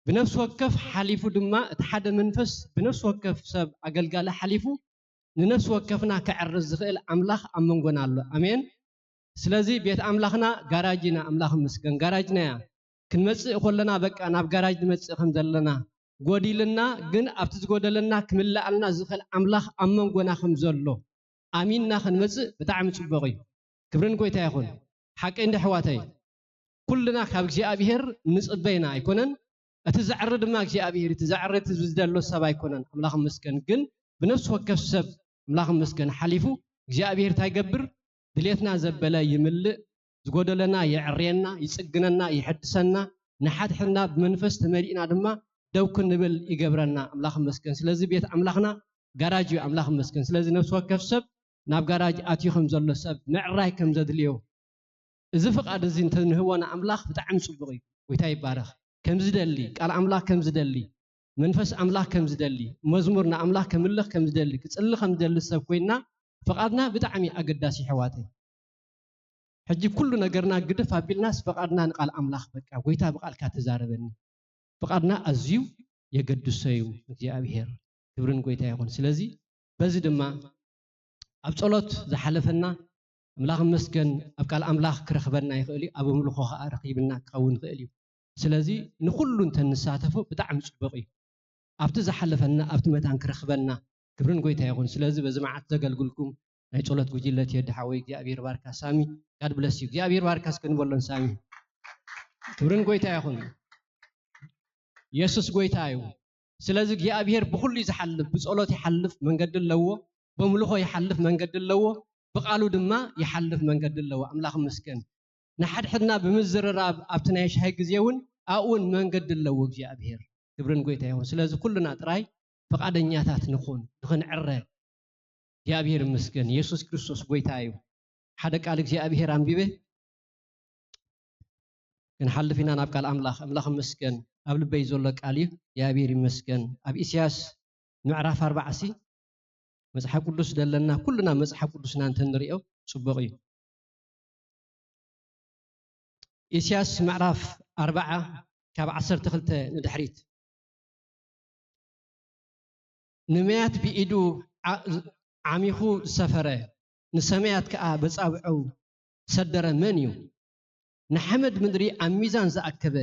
ብነፍሲ ወከፍ ሓሊፉ ድማ፣ እቲ ሓደ መንፈስ ብነፍሲ ወከፍ ሰብ ኣገልጋሊ ሓሊፉ ንነፍሲ ወከፍና ከዕርስ ዝኽእል ኣምላኽ ኣብ መንጎና ኣሎ። ኣሜን። ስለዚ ቤት ኣምላኽና ጋራጅ ኢና። ኣምላኽ ይመስገን፣ ጋራጅና እያ። ክንመጽእ ከለና በቃ ናብ ጋራጅ ንመጽእ ከም ዘለና፣ ጎዲልና ግን ኣብቲ ዝጎደለና ክምልኣልና ዝኽእል ኣምላኽ ኣብ መንጎና ከም ዘሎ ኣሚንና ክንመጽእ ብጣዕሚ ጽቡቕ እዩ። ክብርን ጎይታ ይኹን። ሓቀይ እንደ ኣሕዋተይ፣ ኩልና ካብ እግዚኣብሔር ንጽበ ኢና ኣይኮነን። እቲ ዘዕሪ ድማ እግዚኣብሔር፣ እቲ ዘዕሪ እቲ ዝደሎ ሰብ ኣይኮነን። ኣምላኽ ይመስገን። ግን ብነፍሲ ወከፍ ሰብ ኣምላኽ ይመስገን ሓሊፉ እግዚኣብሔር እንታይ ይገብር? ድሌትና ዘበለ ይምልእ፣ ዝጎደለና የዕርየና፣ ይጽግነና፣ ይሐድሰና፣ ንሓድሕድና ብመንፈስ ተመሊእና ድማ ደው ክንብል ይገብረና። ኣምላኽ ይመስገን። ስለዚ ቤት ኣምላኽና ጋራጅ እዩ። ኣምላኽ ይመስገን። ስለዚ ነፍሲ ወከፍ ሰብ ናብ ጋራጅ ኣትዩ ከም ዘሎ ሰብ ምዕራይ ከም ዘድልዮ፣ እዚ ፍቓድ እዚ እንተንህቦ ንኣምላኽ ብጣዕሚ ጽቡቕ እዩ። ጎይታ ይባረኽ። ከም ዝደሊ፣ ቃል ኣምላኽ ከም ዝደሊ፣ መንፈስ ኣምላኽ ከም ዝደሊ፣ መዝሙር ንኣምላኽ ከምልኽ ከም ዝደሊ፣ ክጽሊ ከም ዝደሊ ሰብ ኮይንና፣ ፍቓድና ብጣዕሚ ኣገዳሲ፣ ኣሕዋተይ። ሕጂ ኩሉ ነገርና ግድፍ ኣቢልናስ፣ ፍቓድና ንቃል ኣምላኽ፣ በቃ፣ ጎይታ ብቃልካ ተዛረበኒ። ፍቓድና ኣዝዩ የገድሶ እዩ እግዚኣብሔር። ክብርን ጎይታ ይኹን። ስለዚ በዚ ድማ ኣብ ጸሎት ዝሓለፈና ኣምላኽ ይመስገን፣ ኣብ ቃል ኣምላኽ ክረኽበና ይኽእል እዩ፣ ኣብ ኣምልኾ ኸኣ ረኺብና ክኸውን ይኽእል እዩ። ስለዚ ንኹሉ እንተንሳተፎ ብጣዕሚ ጽቡቕ እዩ። ኣብቲ ዝሓለፈና፣ ኣብቲ መታን ክረኽበና ክብርን ጎይታ ይኹን። ስለዚ በዚ መዓልቲ ዘገልግልኩም ናይ ጸሎት ጉጅለ ቴዲ ሓወይ እግዚኣብሔር ባርካ። ሳሚ፣ God bless you። እግዚኣብሔር ባርካ እስከ ንበሎን ሳሚ። ክብርን ጎይታ ይኹን። የሱስ ጎይታ እዩ። ስለዚ እግዚኣብሔር ብኹሉ እዩ ዝሓልፍ፣ ብጸሎት ይሓልፍ፣ መንገዲ ኣለዎ፣ በምልኾ ይሓልፍ፣ መንገዲ ኣለዎ፣ ብቃሉ ድማ ይሓልፍ፣ መንገዲ ኣለዎ። ኣምላኽ ይመስገን። ንሓድሕድና ብምዝርራብ ኣብቲ ናይ ሻሂ ግዜ እውን ኣብኡ እውን መንገዲ ኣለዎ እግዚኣብሔር። ክብርን ጎይታ ይኹን። ስለዚ ኩልና ጥራይ ፍቓደኛታት ንኹን፣ ንኽንዕረ። እግዚኣብሔር ይመስገን። የሱስ ክርስቶስ ጎይታ እዩ። ሓደ ቃል እግዚኣብሔር ኣንቢበ ክንሓልፍ ኢና ናብ ቃል ኣምላኽ። ኣምላኽ ይመስገን። ኣብ ልበይ ዘሎ ቃል እዩ። እግዚኣብሔር ይመስገን። ኣብ ኢሳያስ ምዕራፍ ኣርባዓ ሲ መጽሓፍ ቅዱስ ደለና፣ ኩልና መጽሓፍ ቅዱስና እንተንሪኦ ጽቡቕ እዩ። ኢሳያስ ምዕራፍ ኣርባዓ ካብ ዓሰርተ ክልተ ንድሕሪት። ንመያት ብኢዱ ዓ-፣ ዓሚኹ ዝሰፈረ፣ ንሰማያት ከኣ በጻብዑ ዝሰደረ መን እዩ? ንሓመድ ምድሪ ኣብ ሚዛን ዝኣከበ፣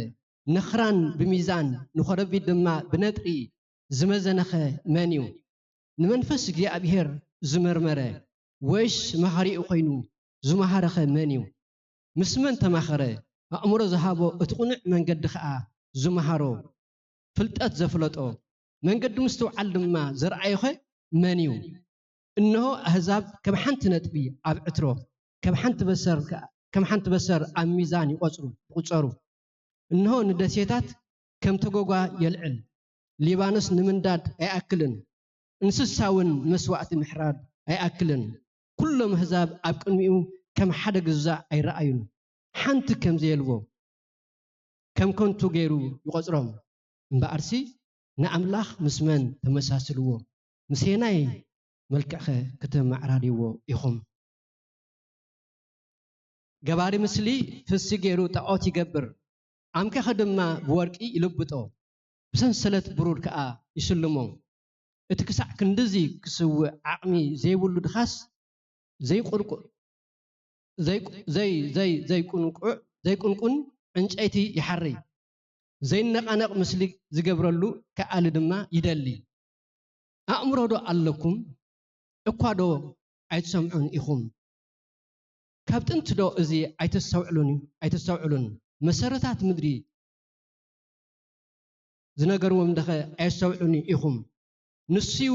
ንኽራን ብሚዛን፣ ንኾረቢት ድማ ብነጥሪ ዝመዘነኸ መን እዩ? ንመንፈስ እግዚኣብሔር ዝመርመረ፣ ወይስ መሃሪኡ ኮይኑ ዝመሃረኸ መን እዩ? ምስ መን ተማኸረ? ኣእምሮ ዝሃቦ፣ እቲ ቅኑዕ መንገዲ ኸኣ ዝመሃሮ፣ ፍልጠት ዘፍለጦ፣ መንገዲ ምስትውዓል ድማ ዘርኣዮኸ መን እዩ? እንሆ፣ ኣህዛብ ከም ሓንቲ ነጥቢ ኣብ ዕትሮ፣ ከም ሓንቲ በሰር ከ-፣ ከም ሓንቲ በሰር ኣብ ሚዛን ይቖጽሩ፣ ይቑጸሩ። እንሆ፣ ንደሴታት ከም ተጎጓ የልዕል፣ ሊባኖስ ንምንዳድ ኣይኣክልን፣ እንስሳ እውን መስዋእቲ ምሕራድ ኣይኣክልን። ኩሎም ኣህዛብ ኣብ ቅድሚኡ ከም ሓደ ግዛእ ኣይረኣዩን፣ ሓንቲ ከም ዘየልቦ፣ ከም ከንቱ ገይሩ ይቖጽሮም። እምበኣርሲ ንኣምላኽ ምስ መን ተመሳስልዎ? ምስ ሄናይ መልክዕኸ ከተመዓራርይዎ ኢኹም? ገባሪ ምስሊ ፍሲ ገይሩ ጣዖት ይገብር፣ ኣምከኸ ድማ ብወርቂ ይልብጦ፣ ብሰንሰለት ብሩር ከኣ ይስልሞ። እቲ ክሳዕ ክንድዚ ክስውእ ዓቕሚ ዘይብሉ ድኻስ ዘይቁርቁ-፣ ዘይቁ-፣ ዘይ-፣ ዘይ-፣ ዘይቁንቁዕ-፣ ዘይቁንቁን ዕንጨይቲ ይሓርይ። ዘይነቓነቕ ምስሊ ዝገብረሉ ከኣሊ ድማ ይደሊ። ኣእምሮ ዶ ኣለኩም? እኳ ዶ ኣይትሰምዑን ኢኹም? ካብ ጥንቲ ዶ እዚ ኣይተስተውዕሉን፣ ኣይተስተውዕሉን? መሰረታት ምድሪ ዝነገርዎም ደኸ ኣየስተውዕሉን ኢኹም? ንሱዩ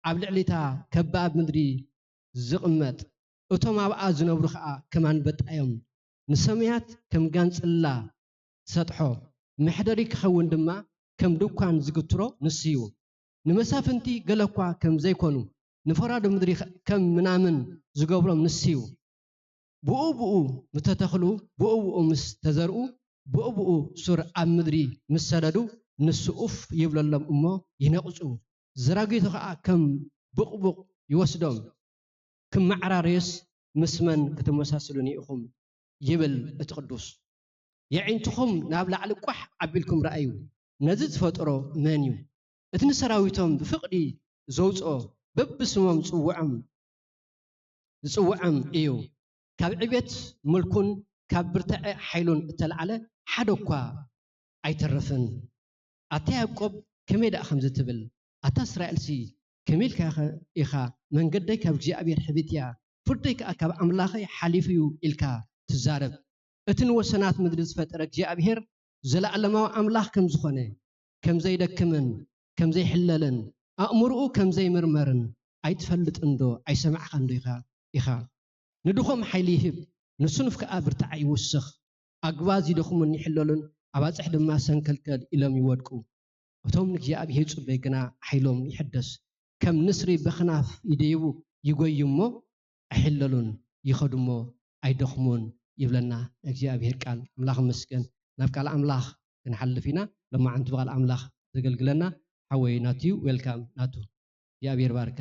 ኣብ ልዕሊታ ከባብ ምድሪ ዝቕመጥ፣ እቶም ኣብኣ ዝነብሩ ኸኣ ከም ኣንበጣ እዮም። ንሰማያት ከም ጋንጽላ ዝሰጥሖ፣ መሕደሪ ክኸውን ድማ ከም ድኳን ዝግትሮ ንሱዩ። ንመሳፍንቲ ገለ እኳ ከም ዘይኮኑ፣ ንፈራዶ ምድሪ ኸ-፣ ከም ምናምን ዝገብሮም ንሱዩ። ብኡ ብኡ ምስ ተተኽሉ፣ ብኡ ብኡ ምስ ተዘርኡ፣ ብኡ ብኡ ሱር ኣብ ምድሪ ምስ ሰደዱ፣ ንሱ ኡፍ ይብለሎም እሞ ይነቕጹ። ዘራጊቱ ኸኣ ከም ብቕቡቕ ይወስዶም። ክመዓራረዩስ ምስ መን ክትመሳስሉኒ ኢኹም? ይብል እቲ ቅዱስ። የዒንትኹም ናብ ላዕሊ ቋሕ ኣቢልኩም ረኣዩ፣ ነዚ ዝፈጠሮ መን እዩ? እቲ ንሰራዊቶም ብፍቕዲ ዘውጽኦ በብስሞም ዝጽውዖም ዝጽውዖም እዩ። ካብ ዕቤት ምልኩን ካብ ብርትዐ ሓይሉን እተልዓለ ሓደ እኳ ኣይተርፍን። ኣታ ያዕቆብ፣ ከመይ ደኣ ከምዚ ትብል? ኣታ እስራኤልሲ፣ ከመይ ኢልካ ኢኻ? መንገደይ ካብ እግዚኣብሔር ሕብት እያ፣ ፍርደይ ከኣ ካብ ኣምላኸይ ሓሊፉ እዩ ኢልካ ትዛረብ? እቲ ንወሰናት ምድሪ ዝፈጠረ እግዚኣብሔር ዘለኣለማዊ ኣምላኽ ከም ዝኾነ፣ ከም ዘይደክምን ከም ዘይሕለልን፣ ኣእምሮኡ ከም ዘይምርመርን ኣይትፈልጥን ዶ? ኣይሰማዕካን ዶ ኢኻ? ኢኻ። ንድኹም ሓይሊ ይህብ፣ ንስኑፍ ከኣ ብርታዐ ይውስኽ። ኣግባዝ ይደኽሙን ይሕለሉን፣ ኣባጽሕ ድማ ሰንከልከል ኢሎም ይወድቁ። እቶም ንእግዚኣብሔር ይጽበዩ ግና ሓይሎም ይሕደስ። ከም ንስሪ ብኽናፍ ይደይቡ፣ ይጎዩ እሞ ኣይሕለሉን፣ ይኸዱ እሞ ኣይደኽሙን ይብለና እግዚኣብሔር ቃል። ኣምላኽ ይመስገን። ናብ ቃል ኣምላኽ ክንሓልፍ ኢና። ሎማዓንቲ ብቓል ኣምላኽ ዘገልግለና ሓወይ ናቱ እዩ። ዌልካም ናቱ። እግዚኣብሔር ባርከ።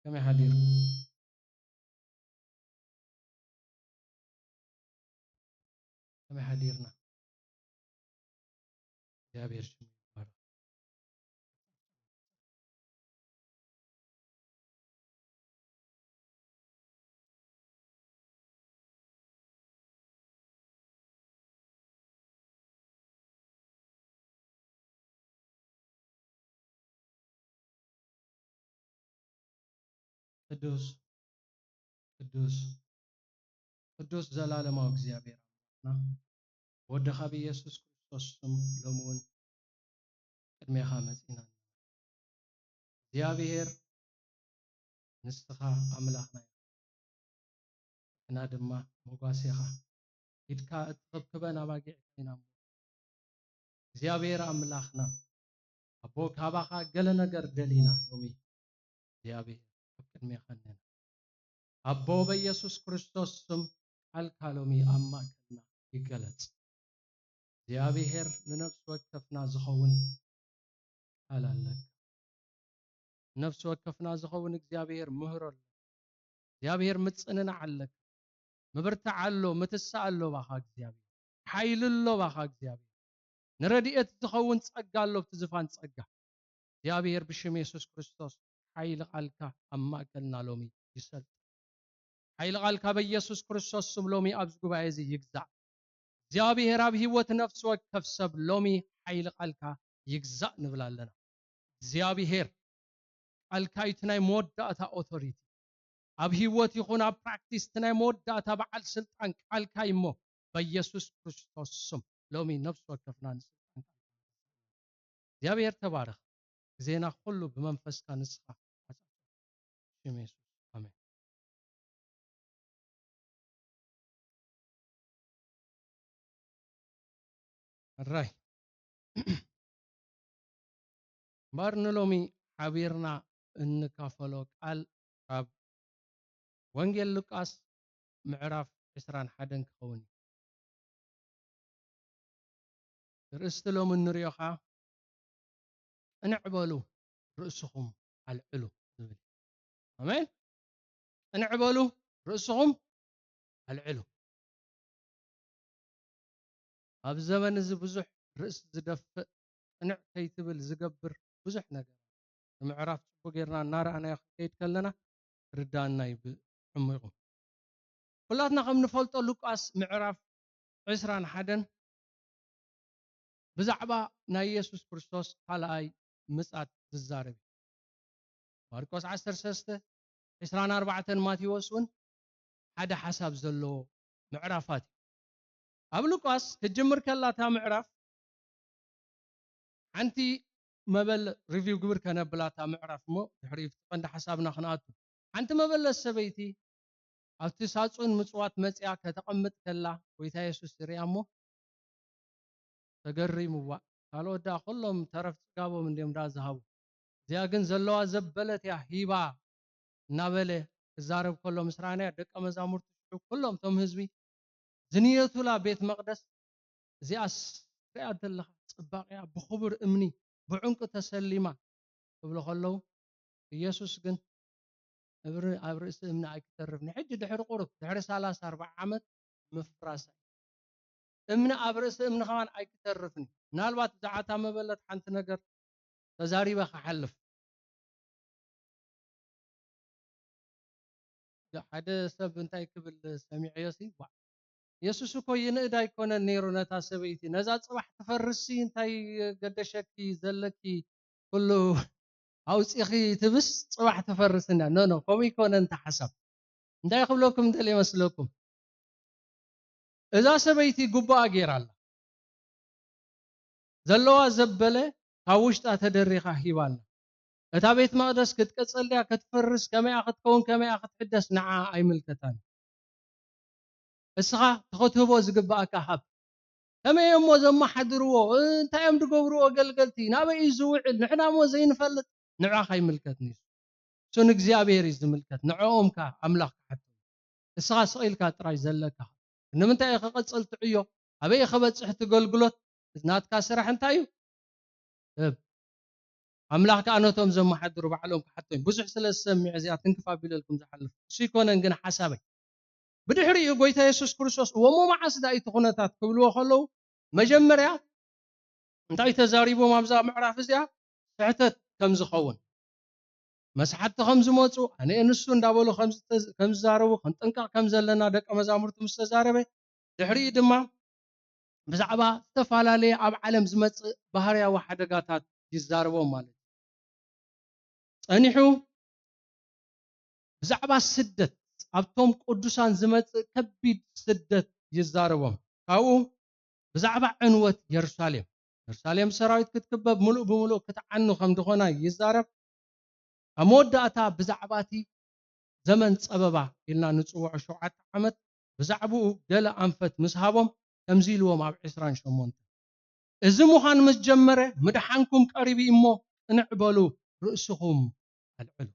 ከመይ ሓዲርኩም? ከመይ ሓዲርና? እግዚኣብሔር ሽሙ ይባረክ። ቅዱስ ቅዱስ ቅዱስ ዘላለማዊ እግዚኣብሔር ኣምላኽና፣ ወድኻ ብኢየሱስ ክርስቶስ ስም ሎሚ እውን ቅድሜኻ መጺና። እግዚኣብሔር ንስኻ ኣምላኽና ኢኻ፣ ንሕና ድማ መጓሴኻ፣ ኢድካ እትኽብክበን ኣባጊዕካ ኢና እሞ። እግዚኣብሔር ኣምላኽና፣ ኣቦ ካባኻ ገለ ነገር ደሊና ሎሚ፣ እግዚኣብሔር ኣብ ቅድሜኻ እነና። ኣቦ በኢየሱስ ክርስቶስ ስም ቃልካ ሎሚ ኣብ ማእከልና ይገለጽ። እግዚኣብሔር ንነፍሲ ወከፍና ዝኸውን ቃል ኣለካ። ንነፍሲ ወከፍና ዝኸውን እግዚኣብሔር ምህሮ ኣለካ። እግዚኣብሔር ምጽንናዕ ኣለካ። ምብርታዕ ኣሎ፣ ምትሳእ ኣሎ ባኻ እግዚኣብሔር። ሓይሊ ኣሎ ባኻ እግዚኣብሔር። ንረድኤት ዝኸውን ጸጋ ኣሎ ኣብቲ ዝፋን ጸጋ። እግዚኣብሔር ብሽም የሱስ ክርስቶስ ሓይሊ ቃልካ ኣብ ማእከልና ሎሚ ይሰልጥ። ሓይሊ ቃልካ በኢየሱስ ክርስቶስ ስም ሎሚ ኣብዚ ጉባኤ እዚ ይግዛእ። እግዚኣብሔር ኣብ ህይወት ነፍሲ ወከፍ ሰብ ሎሚ ሓይሊ ቃልካ ይግዛእ ንብል ኣለና። እግዚኣብሔር ቃልካ እዩ እቲ ናይ መወዳእታ ኦቶሪቲ። ኣብ ህይወት ይኹን ኣብ ፕራክቲስ እቲ ናይ መወዳእታ በዓል ስልጣን ቃልካ እዩ እሞ በኢየሱስ ክርስቶስ ስም ሎሚ ነፍሲ ወከፍና ንስልጣን ቃልካ እግዚኣብሔር ተባረኽ። ግዜና ኩሉ ብመንፈስካ ንስኻ ሓጻብ። ሽም የሱስ። ኣሜን። ሕራይ። እምበኣር ንሎሚ ሓቢርና እንካፈሎ ቃል ካብ ወንጌል ሉቃስ ምዕራፍ ዕስራን ሓደን ክኸውን እዩ። ርእስቲ ሎሚ እንሪኦ ኸዓ ቅንዕ በሉ ርእስኹም ኣልዕሉ ዝብል። ኣሜን። ቅንዕ በሉ ርእስኹም ኣልዕሉ። ኣብ ዘመን እዚ ብዙሕ ርእሲ ዝደፍእ ቅንዕ ከይትብል ዝገብር ብዙሕ ነገር። ንምዕራፍ ጽቡቅ ጌርና እናረኣናዮ ክንከይድ ከለና ርዳእና እዩ ብዕሚቑ። ኩላትና ከም ንፈልጦ ሉቃስ ምዕራፍ ዕስራን ሓደን ብዛዕባ ናይ የሱስ ክርስቶስ ካልኣይ ምጻት ዝዛረብ እዩ። ማርቆስ ዓሰርተ ሰለስተ፣ ዕስራን ኣርባዕተን፣ ማቴዎስ እውን ሓደ ሓሳብ ዘለዎ ምዕራፋት እዩ። ኣብ ሉቃስ ክትጅምር ከላ እታ ምዕራፍ ሓንቲ መበል ሪቪው ግብር ከነብላ እታ ምዕራፍ እሞ ድሕሪኡ እቲ ቀንዲ ሓሳብና ክንኣቱ። ሓንቲ መበለት ሰበይቲ ኣብቲ ሳጹን ምጽዋት መጺኣ ከተቐምጥ ከላ ጎይታ የሱስ ይርእያ እሞ ተገሪሙ፣ "ዋእ፣ ካልኦት ደኣ ኩሎም ተረፍ ጽጋቦም እንድዮም ደኣ ዝሃቡ፣ እዚኣ ግን ዘለዋ ዘበለት እያ ሂባ እናበለ ክዛረብ ከሎ ምስ ረኣናዮ፣ ደቀ መዛሙርቱ ሽዑ ኩሎም እቶም ህዝቢ ዝንየቱላ ቤት መቕደስ እዚኣስ ሪኣ ዘለኻ ጽባቕያ ብኽቡር እምኒ ብዕንቁ ተሰሊማ ክብሉ ከለዉ፣ ኢየሱስ ግን እብሪ-፣ ኣብ ርእሲ እምኒ ኣይክተርፍን። ሕጂ ድሕሪ ቁሩብ፣ ድሕሪ ሰላሳ ኣርባዓ ዓመት ምፍራሳ እዩ። እምኒ ኣብ ርእሲ እምኒ ከማን ኣይክተርፍን እዩ። ምናልባት ብዛዕባ እታ መበለት ሓንቲ ነገር ተዛሪበ ክሓልፍ። ሓደ ሰብ እንታይ ክብል ሰሚዐዮ ሲ፣ "ዋ፣ የሱስ እኮ ይንእድ ኣይኮነን ነይሩ ነታ ሰበይቲ። ነዛ ጽባሕ ትፈርስ ሲ እንታይ ገደሸኪ ዘለኪ ኩሉ ኣውጺኺ ትብስ ጽባሕ ትፈርስ እንዳ." ኖ፣ ኖ፣ ከምኡ ይኮነን እንተ ሓሳብ። እንታይ ክብለኩም ደልየ መስለኩም? እዛ ሰበይቲ ግቡኣ ገይራ ኣላ። ዘለዋ ዘበለ ካብ ውሽጣ ተደሪኻ ሂባ ኣላ። እታ ቤት መቕደስ ክትቅጽል ድያ ክትፈርስ፣ ከመይ ክትከውን፣ ከመይ ክትሕደስ ንዓ ኣይምልከታን። እስኻ እቲ ክትህቦ ዝግብኣካ ሃብ። ከመይ እሞ ዘመሓድርዎ፣ እንታይ እዮም ዝገብርዎ ኣገልገልቲ፣ ናበይ እዩ ዝውዕል፣ ንሕና እሞ ዘይንፈልጥ፣ ንዕኻ ኣይምልከትን እዩ። እሱ ንእግዚኣብሔር እዩ ዝምልከት፣ ንዕኦም ከኣ ኣምላኽ ክሓቶም። እስኻ ስቕ ኢልካ ጥራይ ዘለካ። ንምንታይ እዩ ክቕጽል ትዕዮ? ኣበይ እዩ ክበጽሕ እቲ ኣገልግሎት? ናትካ ስራሕ እንታይ እዩ? እብ። ኣምላኽ ከኣ ነቶም ዘመሓድሩ ባዕሎም ክሓቶም። ብዙሕ ስለ ዝሰምዕ እዚኣ ትንክፍ ኣቢለልኩም ዝሓልፍ። እሱ ይኮነን ግን ሓሳበይ። ብድሕሪኡ ጎይታ የሱስ ክርስቶስ፣ "እሞ መዓስ ደኣ እዩ እቲ ኩነታት?" ክብልዎ ከለዉ፣ መጀመርያ እንታይ ተዛሪቦም ኣብዛ ምዕራፍ እዚኣ? ስሕተት ከም ዝኸውን፣ መስሓትቲ ከም ዝመጹ፣ ኣነ ንሱ እንዳበሉ ከም ዝተ-፣ ከም ዝዛረቡ ክንጥንቀቕ ከም ዘለና ደቀ መዛሙርቱ ምስ ተዛረበ፣ ድሕሪኡ ድማ ብዛዕባ ዝተፈላለየ ኣብ ዓለም ዝመጽእ ባህርያዊ ሓደጋታት ይዛረቦም ማለት እዩ። ጸኒሑ ብዛዕባ ስደት፣ ኣብቶም ቅዱሳን ዝመጽእ ከቢድ ስደት ይዛረቦም። ካብኡ ብዛዕባ ዕንወት የሩሳሌም፣ የሩሳሌም ሰራዊት ክትክበብ፣ ምሉእ ብምሉእ ክትዓኑ ከም ዝኾና ይዛረብ። ኣብ መወዳእታ ብዛዕባ እቲ ዘመን ጸበባ ኢልና ንጽውዖ ሸውዓተ ዓመት ብዛዕባኡ ገለ ኣንፈት ምስ ሃቦም ከምዚ ኢልዎም ኣብ ዕስራን ሸሞንተን፣ "እዚ ምዃን ምስ ጀመረ ምድሓንኩም ቀሪቡ እዩ እሞ ቅንዕ በሉ ርእስኹም ኣልዕሉ።"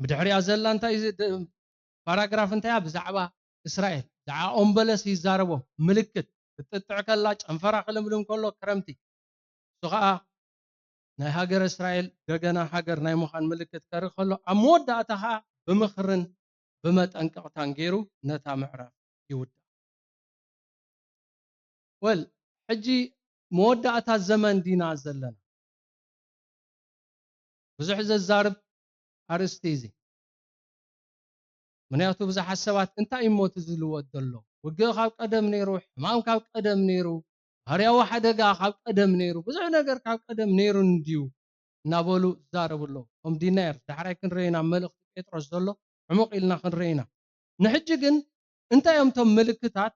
ብድሕሪኣ ዘላ እንታይ እዩ ዝ-፣ ድ-፣ ፓራግራፍ እንታይ እያ? ብዛዕባ እስራኤል፣ ብዛዕባ ኦም በለስ ይዛረቦም። ምልክት ክትጥጥዕ ከላ፣ ጨንፈራ ክልምልም ከሎ ክረምቲ። እሱ ኸኣ ናይ ሃገረ እስራኤል ደገና ሃገር ናይ ምዃን ምልክት ከርኢ ከሎ፣ ኣብ መወዳእታ ኸኣ ብምኽርን ብመጠንቀቕታን ገይሩ ነታ ምዕራፍ ይውድኣ። ወል፣ ሕጂ መወዳእታ ዘመን ዲና ዘለና? ብዙሕ ዘዛርብ ኣርእስቲ እዚ። ምኽንያቱ ብዙሓት ሰባት እንታይ እዩ እሞ እቲ ዝልወጥ ዘሎ? ውግእ ካብ ቀደም ነይሩ፣ ሕማም ካብ ቀደም ነይሩ፣ ባህርያዊ ሓደጋ ካብ ቀደም ነይሩ፣ ብዙሕ ነገር ካብ ቀደም ነይሩ እንድዩ እናበሉ ይዛረቡ ኣለዉ። ከም ዲናየር ዳሕራይ ክንርኢ ኢና፣ መልእኽቲ ጴጥሮስ ዘሎ ዕሙቕ ኢልና ክንርኢ ኢና። ንሕጂ ግን እንታይ እዮም እቶም ምልክታት?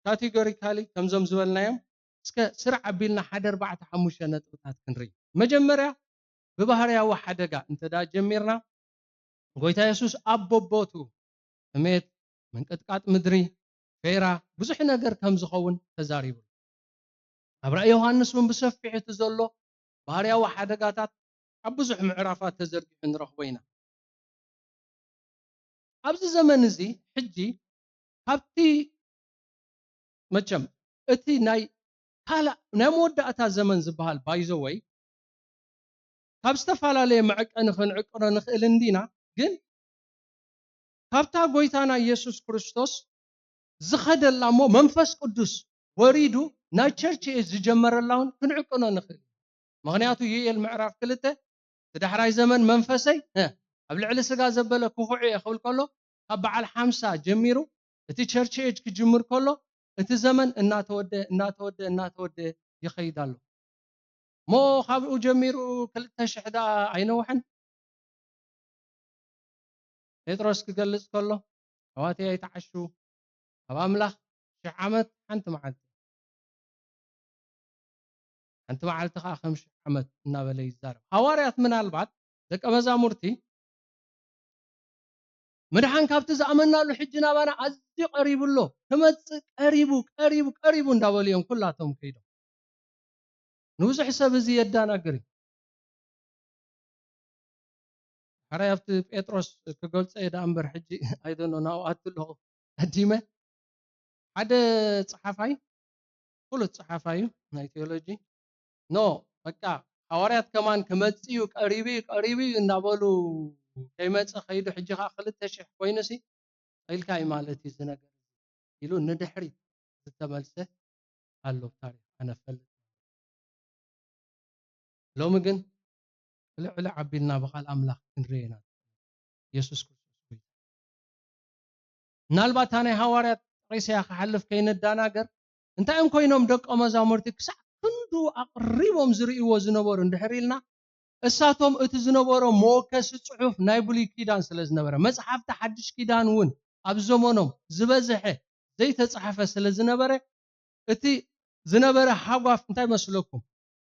ካቴጎሪካሊ ከምዞም ዝበልናዮም እስከ ስራዕ ኣቢልና ሓደ ኣርባዕተ ሓሙሽተ ነጥብታት ክንርኢ። መጀመርያ ብባህርያዊ ሓደጋ እንተ ደኣ ጀሚርና፣ ጎይታ የሱስ ኣብ በቦቱ ጥሜት፣ ምንቅጥቃጥ ምድሪ፣ ፌራ፣ ብዙሕ ነገር ከም ዝኸውን ተዛሪቡ። ኣብ ራእይ ዮሃንስ እውን ብሰፊሕ እቲ ዘሎ ባህርያዊ ሓደጋታት ኣብ ብዙሕ ምዕራፋት ተዘርጊሑ ንረኽቦ ኢና። ኣብዚ ዘመን እዚ ሕጂ ካብቲ መቸም እቲ ናይ ካልእ ናይ መወዳእታ ዘመን ዝበሃል ባይዘወይ ካብ ዝተፈላለየ መዐቀኒ ክንዕቅኖ ንኽእል እንዲና፣ ግን ካብታ ጎይታና ኢየሱስ ክርስቶስ ዝኸደላ እሞ መንፈስ ቅዱስ ወሪዱ ናይ ቸርች ኤጅ ዝጀመረላ እውን ክንዕቅኖ ንኽእል። ምኽንያቱ ዩኤል ምዕራፍ ክልተ እቲ ዳሕራይ ዘመን መንፈሰይ፣ እ፣ ኣብ ልዕሊ ስጋ ዘበለ ክኹዕ እየ ክብል ከሎ፣ ካብ በዓል ሓምሳ ጀሚሩ እቲ ቸርች ኤጅ ክጅምር ከሎ፣ እቲ ዘመን እናተወደ፣ እናተወደ፣ እናተወደ ይኸይድ ኣሎ። እሞ ካብኡ ጀሚሩ ክልተ ሽሕ ደኣ ኣይነውሐን። ጴጥሮስ ክገልጽ ከሎ፣ ኣሕዋተይ ኣይትዓሹ፣ ኣብ ኣምላኽ ሽሕ ዓመት ሓንቲ መዓልቲ፣ ሓንቲ መዓልቲ ከኣ ከም ሽሕ ዓመት እናበለ ይዛረብ። ሃዋርያት ምናልባት ደቀ መዛሙርቲ ምድሓን ካብቲ ዝኣመናሉ ሕጂ ናባና ኣዝዩ ቀሪቡ ኣሎ፣ ክመጽእ ቀሪቡ፣ ቀሪቡ፣ ቀሪቡ እንዳበሉ እዮም ኩላቶም ከይዶም። ንብዙሕ ሰብ እዚ የዳናግር እዩ። ሓራይ ኣብቲ ጴጥሮስ ክገልጾ እየ ደኣ እምበር ሕጂ ኣይደኖ ናብኣቱ ኣለኹ ቀዲመ። ሓደ ጸሓፋይ፣ ፍሉጥ ጸሓፋይ እዩ ናይ ቴዎሎጂ። ኖ፣ በቃ፣ ሃዋርያት ከማን ክመጽእ እዩ፣ ቀሪቡ እዩ፣ ቀሪቡ እዩ እናበሉ ከይመጸ ከይዱ፣ ሕጂ ኸኣ ክልተ ሽሕ ኮይኑሲ፣ ኢልካ እዩ ማለት እዩ እዚ ነገር ኢሉ ንድሕሪት ዝተመልሰ ኣሎ ታሪኽ ኣነ እፈልጥ። ሎሚ ግን ዕልዕ ዕልዕ ኣቢልና ብቓል ኣምላኽ ክንርኢ ኢና። የሱስ ክርስቶስ ጎይታ። ምናልባት እታ ናይ ሃዋርያት ጠቒሰያ ክሓልፍ ከይንዳናገር፣ እንታይ እዮም ኮይኖም ደቀ መዛሙርቲ ክሳዕ ክንዱ ኣቕሪቦም ዝርእይዎ ዝነበሩ እንድሕር ኢልና፣ እሳቶም እቲ ዝነበሮ መወከሲ ጽሑፍ ናይ ብሉይ ኪዳን ስለ ዝነበረ፣ መጽሓፍቲ ሓድሽ ኪዳን እውን ኣብ ዘመኖም ዝበዝሐ ዘይተጻሕፈ ስለ ዝነበረ፣ እቲ ዝነበረ ሃጓፍ እንታይ መስለኩም?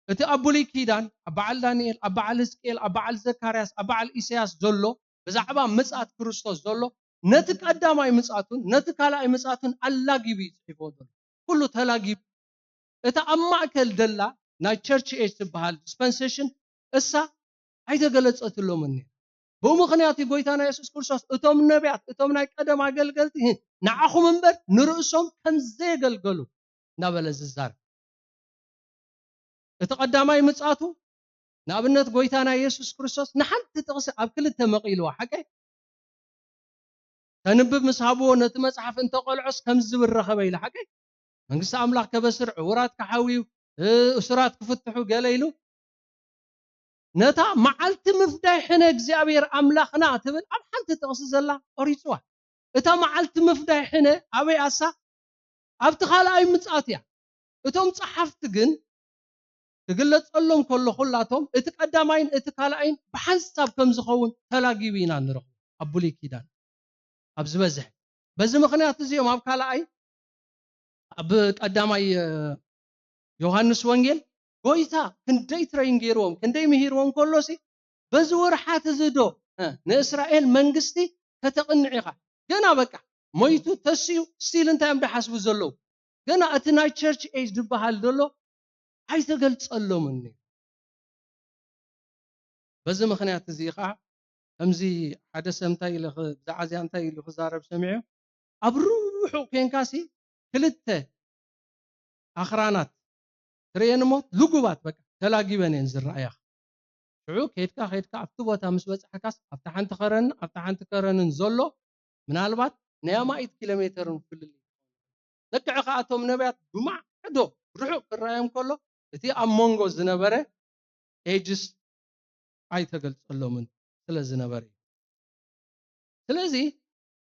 እቲ ኣብ ብሉይ ኪዳን ኣብ በዓል ዳንኤል፣ ኣብ በዓል ህዝቅኤል፣ ኣብ በዓል ዘካርያስ፣ ኣብ በዓል ኢሳያስ ዘሎ ብዛዕባ ምጽኣት ክርስቶስ ዘሎ፣ ነቲ ቀዳማይ ምጽኣቱን ነቲ ካልኣይ ምጽኣቱን ኣላጊቡ እዩ ጽሒፍዎ ዘሎ። ኩሉ ተላጊቡ። እታ ኣብ ማእከል ደላ ናይ ቸርች ኤጅ ትበሃል ዲስፐንሴሽን እሳ ኣይተገለጸትሎምን እያ። ብኡ ምኽንያት እዩ ጎይታና የሱስ ክርስቶስ እቶም ነቢያት፣ እቶም ናይ ቀደም ኣገልገልቲ ንዓኹም እምበር ንርእሶም ከም ዘየገልገሉ እናበለ ዝዛረብ። እቲ ቀዳማይ ምጽኣቱ ንኣብነት ጎይታና የሱስ ክርስቶስ ንሓንቲ ጥቕሲ ኣብ ክልተ መቒልዋ፣ ሓቀይ? ከንብብ ምስ ሃብዎ ነቲ መጽሓፍ እንተቐልዖስ ከምዚ ዝብል ረኸበ ኢለ፣ ሓቀይ? መንግስቲ ኣምላኽ ከበስር፣ ዕውራት ክሓውዩ፣ እ፣ እሱራት ክፍትሑ ገለ ኢሉ። ነታ መዓልቲ ምፍዳይ ሕነ እግዚኣብሔር ኣምላኽና ትብል ኣብ ሓንቲ ጥቕሲ ዘላ ቆሪጽዋ። እታ መዓልቲ ምፍዳይ ሕነ ኣበይ ኣሳ? ኣብቲ ካልኣይ ምጽኣት እያ። እቶም ጸሓፍቲ ግን ክግለጸሎም ከሎ ኩላቶም እቲ ቀዳማይን እቲ ካልኣይን ብሓንሳብ ከም ዝኸውን ተላጊቡ ኢና ንረኽቦ ኣብ ብሉይ ኪዳን ኣብ ዝበዝሕ። በዚ ምኽንያት እዚ እዮም ኣብ ካልኣይ ኣብ ቀዳማይ፣ እ፣ ዮሃንስ ወንጌል ጎይታ ክንደይ ትረይን ገይርዎም፣ ክንደይ ምሂርዎም ከሎሲ በዚ ወርሓት እዚ ዶ፣ እ፣ ንእስራኤል መንግስቲ ከተቕንዕ ኢኻ? ገና በቃ ሞይቱ ተስዩ ስቲል እንታይ እዮም ድሓስቡ ዘለዉ? ገና እቲ ናይ ቸርች ኤጅ ዝበሃል ዘሎ ኣይተገልጸሎምን እዩ። በዚ ምኽንያት እዚ ኸዓ ከምዚ ሓደ ሰብ እንታይ ኢሉ ኽ-፣ ብዛዕባ እዚኣ እንታይ ኢሉ ክዛረብ ሰሚዐ? ኣብ ርሑቕ ኬንካሲ ክልተ ኣኽራናት ትርእየን እሞ ልጉባት በቃ ተላጊበን እየን ዝረኣያኻ። ሽዑ ከይድካ ከይድካ ኣብቲ ቦታ ምስ በጻሕካስ ኣብታ ሓንቲ ከረንን ኣብታ ሓንቲ ከረንን ዘሎ ምናልባት ናይ ኣማኢት ኪሎ ሜተርን ፍልልይ። ልክዕ ከኣ እቶም ነቢያት ብማዕዶ ርሑቕ ክረኣዮም ከሎ እቲ ኣብ መንጎ ዝነበረ ኤጅስ ኣይተገልጸሎምን ስለ ዝነበረ እዩ። ስለዚ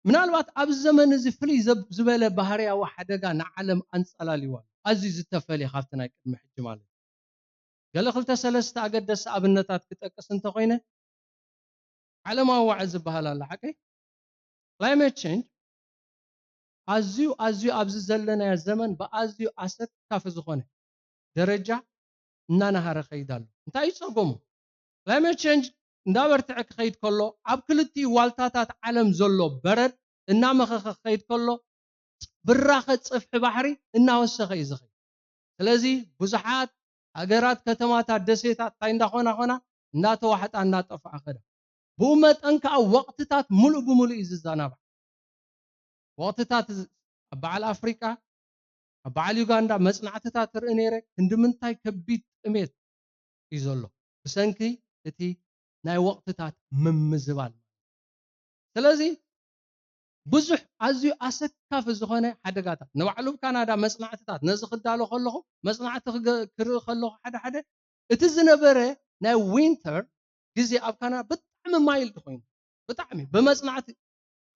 ምናልባት ኣብዚ ዘመን እዚ ፍልይ ዘብ-፣ ዝበለ ባህርያዊ ሓደጋ ንዓለም ኣንጸላልይዋ ኣሎ። ኣዝዩ ዝተፈልየ ካብቲ ናይ ቅድሚ ሕጂ ማለት እዩ። ገለ ክልተ ሰለስተ ኣገደስቲ ኣብነታት ክጠቅስ እንተኾይነ፣ ዓለማዊ ዋዒ ዝበሃል ኣሎ፣ ሓቀይ? ክላይሜት ቼንጅ ኣዝዩ፣ ኣዝዩ ኣብዚ ዘለናዮ ዘመን ብኣዝዩ ኣሰካፊ ዝኾነ ደረጃ እናናሃረ ከይድ ኣሎ። እንታይ እዩ ጸገሙ? ክላይሜት ቼንጅ እንዳበርትዐ ክኸይድ ከሎ፣ ኣብ ክልቲኡ ዋልታታት ዓለም ዘሎ በረድ እናመኸኸ ክኸይድ ከሎ፣ ብራኸ ጽፍሒ ባሕሪ እናወሰኸ እዩ ዝኸይድ። ስለዚ ብዙሓት ሃገራት፣ ከተማታት፣ ደሴታት እንታይ እንዳኾና ኾና? እናተዋሕጣ እናጠፍኣ ኸዳ። ብኡ መጠን ከኣ ወቕትታት ሙሉእ ብሙሉእ እዩ ዝዛናባዕ። ወቕትታት ዝ-፣ ኣብ በዓል ኣፍሪቃ፣ ኣብ በዓል ዩጋንዳ መጽናዕትታት ርኢ ነይረ። ክንዲ ምንታይ ከቢድ ጥሜት እዩ ዘሎ ብሰንኪ እቲ ናይ ወቕትታት ምምዝባል። ስለዚ ብዙሕ ኣዝዩ ኣሰካፊ ዝኾነ ሓደጋታት፣ ንባዕሉ ኣብ ካናዳ መጽናዕትታት ነዚ ክዳሎ ከለኹ፣ መጽናዕቲ ክገ-፣ ክርኢ ከለኹ ሓደ ሓደ እቲ ዝነበረ ናይ ዊንተር ግዜ ኣብ ካናዳ ብጣዕሚ ማይልድ ኮይኑ፣ ብጣዕሚ ብመጽናዕቲ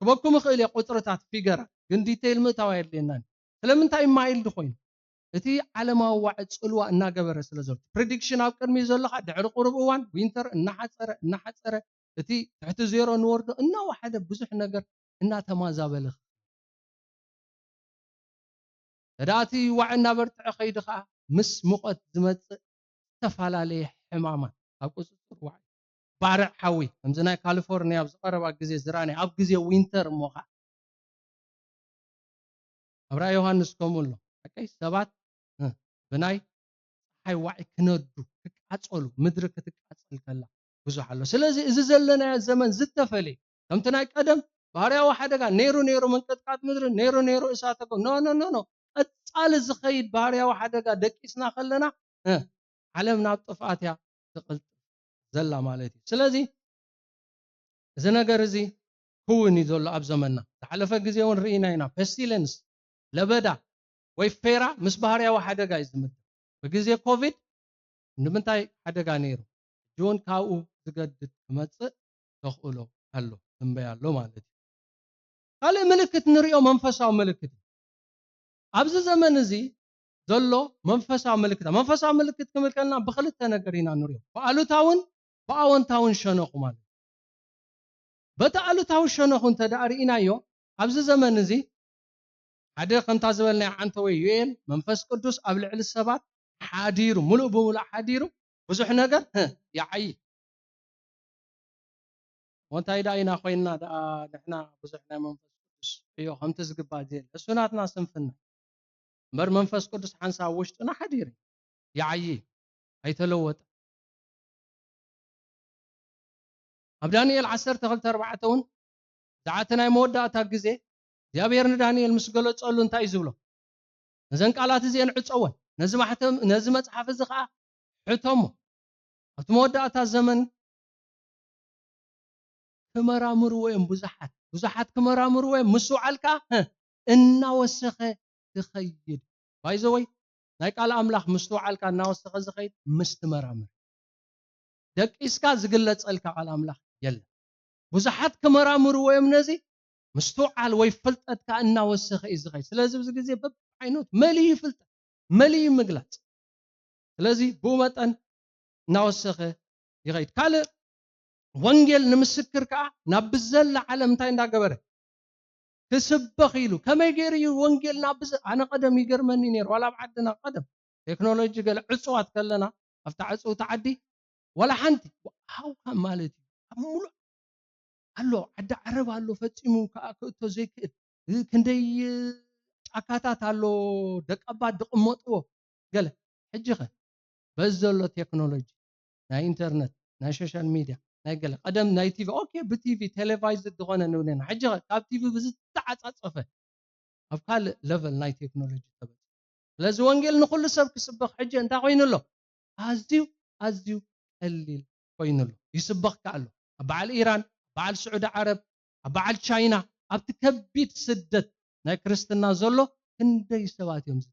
ክበኩም እኽእል እየ ቁጽርታት ፊገራት፣ ግን ዲቴይል ምእታው ኣየድልየናን። ስለምንታይ ማይልድ ኮይኑ? እቲ ዓለማዊ ዋዒ ጽልዋ እናገበረ ስለ ዘሎ። ፕሪዲክሽን ኣብ ቅድሚት ዘሎ ኸኣ ድሕሪ ቁሩብ እዋን ዊንተር እናሓጸረ፣ እናሓጸረ፣ እቲ ትሕቲ ዜሮ ንወርዶ እናወሓደ ብዙሕ ነገር እናተማዛበለ። ተዳኣ እቲ ዋዒ እናበርትዐ ከይዱ ኸኣ ምስ ሙቐት ዝመጽእ ዝተፈላለየ ሕማማት ኣብ ቁጽጽር ዋዒ። ባርዕ ሓዊ፣ ከምዚ ናይ ካሊፎርኒያ ኣብ ዝቐረባ ግዜ ዝረኣናዮ፣ ኣብ ግዜ ዊንተር እሞ ኸኣ ኣብ ራእይ ዮሃንስ ከምኡ ኣሎ። ሓቀይ ሰባት፣ እ፣ ብናይ ጸሓይ ዋዒ ክነዱ፣ ክቃጸሉ፣ ምድሪ ክትቃጸል ከላ። ብዙሕ ኣሎ። ስለዚ እዚ ዘለናዮ ዘመን ዝተፈለየ፣ ከምቲ ናይ ቀደም ባህርያዊ ሓደጋ ነይሩ ነይሩ፣ ምንቅጥቃጥ ምድሪ ነይሩ ነይሩ፣ እሳተ ጎ-፣ ኖ፣ ኖ፣ ኖ፣ ኖ። ቀጻሊ ዝኸይድ ባህርያዊ ሓደጋ ደቂስና ከለና፣ እ፣ ዓለም ናብ ጥፍኣት እያ ትቕልጥፍ ዘላ ማለት እዩ። ስለዚ እዚ ነገር እዚ ክውን እዩ ዘሎ ኣብ ዘመንና። ዝሓለፈ ግዜ እውን ርኢና ኢና። ፔስቲለንስ፣ ለበዳ ወይ ፌራ ምስ ባህርያዊ ሓደጋ እዩ ዝምደብ። ብግዜ ኮቪድ ንምንታይ ሓደጋ ነይሩ? ሕጂ እውን ካብኡ ዝገድድ ክመጽእ ተኽእሎ ኣሎ፣ ትንበያ ኣሎ ማለት እዩ። ካልእ ምልክት ንሪኦ መንፈሳዊ ምልክት እዩ። ኣብዚ ዘመን እዚ ዘሎ መንፈሳዊ ምልክት፣ መንፈሳዊ ምልክት ክብል ከለና ብኽልተ ነገር ኢና ንሪኦ፣ ብኣሉታውን ብኣወንታውን ሸነኹ ማለት እዩ። በቲ ኣሉታዊ ሸነኹ እንተ ደኣ ርኢናዮ፣ ኣብዚ ዘመን እዚ ሓደ ከምታ ዝበልናዮ ዓንተወይ ዩኤል መንፈስ ቅዱስ ኣብ ልዕሊ ሰባት ሓዲሩ፣ ምሉእ ብምሉእ ሓዲሩ ብዙሕ ነገር፣ ህ፣ ይዓዪ። ወንታይ ደኣ ኢና ኮይንና ደኣ ንሕና ብዙሕ ናይ መንፈስ ቅዱስ ዕዮ ከምቲ ዝግባእ ዘየለ? እሱ ናትና ስንፍና። እምበር መንፈስ ቅዱስ ሓንሳብ ውሽጥና ሓዲሩ ይዓዪ፣ ኣይተለወጠ። ኣብ ዳንኤል ዓሰርተ ክልተ ኣርባዕተ እውን ብዛዕባ እቲ ናይ መወዳእታ ግዜ እግዚኣብሔር ንዳንኤል ምስ ገለጸሉ እንታይ እዩ ዝብሎ? ነዘን ቃላት እዚአን ዕጸወን፣ ነዚ ማሕተም፣ ነዚ መጽሓፍ እዚ ኸዓ ሕተሞ። ኣብቲ መወዳእታ ዘመን ክመራምርዎ እዮም ብዙሓት። ብዙሓት ክመራምርዎ እዮም። ምስትውዓል ከኣ፣ ህ፣ እናወሰኸ ክኸይድ። ባይ ዘ ወይ፣ ናይ ቃል ኣምላኽ ምስትውዓልካ እናወሰኸ ዝኸይድ ምስ ትመራምር። ደቂስካ ዝግለጸልካ ቃል ኣምላኽ የለን። ብዙሓት ክመራምርዎ እዮም ነዚ። ምስትውዓል ወይ ፍልጠት ከኣ እናወሰኸ እዩ ዝኸይድ። ስለዚ ኣብዚ ግዜ በብዓይነቱ መሊኡ ፍልጠት፣ መሊኡ ምግላጽ። ስለዚ ብኡ መጠን እናወሰኸ ይኸይድ። ካልእ ወንጌል ንምስክር ከኣ ናብ ብዘላ ዓለም እንታይ እንዳገበረ? ክስበኽ ኢሉ። ከመይ ገይሩ እዩ ወንጌል ናብ ብዘ-፣ ኣነ ቀደም ይገርመኒ ነይሩ። ዋላ ኣብ ዓድና ቀደም ቴክኖሎጂ ገለ ዕጹዋት ከለና፣ ኣብታ ዕጽውቲ ዓዲ ዋላ ሓንቲ፣ how come ማለት እዩ። ኣብ ሙሉእ ኣሎ፣ ዓዲ ዓረብ ኣሎ፣ ፈጺሙ ከኣ ክእቶ ዘይክእል። እ፣ ክንደይ ጫካታት ኣሎ፣ ደቀባት ዝቕመጥዎ ገለ። ሕጂ ኸ በዚ ዘሎ ቴክኖሎጂ፣ ናይ ኢንተርነት፣ ናይ ሶሻል ሚድያ፣ ናይ ገለ። ቀደም ናይ ቲቪ፣ ኦኬ፣ ብቲቪ ቴሌቫይዝድ ዝኾነ ንብል ኢና። ሕጂ ኸ ካብ ቲቪ ብዝተዓጻጸፈ ኣብ ካልእ ለቨል ናይ ቴክኖሎጂ ተበጽሑ። ስለዚ ወንጌል ንኹሉ ሰብ ክስበኽ ሕጂ እንታይ ኮይኑ ኣሎ? ኣዝዩ፣ ኣዝዩ ቀሊል ኮይኑ ኣሎ። ይስበኽ ከኣ ኣሎ። ኣብ በዓል ኢራን፣ ኣብ በዓል ስዑዲ ዓረብ፣ ኣብ በዓል ቻይና፣ ኣብቲ ከቢድ ስደት ናይ ክርስትና ዘሎ ክንደይ ሰባት እዮም ዝ-፣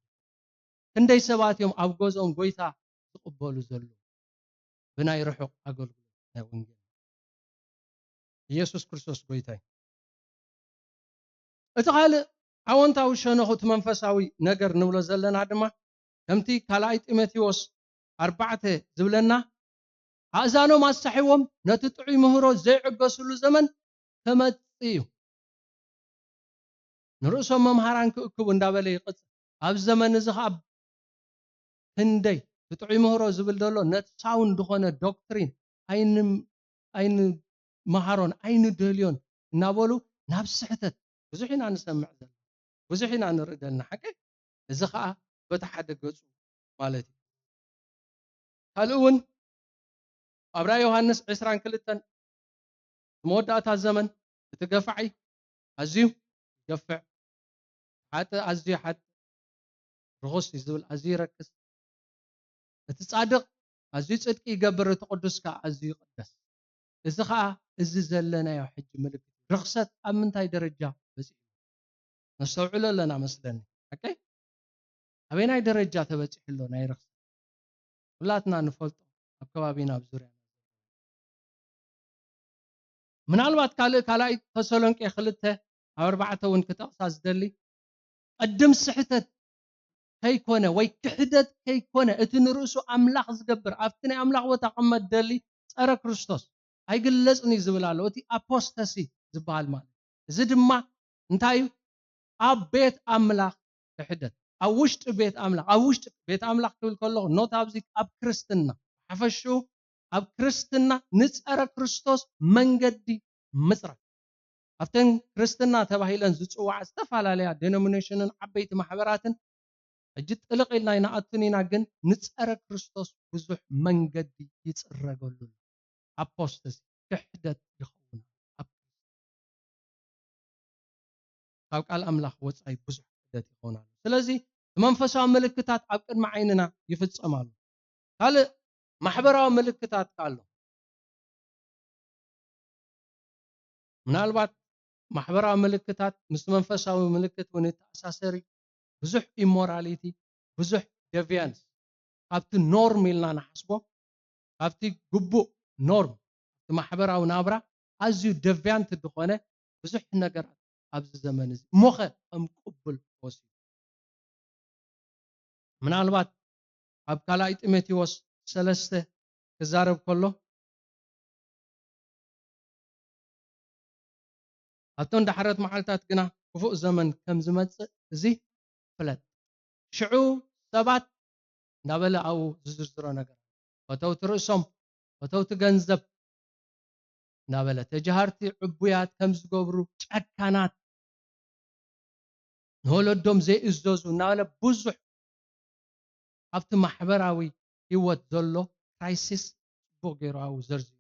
ክንደይ ሰባት እዮም ኣብ ገዝኦም ጎይታ ዝቕበሉ ዘለዉ ብናይ ርሑቕ ኣገልግሎት ናይ ወንጌል። ኢየሱስ ክርስቶስ ጎይታ እዩ። እቲ ካልእ ኣወንታዊ ሸነኹ እቲ መንፈሳዊ ነገር ንብሎ ዘለና ድማ ከምቲ ካልኣይ ጢሞቴዎስ ኣርባዕተ ዝብለና፣ ኣእዛኖም ኣሳሒዎም ነቲ ጥዑይ ምህሮ ዘይዕገስሉ ዘመን ክመጽእ እዩ። ንርእሶም መምሃራን ክእክቡ እንዳበለ ይቕጽል። ኣብ ዘመን እዚ ኸኣ ክንደይ ብጥዑይ ምህሮ ዝብል ዘሎ ነቲ ሳውንድ ዝኾነ ዶክትሪን ኣይን-፣ ኣይንመሃሮን ኣይንደልዮን እናበሉ ናብ ስሕተት ብዙሕ ኢና ንሰምዕ ዘለና፣ ብዙሕ ኢና ንርኢ ዘለና። ሓቀይ? እዚ ኸኣ በቲ ሓደ ገጹ ማለት እዩ። ካልእ እውን ኣብ ራእይ ዮሃንስ ዕስራን ክልተን መወዳእታ ዘመን እቲ ገፋዒ ኣዝዩ ይገፍዕ፣ ሓጥእ ኣዝዩ ይሓጥእ፣ ርኹስ እዩ ዝብል ኣዝዩ ይረክስ፣ እቲ ጻድቕ ኣዝዩ ጽድቂ ይገብር፣ እቲ ቅዱስ ከኣ ኣዝዩ ይቕደስ። እዚ ኸኣ እዚ ዘለናዮ ሕጂ ምልክት እዩ። ርኽሰት ኣብ ምንታይ ደረጃ በጺሑ? ነስተውዕሎ ኣለና መስለኒ። ሓቀይ? ኣበየናይ ደረጃ ተበጺሑ ኣሎ ናይ ርኽሰት? ኩላትና ንፈልጦ ኣብ ከባቢና ኣብ ዙርያና። ምናልባት ካልእ ካልኣይ ተሰሎንቄ ክልተ ኣብ ኣርባዕተ እውን ክጠቕሳ ዝደሊ፣ ቅድም ስሕተት ከይኮነ ወይ ክሕደት ከይኮነ እቲ ንርእሱ ኣምላኽ ዝገብር ኣብቲ ናይ ኣምላኽ ቦታ ክቕመጥ ደሊ ጸረ ክርስቶስ ኣይግለጽን እዩ ዝብል ኣሎ። እቲ ኣፖስተሲ ዝበሃል ማለት እዚ ድማ እንታይ እዩ? ኣብ ቤት ኣምላኽ ክሕደት፣ ኣብ ውሽጢ ቤት ኣምላኽ፣ ኣብ ውሽጢ ቤት ኣምላኽ ክብል ከለኹ ኖት ኣብዚ ኣብ ክርስትና ሓፈሽኡ ኣብ ክርስትና ንጸረ ክርስቶስ መንገዲ ምጽራግ። ኣብተን ክርስትና ተባሂለን ዝጽዋዓ ዝተፈላለያ ዴኖሚኔሽንን ዓበይቲ ማሕበራትን ሕጂ ጥልቕ ኢልና ኣይንኣቱን ኢና፣ ግን ንጸረ ክርስቶስ ብዙሕ መንገዲ ይጽረገሉ ኣሎ። ኣፖስተሲ፣ ክሕደት ይኸውን። ኣብ ካብ ቃል ኣምላኽ ወጻኢ ብዙሕ ክሕደት ይኸውን ኣሎ። ስለዚ እቲ መንፈሳዊ ምልክታት ኣብ ቅድሚ ዓይንና ይፍጸም ኣሎ። ካልእ ማሕበራዊ ምልክታት ከ ኣሎ። ምናልባት ማሕበራዊ ምልክታት ምስ መንፈሳዊ ምልክት እውን ይተኣሳሰር እዩ። ብዙሕ ኢሞራሊቲ፣ ብዙሕ ዴቪያንስ፣ ካብቲ ኖርም ኢልና ንሓስቦ፣ ካብቲ ግቡእ ኖርም፣ እቲ ማሕበራዊ ናብራ ኣዝዩ ዴቪያንት ዝኾነ ብዙሕ ነገራት ኣብዚ ዘመን እዚ። እሞኸ ከም ቅቡል ክወስድ ምናልባት ኣብ ካልኣይ ጢሞቴዎስ ሰለስተ ክዛረብ ከሎ፣ ኣብተን ዳሕረት መዓልታት ግና ክፉእ ዘመን ከም ዝመጽእ እዚ ፍለጥ። ሽዑ ሰባት እንዳበለ ኣብኡ ዝዝርዝሮ ነገር፣ ፈተውቲ ርእሶም፣ ፈተውቲ ገንዘብ እንዳበለ፣ ተጃሃርቲ ዕቡያት ከም ዝገብሩ፣ ጨካናት፣ ንወለዶም ዘይእዘዙ እናበለ ብዙሕ ኣብቲ ማሕበራዊ ህይወት ዘሎ ክራይሲስ ጽቡቕ ገይሩ ኣብኡ ዘርዚሩ።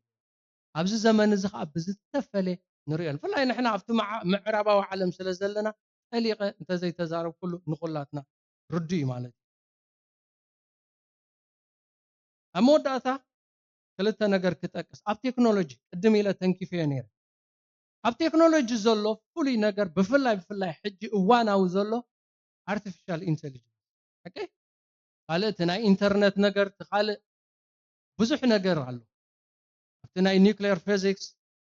ኣብዚ ዘመን እዚ ኸኣ ብዝተፈለ ንርእዮ። ብፍላይ ንሕና ኣብቲ መዓ-፣ ምዕራባዊ ዓለም ስለ ዘለና፣ ጠሊቐ እንተዘይተዛረብኩሉ ንኹላትና ርዱእ እዩ ማለት እዩ። ኣብ መወዳእታ ክልተ ነገር ክጠቅስ። ኣብ ቴክኖሎጂ ቅድም ኢለ ተንኪፈዮ ነይረ። ኣብ ቴክኖሎጂ ዘሎ ፍሉይ ነገር፣ ብፍላይ፣ ብፍላይ ሕጂ እዋናዊ ዘሎ ኣርቲፊሻል ኢንተሊጀንስ። ኦኬ? ካልእ እቲ ናይ ኢንተርነት ነገር፣ እቲ ካልእ ብዙሕ ነገር ኣሎ። ኣብቲ ናይ ኒውክሌር ፊዚክስ፣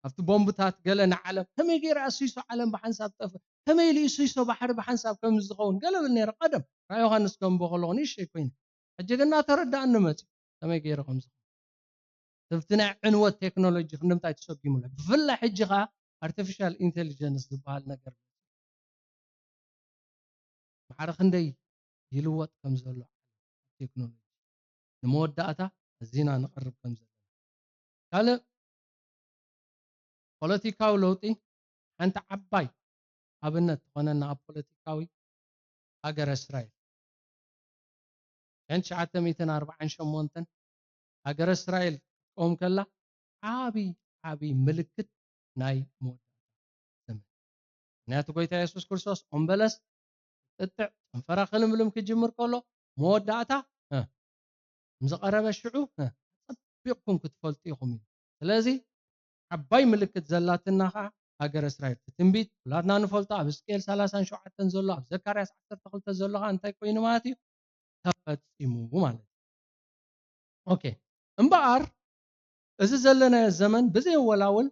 ኣብቲ ቦምብታት ገለ ንዓለም ከመይ ገይራ እሱይሶ ዓለም ብሓንሳብ ጠፍእ፣ ከመይ ኢሉ እሱይሶ ባሕሪ ብሓንሳብ ከም ዝኸውን ገለ ብል ነይረ ቀደም። ራእይ ዮሃንስ ከም በኸለኹ ንእሽተይ ኮይኑ። ሕጂ ግን እናተረዳእኒ መጽዩ ከመይ ገይሩ ከም ዝኸውን። ኣብቲ ናይ ዕንወት ቴክኖሎጂ ክንደምታይ ተሰጊሙሉ። ብፍላይ ሕጂ ኸኣ ኣርቲፊሻል ኢንቴሊጀንስ ዝበሃል ነገር ማዕረ ክንደይ ይልወጥ ከም ዘሎ ቴክኖሎጂ። ንመወዳእታ ኣዚና ንቐርብ ከም ዘለና። ካልእ ፖለቲካዊ ለውጢ ሓንቲ ዓባይ ኣብነት ትኾነና ኣብ ፖለቲካዊ ሃገረ እስራኤል። ሸን ትሽዓተ ሚእትን ኣርባዓን ሸሞንተን ሃገረ እስራኤል ክትቀውም ከላ ዓቢ፣ ዓቢ ምልክት ናይ መወዳእታ ዘመን። ምኽንያቱ ጎይታ የሱስ ክርስቶስ ኦም በለስ ጥጥዕ ጨንፈራ ክልምልም ክጅምር ከሎ መወዳእታ፣ እ፣ ምስ ቀረበ ሽዑ፣ እ፣ ጸቢቕኩም ክትፈልጡ ኢኹም ኢሉ። ስለዚ ዓባይ ምልክት ዘላትና ኸዓ ሃገረ እስራኤል። እቲ ትንቢት ኩላትና ንፈልጦ ኣብ ሕዝቅኤል ሰላሳን ሸውዓተን ዘሎ፣ ኣብ ዘካርያስ ዓሰርተ ክልተ ዘሎ ኸዓ እንታይ ኮይኑ ማለት እዩ? ተፈጺሙ ማለት እዩ። ኦኬ። እምበኣር እዚ ዘለናዮ ዘመን ብዘየወላውል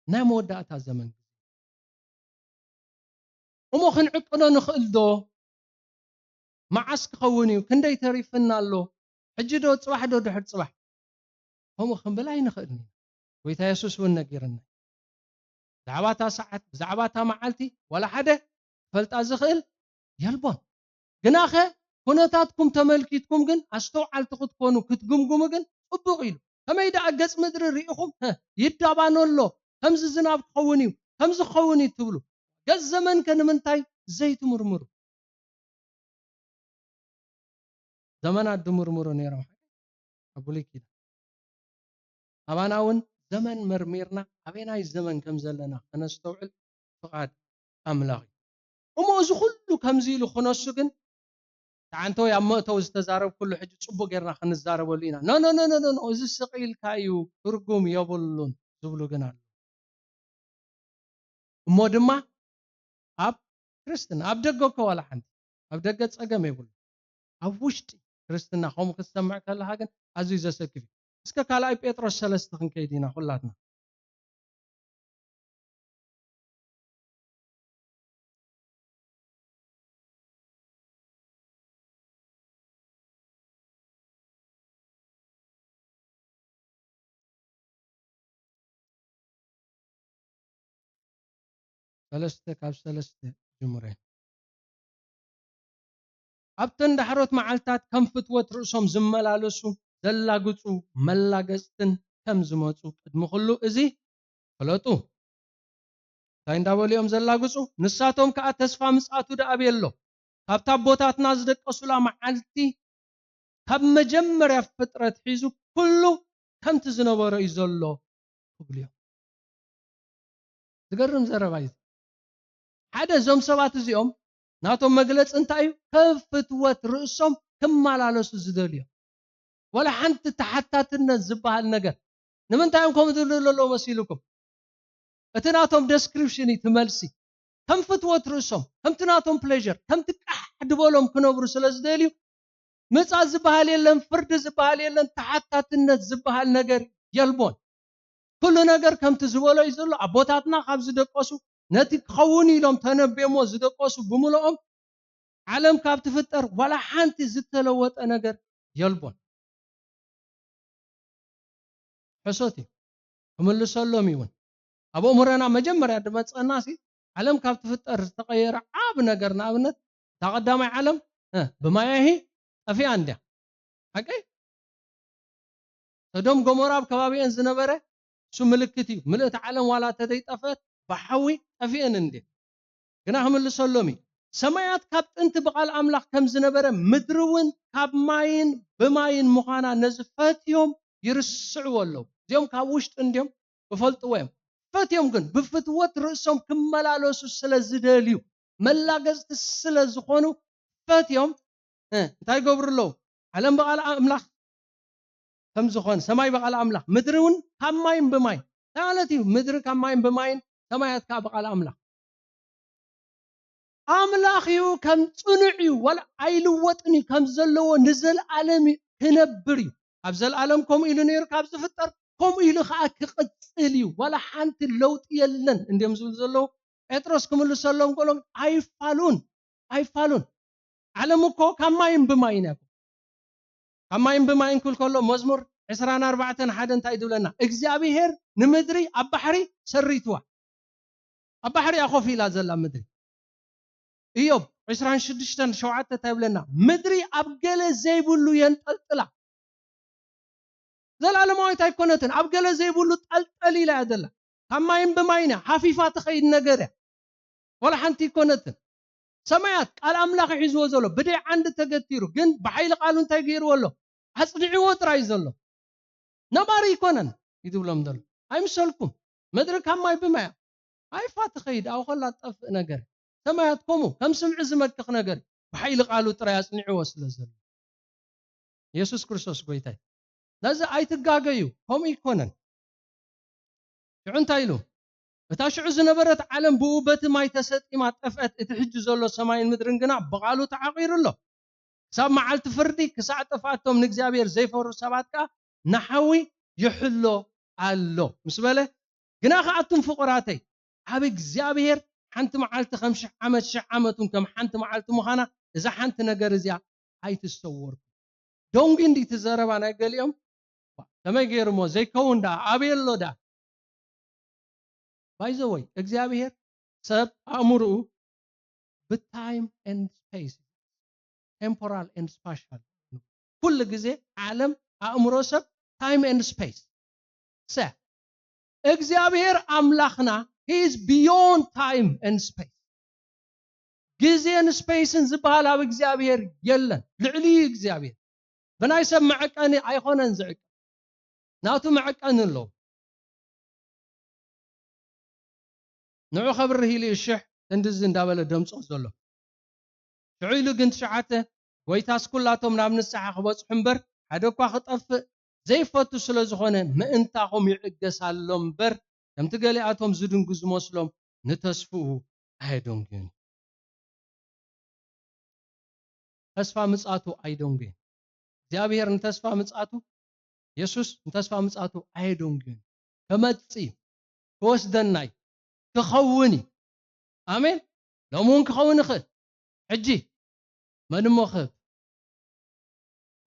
ናይ መወዳእታ ዘመን። እሞ ክንዕቅኖ ንኽእል ዶ? መዓስ ክኸውን እዩ? ክንደይ ተሪፍና ኣሎ? ሕጂ ዶ? ጽባሕ ዶ? ድሕር ጽባሕ? ከምኡ ክንብል ኣይንኽእልን ኢና። ጎይታ የሱስ እውን ነጊርና። ብዛዕባ እታ ሰዓት፣ ብዛዕባ እታ መዓልቲ፣ ዋላ ሓደ ክፈልጣ ዝኽእል የልቦን። ግናኸ፣ ኩነታትኩም ተመልኪትኩም ግን ኣስተውዓልቲ ክትኮኑ፣ ክትግምግሙ ግን ጽቡቕ ኢሉ። ከመይ ደኣ ገጽ ምድሪ ርኢኹም፣ "ህ፣ ይዳባኖ ኣሎ፣ ከምዚ ዝናብ ክኸውን እዩ፣ ከምዚ ክኸውን እዩ" ትብሉ? ገጽ ዘመንከ ንምንታይ ዘይትምርምሩ? ዘመናት ድምርምሩ ነይሮም ኣብ ብሉይ ኪዳን። ኣባና እውን ዘመን መርሚርና ኣበየናይ ዘመን ከም ዘለና ከነስተውዕል ፍቓድ ኣምላኽ እዩ። እሞ እዚ ኩሉ ከምዚ ኢሉ ክነሱ ግን፣ ተዓንተ ወይ ኣብ መእተዊ ዝተዛረብኩሉ ሕጂ ጽቡቕ ጌርና ክንዛረበሉ ኢና። ኖ፣ ኖ፣ ኖ፣ ኖ፣ ኖ፣ ኖ፣ እዚ ስቕ ኢልካ እዩ፣ ትርጉም የብሉን ዝብሉ ግን ኣለዉ። እሞ ድማ ኣብ ክርስትና፣ ኣብ ደገ እኮ ዋላ ሓንቲ፣ ኣብ ደገ ጸገም የብሉ። ኣብ ውሽጢ ክርስትና ከምኡ ክትሰምዕ ከለኻ ግን ኣዝዩ ዘሰክፍ እዩ። እስከ ካልኣይ ጴጥሮስ ሰለስተ ክንከይድ ኢና ኩላትና። ሰለስተ ካብ ሰለስተ ጅምረ። ኣብተን ዳሕሮት መዓልታት ከም ፍትወት ርእሶም ዝመላለሱ ዘላግጹ መላገጽትን ከም ዝመጹ ቅድሚ ኩሉ እዚ ፍለጡ። እንታይ እንዳበሉ እዮም ዘላግጹ? ንሳቶም ከኣ ተስፋ ምጽኣቱ ደኣ ኣበይ ኣሎ? ካብታ ኣቦታትና ዝደቀሱላ መዓልቲ ካብ መጀመርያ ፍጥረት ሒዙ ኩሉ ከምቲ ዝነበሮ እዩ ዘሎ ክብሉ እዮም። ዝገርም ዘረባ እዩ። ሓደ እዞም ሰባት እዚኦም ናቶም መግለፂ እንታይ እዩ? ከም ፍትወት ርእሶም ክመላለሱ ዝደልዩ። ዋላ ሓንቲ ተሓታትነት ዝበሃል ነገር። ንምንታይ እዮም ከምኡ ዝብሉ ዘለዉ መሲልኩም? እቲ ናቶም ደስክሪፕሽን እዩ እቲ መልሲ። ከም ፍትወት ርእሶም፣ ከምቲ ናቶም ፕሌዥር፣ ከምቲ ቃሕ ድበሎም ክነብሩ ስለ ዝደልዩ፣ ምጻት ዝበሃል የለን፣ ፍርዲ ዝበሃል የለን፣ ተሓታትነት ዝበሃል ነገር የልቦን። ኩሉ ነገር ከምቲ ዝበሎ እዩ ዘሎ። ኣቦታትና ካብ ዝደቀሱ፣ ነቲ ክኸውን ኢሎም ተነብዮሞ ዝደቀሱ ብምልኦም፣ ዓለም ካብ ትፍጠር ዋላ ሓንቲ ዝተለወጠ ነገር የልቦን። ሕሶት እዩ። ክምልሰሎም እዩ እውን። ኣብ ኣእምሮና መጀመርያ ዝመጸና ሲ፣ ዓለም ካብ ትፍጠር ዝተቐየረ ዓቢ ነገር፣ ንኣብነት፣ እታ ቀዳማይ ዓለም፣ እ፣ ብማያሂ ጠፊኣ እንድያ። ሓቀይ? ሰዶም ጎሞራ ኣብ ከባቢኤን ዝነበረ፣ እሱ ምልክት እዩ። ምልእቲ ዓለም ዋላ ተደይጠፈት፣ ብሓዊ ጠፊኤን እንድየ። ግና ክምልሰሎም እዩ። ሰማያት ካብ ጥንቲ ብቓል ኣምላኽ ከም ዝነበረ፣ ምድሪ እውን ካብ ማይን ብማይን ምዃና ነዚ ፈትዮም ይርስዕዎ ኣለዉ። እዚኦም ካብ ውሽጢ እንድዮም፣ ክፈልጥዎ እዮም። ፈትዮም ግን ብፍትወት ርእሶም ክመላለሱ ስለ ዝደልዩ፣ መላገጽቲ ስለ ዝኾኑ ፈትዮም፣ እ፣ እንታይ ይገብሩ ኣለዉ? ዓለም ብቓል ኣምላኽ ከም ዝኾነ፣ ሰማይ ብቓል ኣምላኽ፣ ምድሪ እውን ካብ ማይን ብማይን። እንታይ ማለት እዩ? ምድሪ ካብ ማይን ብማይን፣ ሰማያት ከዓ ብቓል ኣምላኽ። ኣምላኽ እዩ፣ ከም ጽኑዕ እዩ፣ ዋላ ኣይልወጥን እዩ፣ ከም ዘለዎ ንዘለኣለም እዩ፣ ክነብር እዩ። ኣብ ዘለኣለም ከምኡ ኢሉ ነይሩ ካብ ዝፍጠር፣ ከምኡ ኢሉ ከዓ ክቕጽል እዩ። ዋላ ሓንቲ ለውጢ የለን እንድዮም ዝብሉ ዘለዉ። ጴጥሮስ ክምልሰሎም ከሎ፣ ኣይፋሉን፣ ኣይፋሉን። ዓለም እኮ ካብ ማይን ብማይን እያ። ካብ ማይን ብማይን ክብል ከሎ መዝሙር ዕስራን ኣርባዕተን ሓደ እንታይ ዝብለና? እግዚኣብሄር ንምድሪ ኣብ ባሕሪ ሰሪትዋ። ኣብ ባሕሪ እያ ኮፍ ኢላ ዘላ ምድሪ። ኢዮብ ዕስራን ሽዱሽተን ሸውዓተ እንታይ ይብለና? ምድሪ ኣብ ገለ ዘይብሉ የንጠልጥላ። ዘላለማዊት ኣይኮነትን። ኣብ ገለ ዘይብሉ ጠልጠል ኢላ እያ ዘላ። ካብ ማይን ብማይን እያ። ሃፊፋ ትኸይድ ነገር እያ። ዋላ ሓንቲ ኣይኮነትን። ሰማያት ቃል ኣምላኽ ሒዝዎ ዘሎ፣ ብደይ ዓንዲ ተገቲሩ፣ ግን ብሓይሊ ቃሉ እንታይ ገይርዎ ኣሎ? ኣጽኒዕዎ ጥራይ ዘሎ። ነባሪ ኣይኮነን እዩ ዝብሎም ዘሎ። ኣይምሰልኩም። ምድሪ ካብ ማይ ብማይ እያ። ሃፊፋ ትኸይድ፣ ኣብኡ ከላ ትጠፍእ ነገር። ሰማያት ከምኡ፣ ከም ስምዒ ዝመክኽ ነገር። ብሓይሊ ቃሉ ጥራይ ኣጽኒዕዎ ስለ ዘሎ። የሱስ ክርስቶስ ጎይታ እዩ። ነዚ ኣይትጋገዩ፣ ከምኡ ኣይኮነን። ሽዑ እንታይ ኢሉ? እታ ሽዑ ዝነበረት ዓለም ብኡ በቲ ማይ ተሰጢማ ጠፍአት፣ እቲ ሕጂ ዘሎ ሰማይን ምድርን ግና ብቓሉ ተዓቒሩ ኣሎ። ክሳብ መዓልቲ ፍርዲ፣ ክሳዕ ጥፍኣቶም ንእግዚኣብሔር ዘይፈርሁ ሰባት ከኣ ንሓዊ ይሕሎ ኣሎ። ምስ በለ፣ ግና ከኣቱም ፍቑራተይ፣ ኣብ እግዚኣብሔር ሓንቲ መዓልቲ ከም ሽሕ ዓመት፣ ሽሕ ዓመት እውን ከም ሓንቲ መዓልቲ ምዃና፣ እዛ ሓንቲ ነገር እዚኣ ኣይትሰወርኩም። ደንጉዩ እንዲ እቲ ዘረባ ናይ ገሊኦም፣ ከመይ ገይሩ እሞ ዘይከውን ደኣ፣ ኣበይ ኣሎ ደኣ? By the way፣ እግዚኣብሔር ሰብ ኣእምሮኡ ብታይም ኤንድ ስፔስ፣ ቴምፖራል ኤንድ ስፓሻል፣ ኩሉ ግዜ ዓለም ኣእምሮ ሰብ ታይም ኤንድ ስፔስ። ሰ እግዚኣብሔር ኣምላኽና he is beyond time and space። ግዜን ስፔስን ዝበሃል ኣብ እግዚኣብሔር የለን። ልዕሊ እዩ እግዚኣብሔር። ብናይ ሰብ መዐቀኒ ኣይኾነን ዝዕቀን። ናቱ መዐቀኒ ኣለዎ። ንዑ ከብርህ ኢሉ እዩ ሽሕ ክንድዚ እንዳበለ ደምጾ ዘሎ። ሽዑ ኢሉ ግን ትሽዓተ፣ ጎይታስ ኩላቶም ናብ ንስሓ ክበጽሑ እምበር፣ ሓደ እኳ ክጠፍእ ዘይፈቱ ስለ ዝኾነ፣ ምእንታኹም ይዕገስ ኣሎ እምበር፣ ከምቲ ገሊኣቶም ዝድንጉ ዝመስሎም፣ ንተስፍኡ ኣየደንጉዩን። ተስፋ ምጻቱ ኣይደንጉዩን። እግዚኣብሔር ንተስፋ ምጻቱ፣ የሱስ ንተስፋ ምጻቱ ኣየደንጉዩን። ክመጽእ እዩ፣ ክወስደና እዩ፣ ክኸውን እዩ። ኣሜን። ሎሚ እውን ክኸውን ይኽእል። ሕጂ መን እሞ ክህብ?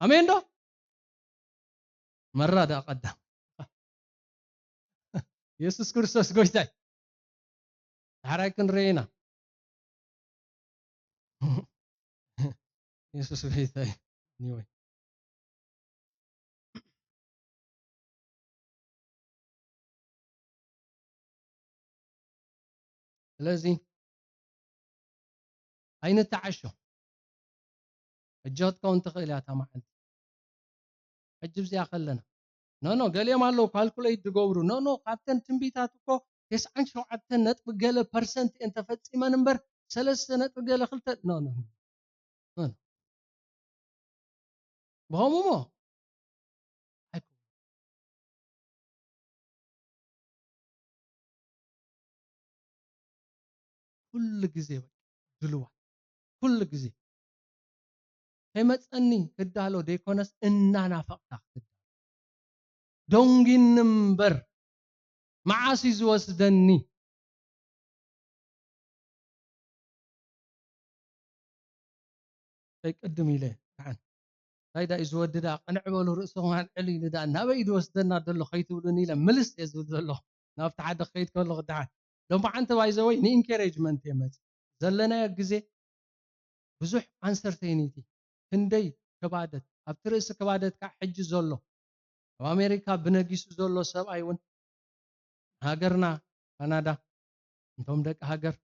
ኣሜን ዶ? መራ ደኣ ቀዳም። የሱስ ክርስቶስ ጎይታይ። ዳሕራይ ክንርኢ ኢና። የሱስ ጎይታይ። Anyway። ስለዚ ኣይንተዓሾ። ሕጂ ክትከውን ትኽእል እያ እታ መዓልቲ። ሕጂ ኣብዚኣ ከለና ኖ ኖ፣ ገሊኦም ኣለዉ ካልኩሌት ዝገብሩ። ኖ ኖ፣ ካብተን ትንቢታት እኮ ተስዓን ሸውዓተን ነጥቢ ገለ ፐርሰንት እየን ተፈጺመን እምበር፣ ሰለስተ ነጥቢ ገለ ክልተ፣ ኖ ኖ ኖ። ኖ ኖ። ብኸምኡ እሞ ኣይኮ-፣ ኩሉ ግዜ በቃ ድልዋት፣ ኩሉ ግዜ ከይመጸኒ ክዳሎ ዘይኮነስ እናናፈቕካ ክትዳሎ። ደንጊኒ እምበር መዓስ እዩ ዝወስደኒ? ከይቅድም ኢለ ደሓን። እንታይ ዳ እዩ ዝወዲ ዳ? ቅንዕ በሉ ርእስኹም ኣልዕሉ ኢሉ ዳ ናበይ እዩ ዝወስደና ዘሎ ከይትብሉኒ ኢለ ምልስ እየ ዝብል ዘለኹ። ናብቲ ሓደ ክኸይድ ከለኹ ደሓን። ሎማዓንቲ ባይዘወይ ንኢንከሬጅመንት እየ መጽእ። ዘለናዮ ግዜ ብዙሕ ኣንሰርቴኒቲ፣ ክንደይ ክባደት፣ ኣብቲ ርእሲ ክባደት ከዓ ሕጂ ዘሎ፣ ኣብ ኣሜሪካ ብነጊሱ ዘሎ ሰብኣይ እውን፣ ሃገርና ካናዳ፣ እንቶም ደቂ ሃገር፣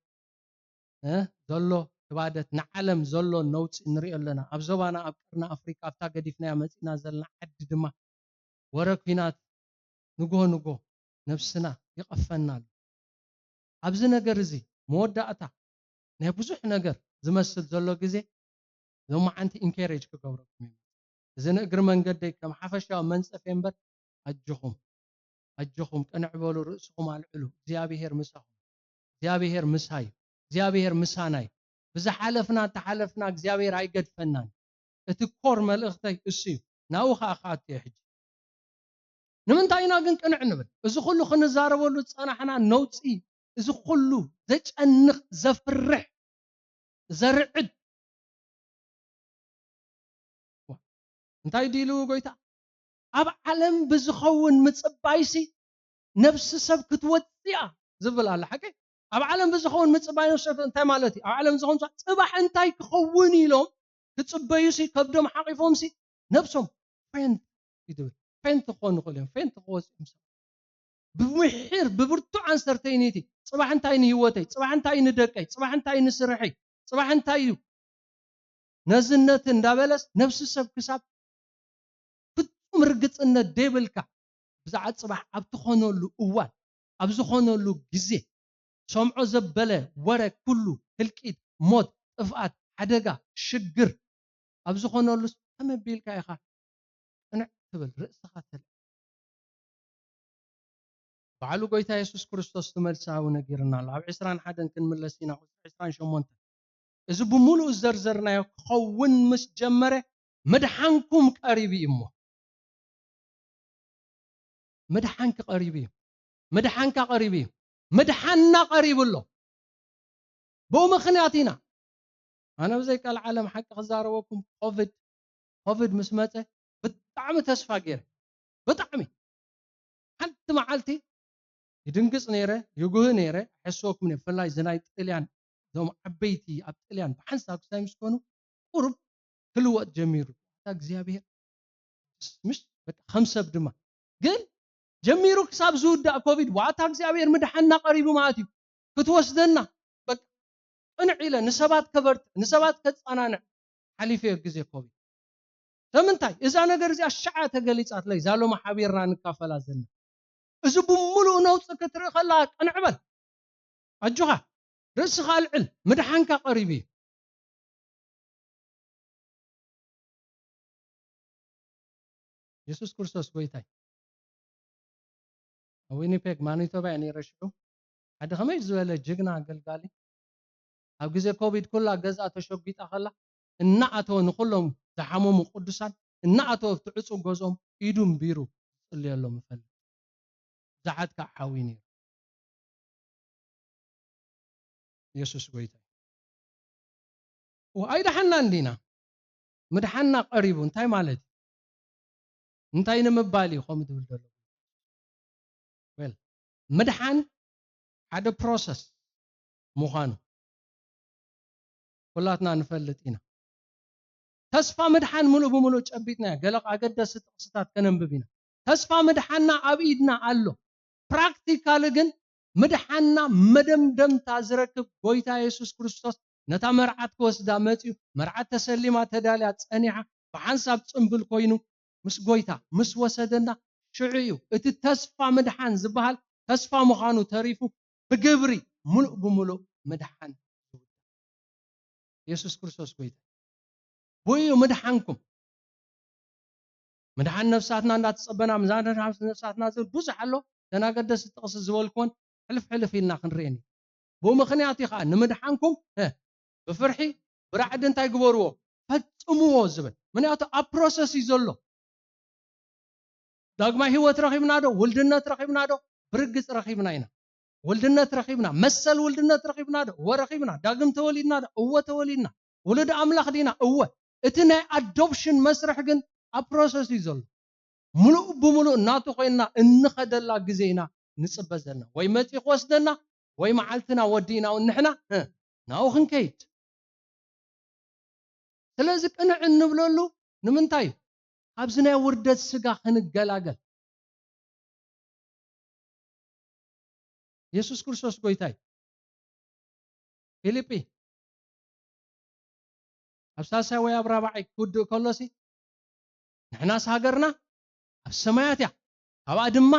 እ፣ ዘሎ ክባደት፣ ንዓለም ዘሎ ነውፂ ንሪኦ ኣለና። ኣብ ዞባና፣ ኣብ ቀርኒ ኣፍሪካ፣ ኣብታ ገዲፍናያ መፂና ዘለና ዓዲ ድማ ወረ ኲናት ንጎ ንጎ ነብስና ይቐፈና ኣሎ። ኣብዚ ነገር እዚ መወዳእታ ናይ ብዙሕ ነገር ዝመስል ዘሎ ግዜ ሎማዓንቲ ኢንከሬጅ ክገብረኩም እዩ። እዚ ንእግሪ መንገደይ ከም ሓፈሻዊ መንጸፍ እምበር፣ ኣጆኹም፣ ኣጆኹም፣ ቅንዕ በሉ፣ ርእስኹም ኣልዕሉ። እግዚኣብሄር ምሳኹም። እግዚኣብሄር ምሳይ፣ እግዚኣብሄር ምሳናይ። ብዝሓለፍና እንተሓለፍና እግዚኣብሄር ኣይገድፈናን። እቲ ኮር መልእኽተይ እሱ እዩ። ናብኡ ኸኣ ክኣቱ እየ ሕጂ። ንምንታይ ኢና ግን ቅንዕ ንብል? እዚ ኩሉ ክንዛረበሉ ዝጸናሕና ነውጺ፣ እዚ ኩሉ ዘጨንቕ፣ ዘፍርሕ፣ ዘርዕድ። እንታይ ድዩ ኢሉ ጎይታ? ኣብ ዓለም ብዝኸውን ምጽባይሲ ነብሲ ሰብ ክትወጽእ እያ ዝብል ኣሎ። ሓቂ? ኣብ ዓለም ብዝኸውን ምጽባይ ነብሲ ሰብ እንታይ ማለት እዩ? ኣብ ዓለም ዝኸውን ሰብ ጽባሕ እንታይ ክኸውን ኢሎም ክጽበዩሲ ከብዶም ሓቂፎምሲ ነብሶም ፌንት ይትብል። ፌንት ክኾኑ ይኽእሉ እዮም። ፌንት ክወጽኡ እዮም ሰብ። ብምሒር፣ ብብርቱዕ ኣንሰርተይኒቲ፣ ጽባሕ እንታይ ንህይወተይ፣ ጽባሕ እንታይ ንደቀይ፣ ጽባሕ እንታይ ንስርሐይ፣ ጽባሕ እንታይ እዩ ነዝነት እንዳበለስ ነብሲ ሰብ ክሳብ ፍጹም ርግጽነት ደይብልካ ብዛዕባ ጽባሕ ኣብ ትኾነሉ እዋን፣ ኣብ ዝኾነሉ ግዜ፣ ሰምዖ ዘበለ ወረ ኩሉ፣ ህልቂት፣ ሞት፣ ጥፍኣት፣ ሓደጋ፣ ሽግር ኣብ ዝኾነሉስ ከመይ ኣቢልካ ኢኻ ቅንዕ ትብል፣ ርእስኻ ተልዕል? ባዕሉ ጎይታ የሱስ ክርስቶስ እቲ መልሲ ኣብኡ ነጊርና ኣሎ። ኣብ ዕስራን ሓደን ክንምለስ ኢና፣ ቁጽሪ ዕስራን ሸሞንተን። እዚ ብምሉኡ ዝዘርዘርናዮ ክኸውን ምስ ጀመረ፣ "ምድሓንኩም ቀሪቡ እዩ እሞ፣ ምድሓንኪ ቀሪቡ እዩ፣ ምድሓንካ ቀሪቡ እዩ፣ ምድሓንና ቀሪቡ ኣሎ። ብኡ ምኽንያት ኢና፣ ኣነ ብዘይ ቃል ዓለም ሓቂ ክዛረበኩም፣ ኮቪድ፣ ኮቪድ ምስ መጸ ብጣዕሚ ተስፋ ገይረ፣ ብጣዕሚ። ሓንቲ መዓልቲ ይድንግጽ ነይረ፣ ይጉህ ነይረ፣ ኣይሕስወኩም እየ። ብፍላይ እዚ ናይ ጥልያን፣ እዞም ዓበይቲ ኣብ ጥልያን ብሓንሳብ ክሳይ ምስ ኮኑ፣ ቁሩብ ክልወጥ ጀሚሩ። ኣታ እግዚኣብሔር፣ ምሽ፣ በቃ፣ ከም ሰብ ድማ። ግን ጀሚሩ ክሳብ ዝውዳእ ኮቪድ፣ ዋታ እግዚኣብሔር ምድሓንና ቀሪቡ ማለት እዩ። ክትወስደና፣ በቃ፣ ቅንዕ ኢለ ንሰባት ከበርትዕ፣ ንሰባት ከጸናንዕ ሓሊፈዮ ግዜ ኮቪድ። ስለምንታይ? እዛ ነገር እዚኣ ሸዓ ተገሊጻትለይ፣ እዛ ሎሚ ሓቢርና ንካፈላ ዘለና። እዚ ብምሉኡ ነውጺ ክትርኢ ከላ ቅንዕ በል። ኣጆኻ፣ ርእስኻ ኣልዕል፣ ምድሓንካ ቀሪቡ እዩ። የሱስ ክርስቶስ ጎይታይ። ኣብ ዊኒፔግ ማኒቶባ እየ ነይረ ሽዑ። ሓደ ከመይ ዝበለ ጅግና ኣገልጋሊ፣ ኣብ ግዜ ኮቪድ ኩላ ገዝኣ ተሸጒጣ ከላ፣ እናኣተወ ንኹሎም ዝሓመሙ ቅዱሳን እናኣተወ ኣብቲ ዕጹው ገዝኦም ኢዱ ኣንቢሩ ዝጽልየሎም እፈልጥ። ብዙሓት ከዓ ሓውዩ ነይሩ። የሱስ ጎይታ እዩ። ው-፣ ኣይደሓናን ዲና? ምድሓንና ቀሪቡ እንታይ ማለት እዩ? እንታይ ንምባል እዩ ከምኡ ትብል ዘሎ? ዌል፣ ምድሓን ሓደ ፕሮሰስ ምዃኑ ኩላትና ንፈልጥ ኢና። ተስፋ ምድሓን ምሉእ ብምሉእ ጨቢጥና፣ ገለ ኣገደስቲ ጥቕስታት ከነንብብ ኢና። ተስፋ ምድሓንና ኣብ ኢድና ኣሎ። ፕራክቲካሊ ግን ምድሓንና መደምደምታ ዝረክብ ጎይታ የሱስ ክርስቶስ ነታ መርዓት ክወስዳ መጺኡ፣ መርዓት ተሰሊማ ተዳልያ ጸኒሓ፣ ብሓንሳብ ጽምብል ኮይኑ ምስ ጎይታ ምስ ወሰደና ሽዑ እዩ እቲ ተስፋ ምድሓን ዝበሃል ተስፋ ምዃኑ ተሪፉ ብግብሪ ምሉእ ብምሉእ ምድሓን። የሱስ ክርስቶስ ጎይታ ብኡ እዩ ምድሓንኩም። ምድሓን ነፍሳትና እንዳተጸበና፣ ምድሓን ነፍሳትና ዝብል ብዙሕ ኣሎ። እተን ኣገደስቲ ጥቕሲ ዝበልኩወን ሕልፍ ሕልፍ ኢልና ክንርእየን እዩ። ብኡ ምኽንያት እዩ ከዓ ንምድሓንኩም፣ እ፣ ብፍርሒ ብራዕዲ እንታይ ግበርዎ? ፈጽምዎ ዝብል። ምኽንያቱ ኣብ ፕሮሰስ እዩ ዘሎ። ዳግማይ ህይወት ረኺብና ዶ? ውልድነት ረኺብና ዶ? ብርግጽ ረኺብና ኢና። ውልድነት ረኺብና፣ መሰል ውልድነት ረኺብና ዶ? እወ ረኺብና። ዳግም ተወሊድና ዶ? እወ ተወሊድና። ውሉድ ኣምላኽ ዲና? እወ። እቲ ናይ ኣዶፕሽን መስርሕ ግን ኣብ ፕሮሰስ እዩ ዘሎ። ምሉእ ብምሉእ ናቱ ኮይንና እንኸደላ ግዜ ኢና ንጽበ ዘለና። ወይ መጺኡ ክወስደና፣ ወይ መዓልትና ወዲእና እውን ንሕና፣ እ፣ ናብኡ ክንከይድ። ስለዚ ቅንዕ እንብለሉ ንምንታይ እዩ? ካብዚ ናይ ውርደት ስጋ ክንገላገል። የሱስ ክርስቶስ ጎይታ እዩ። ፊልጲ ኣብ ሳልሳይ ወይ ኣብ ራብዓይ ክውድእ ከሎሲ፣ ንሕናስ ሃገርና ኣብ ሰማያት እያ፣ ካብኣ ድማ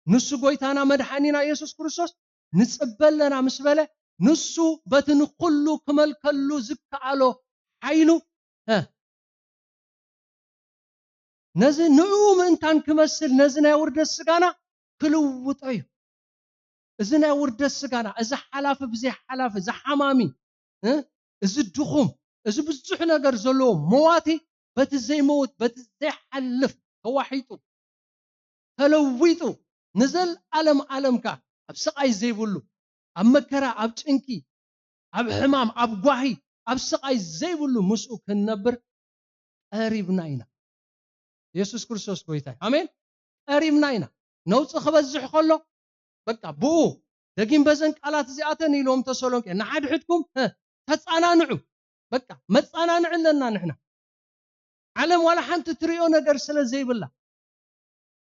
ንሱ ጎይታና መድሓኒና የሱስ ክርስቶስ ንጽበ ኣለና ምስ በለ፣ ንሱ በቲ ንኹሉ ክመልከሉ ዝከኣሎ ሓይሉ፣ እ፣ ነዚ ንዕኡ ምእንታን ክመስል ነዚ ናይ ውርደት ስጋና ክልውጦ እዩ። እዚ ናይ ውርደት ስጋና፣ እዚ ሓላፊ ብዘይ ሓላፊ፣ እዚ ሓማሚ፣ እ፣ እዚ ድኹም፣ እዚ ብዙሕ ነገር ዘለዎ መዋቲ በቲ ዘይመውት፣ በቲ ዘይሓልፍ ተዋሒጡ፣ ተለዊጡ፣ ንዘለኣለም ኣለም ከኣ ኣብ ስቓይ ዘይብሉ፣ ኣብ መከራ፣ ኣብ ጭንቂ፣ ኣብ ሕማም፣ ኣብ ጓሂ፣ ኣብ ስቓይ ዘይብሉ ምስኡ ክንነብር ቀሪብና ኢና። የሱስ ክርስቶስ ጎይታ እዩ። ኣሜን። ቀሪብና ኢና። ነውጺ ክበዝሕ ከሎ፣ በቃ ብኡ ደጊም በዘን ቃላት እዚኣተን ኢልዎም ተሰሎንቄ፣ ንሓድሕድኩም፣ እ፣ ተጻናንዑ። በቃ መጻናንዒ ኣለና ንሕና። ዓለም ዋላ ሓንቲ ትርእዮ ነገር ስለ ዘይብላ፣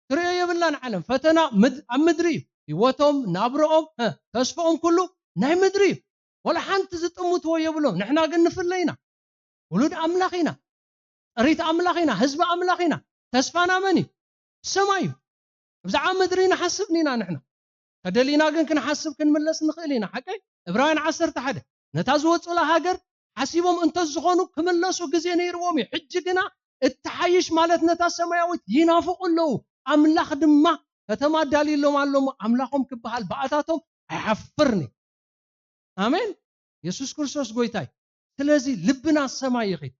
ትርእዮ የብላን ዓለም። ፈተና ምድ-፣ ኣብ ምድሪ እዩ። ህይወቶም፣ ናብረኦም፣ እ፣ ተስፍኦም ኩሉ ናይ ምድሪ እዩ። ዋላ ሓንቲ ዝጥምትዎ የብሎም። ንሕና ግን ንፍለ ኢና። ውሉድ ኣምላኽ ኢና። ጥሪት ኣምላኽ ኢና። ህዝቢ ኣምላኽ ኢና። ተስፋና መን እዩ? ሰማይ እዩ። ብዛዕባ ምድሪ ንሓስብ ኢና ንሕና። ተደሊና ግን ክንሓስብ ክንምለስ ንኽእል ኢና። ሓቀይ? ዕብራውያን ዓሰርተ ሓደ፣ ነታ ዝወጹላ ሃገር ሓሲቦም እንተዝኾኑ ክምለሱ ግዜ ነይርዎም እዩ። ሕጂ ግና እትሓይሽ ማለት ነታ ሰማያዊት ይናፍቑ ኣለዉ። ኣምላኽ ድማ ከተማ ኣዳልዩሎም ኣሎ እሞ ኣምላኾም ክበሃል ብኣታቶም ኣይሓፍርን እዩ። ኣሜን። የሱስ ክርስቶስ ጎይታ እዩ። ስለዚ ልብና ሰማይ ይኺድ።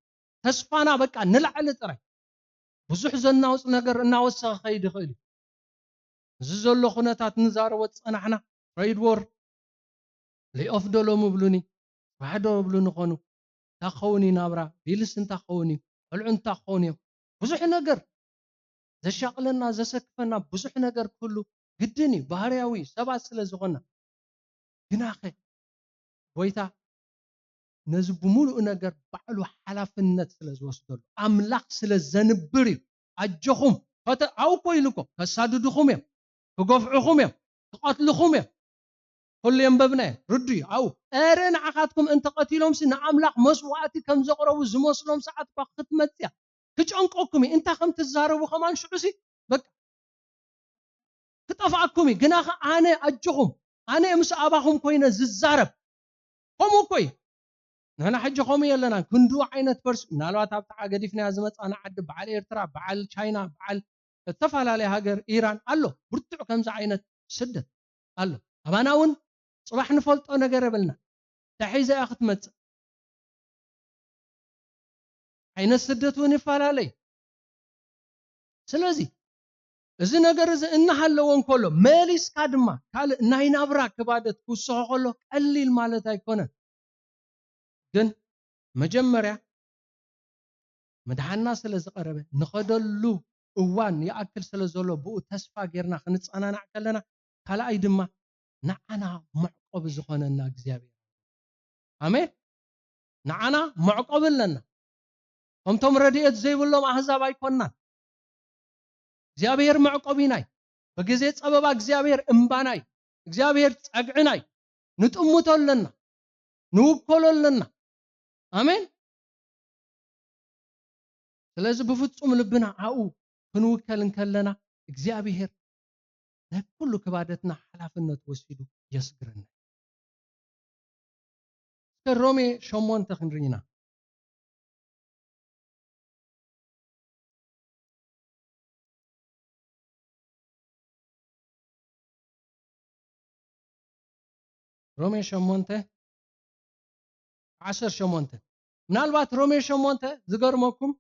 ተስፋና በቃ ንላዕሊ ጥራይ። ብዙሕ ዘናውጽ ነገር እናወሰኸ ክኸይድ ይኽእል እዩ። እዚ ዘሎ ኩነታት ንዛረቦ ዝጸናሕና፣ ትሬድ ዎር፣ ሌኦፍ ዶ ሎም ይብሉኒ፣ ስራሕ ዶ ይብሉኒ ኾኑ፣ እንታይ ክኸውን እዩ ናብራ፣ ቢልስ እንታይ ክኸውን እዩ፣ ቆልዑ እንታይ ክኾኑ እዮም። ብዙሕ ነገር ዘሻቕለና፣ ዘሰክፈና ብዙሕ ነገር ክህሉ ግድን እዩ፣ ባህርያዊ እዩ፣ ሰባት ስለ ዝኾንና። ግናኸ ጎይታ ነዚ ብምሉእ ነገር ባዕሉ ሓላፍነት ስለ ዝወስደሉ፣ ኣምላኽ ስለ ዘንብር እዩ። ኣጆኹም፣ ፈተ-፣ ኣብኡ እኮ ኢሉ እኮ፣ ከሳድድኹም እዮም፣ ክገፍዑኹም እዮም፣ ክቐትልኹም እዮም። ኩሉ የንበብናዮ፣ ርዱ እዩ። ኣብኡ፣ "ኧረ ንዓኻትኩም እንተቐቲሎምሲ ንኣምላኽ መስዋእቲ ከም ዘቕረቡ ዝመስሎም ሰዓት እኳ ክትመጽእ እያ። ክጨንቀኩም እዩ። እንታይ ከም ትዛረቡ ከማን ሽዑሲ፣ በቃ፣ ክጠፍኣኩም እዩ። ግናኸ ኣነ ኣጆኹም፣ ኣነ ምስ ኣባኹም ኮይነ ዝዛረብ." ከምኡ እኮ እዩ። ንሕና ሕጂ ከምኡ የለናን። ክንድኡ ዓይነት ፐርስ-፣ ምናልባት ኣብታ ገዲፍናያ ዝመጻና ዓዲ፣ በዓል ኤርትራ፣ በዓል ቻይና፣ በዓል ዝተፈላለየ ሃገር፣ ኢራን ኣሎ። ብርቱዕ ከምዚ ዓይነት ስደት ኣሎ። ኣባና እውን ጽባሕ ንፈልጦ ነገር የብልና። እንታይ ሒዛ እያ ክትመጽእ? ዓይነት ስደት እውን ይፈላለ እዩ። ስለዚ እዚ ነገር እዚ እናሃለወ እንከሎ፣ መሊስካ ድማ ካልእ ናይ ናብራ ክባደት ክውስኾ ከሎ፣ ቀሊል ማለት ኣይኮነን። ግን መጀመርያ ምድሓንና ስለ ዝቐረበ፣ ንኸደሉ እዋን ይኣክል ስለ ዘሎ፣ ብኡ ተስፋ ጌርና ክንጸናናዕ ከለና፣ ካልኣይ ድማ ንዓና መዕቆቢ ዝኾነና እግዚኣብሔር። ኣሜን። ንዓና መዕቆቢ ኣለና። ከምቶም ረድኤት ዘይብሎም ኣህዛብ ኣይኮንናን። እግዚኣብሔር መዕቆቢና እዩ። በግዜ ጸበባ እግዚኣብሔር እምባና እዩ። እግዚኣብሔር ጸግዕና እዩ። ንጥምቶ ኣለና። ንውከሎ ኣለና። ኣሜን። ስለዚ ብፍጹም ልብና ኣብኡ ክንውከል እንከለና፣ እግዚኣብሔር ናይ ኩሉ ክባደትና ሓላፍነት ወሲዱ የስግረና። እስከ ሮሜ ሸሞንተ ክንርኢና። ሮሜ ሸሞንተ ዓሰርተ ሸሞንተ። ምናልባት ሮሜ ሸሞንተ ዝገርመኩም፣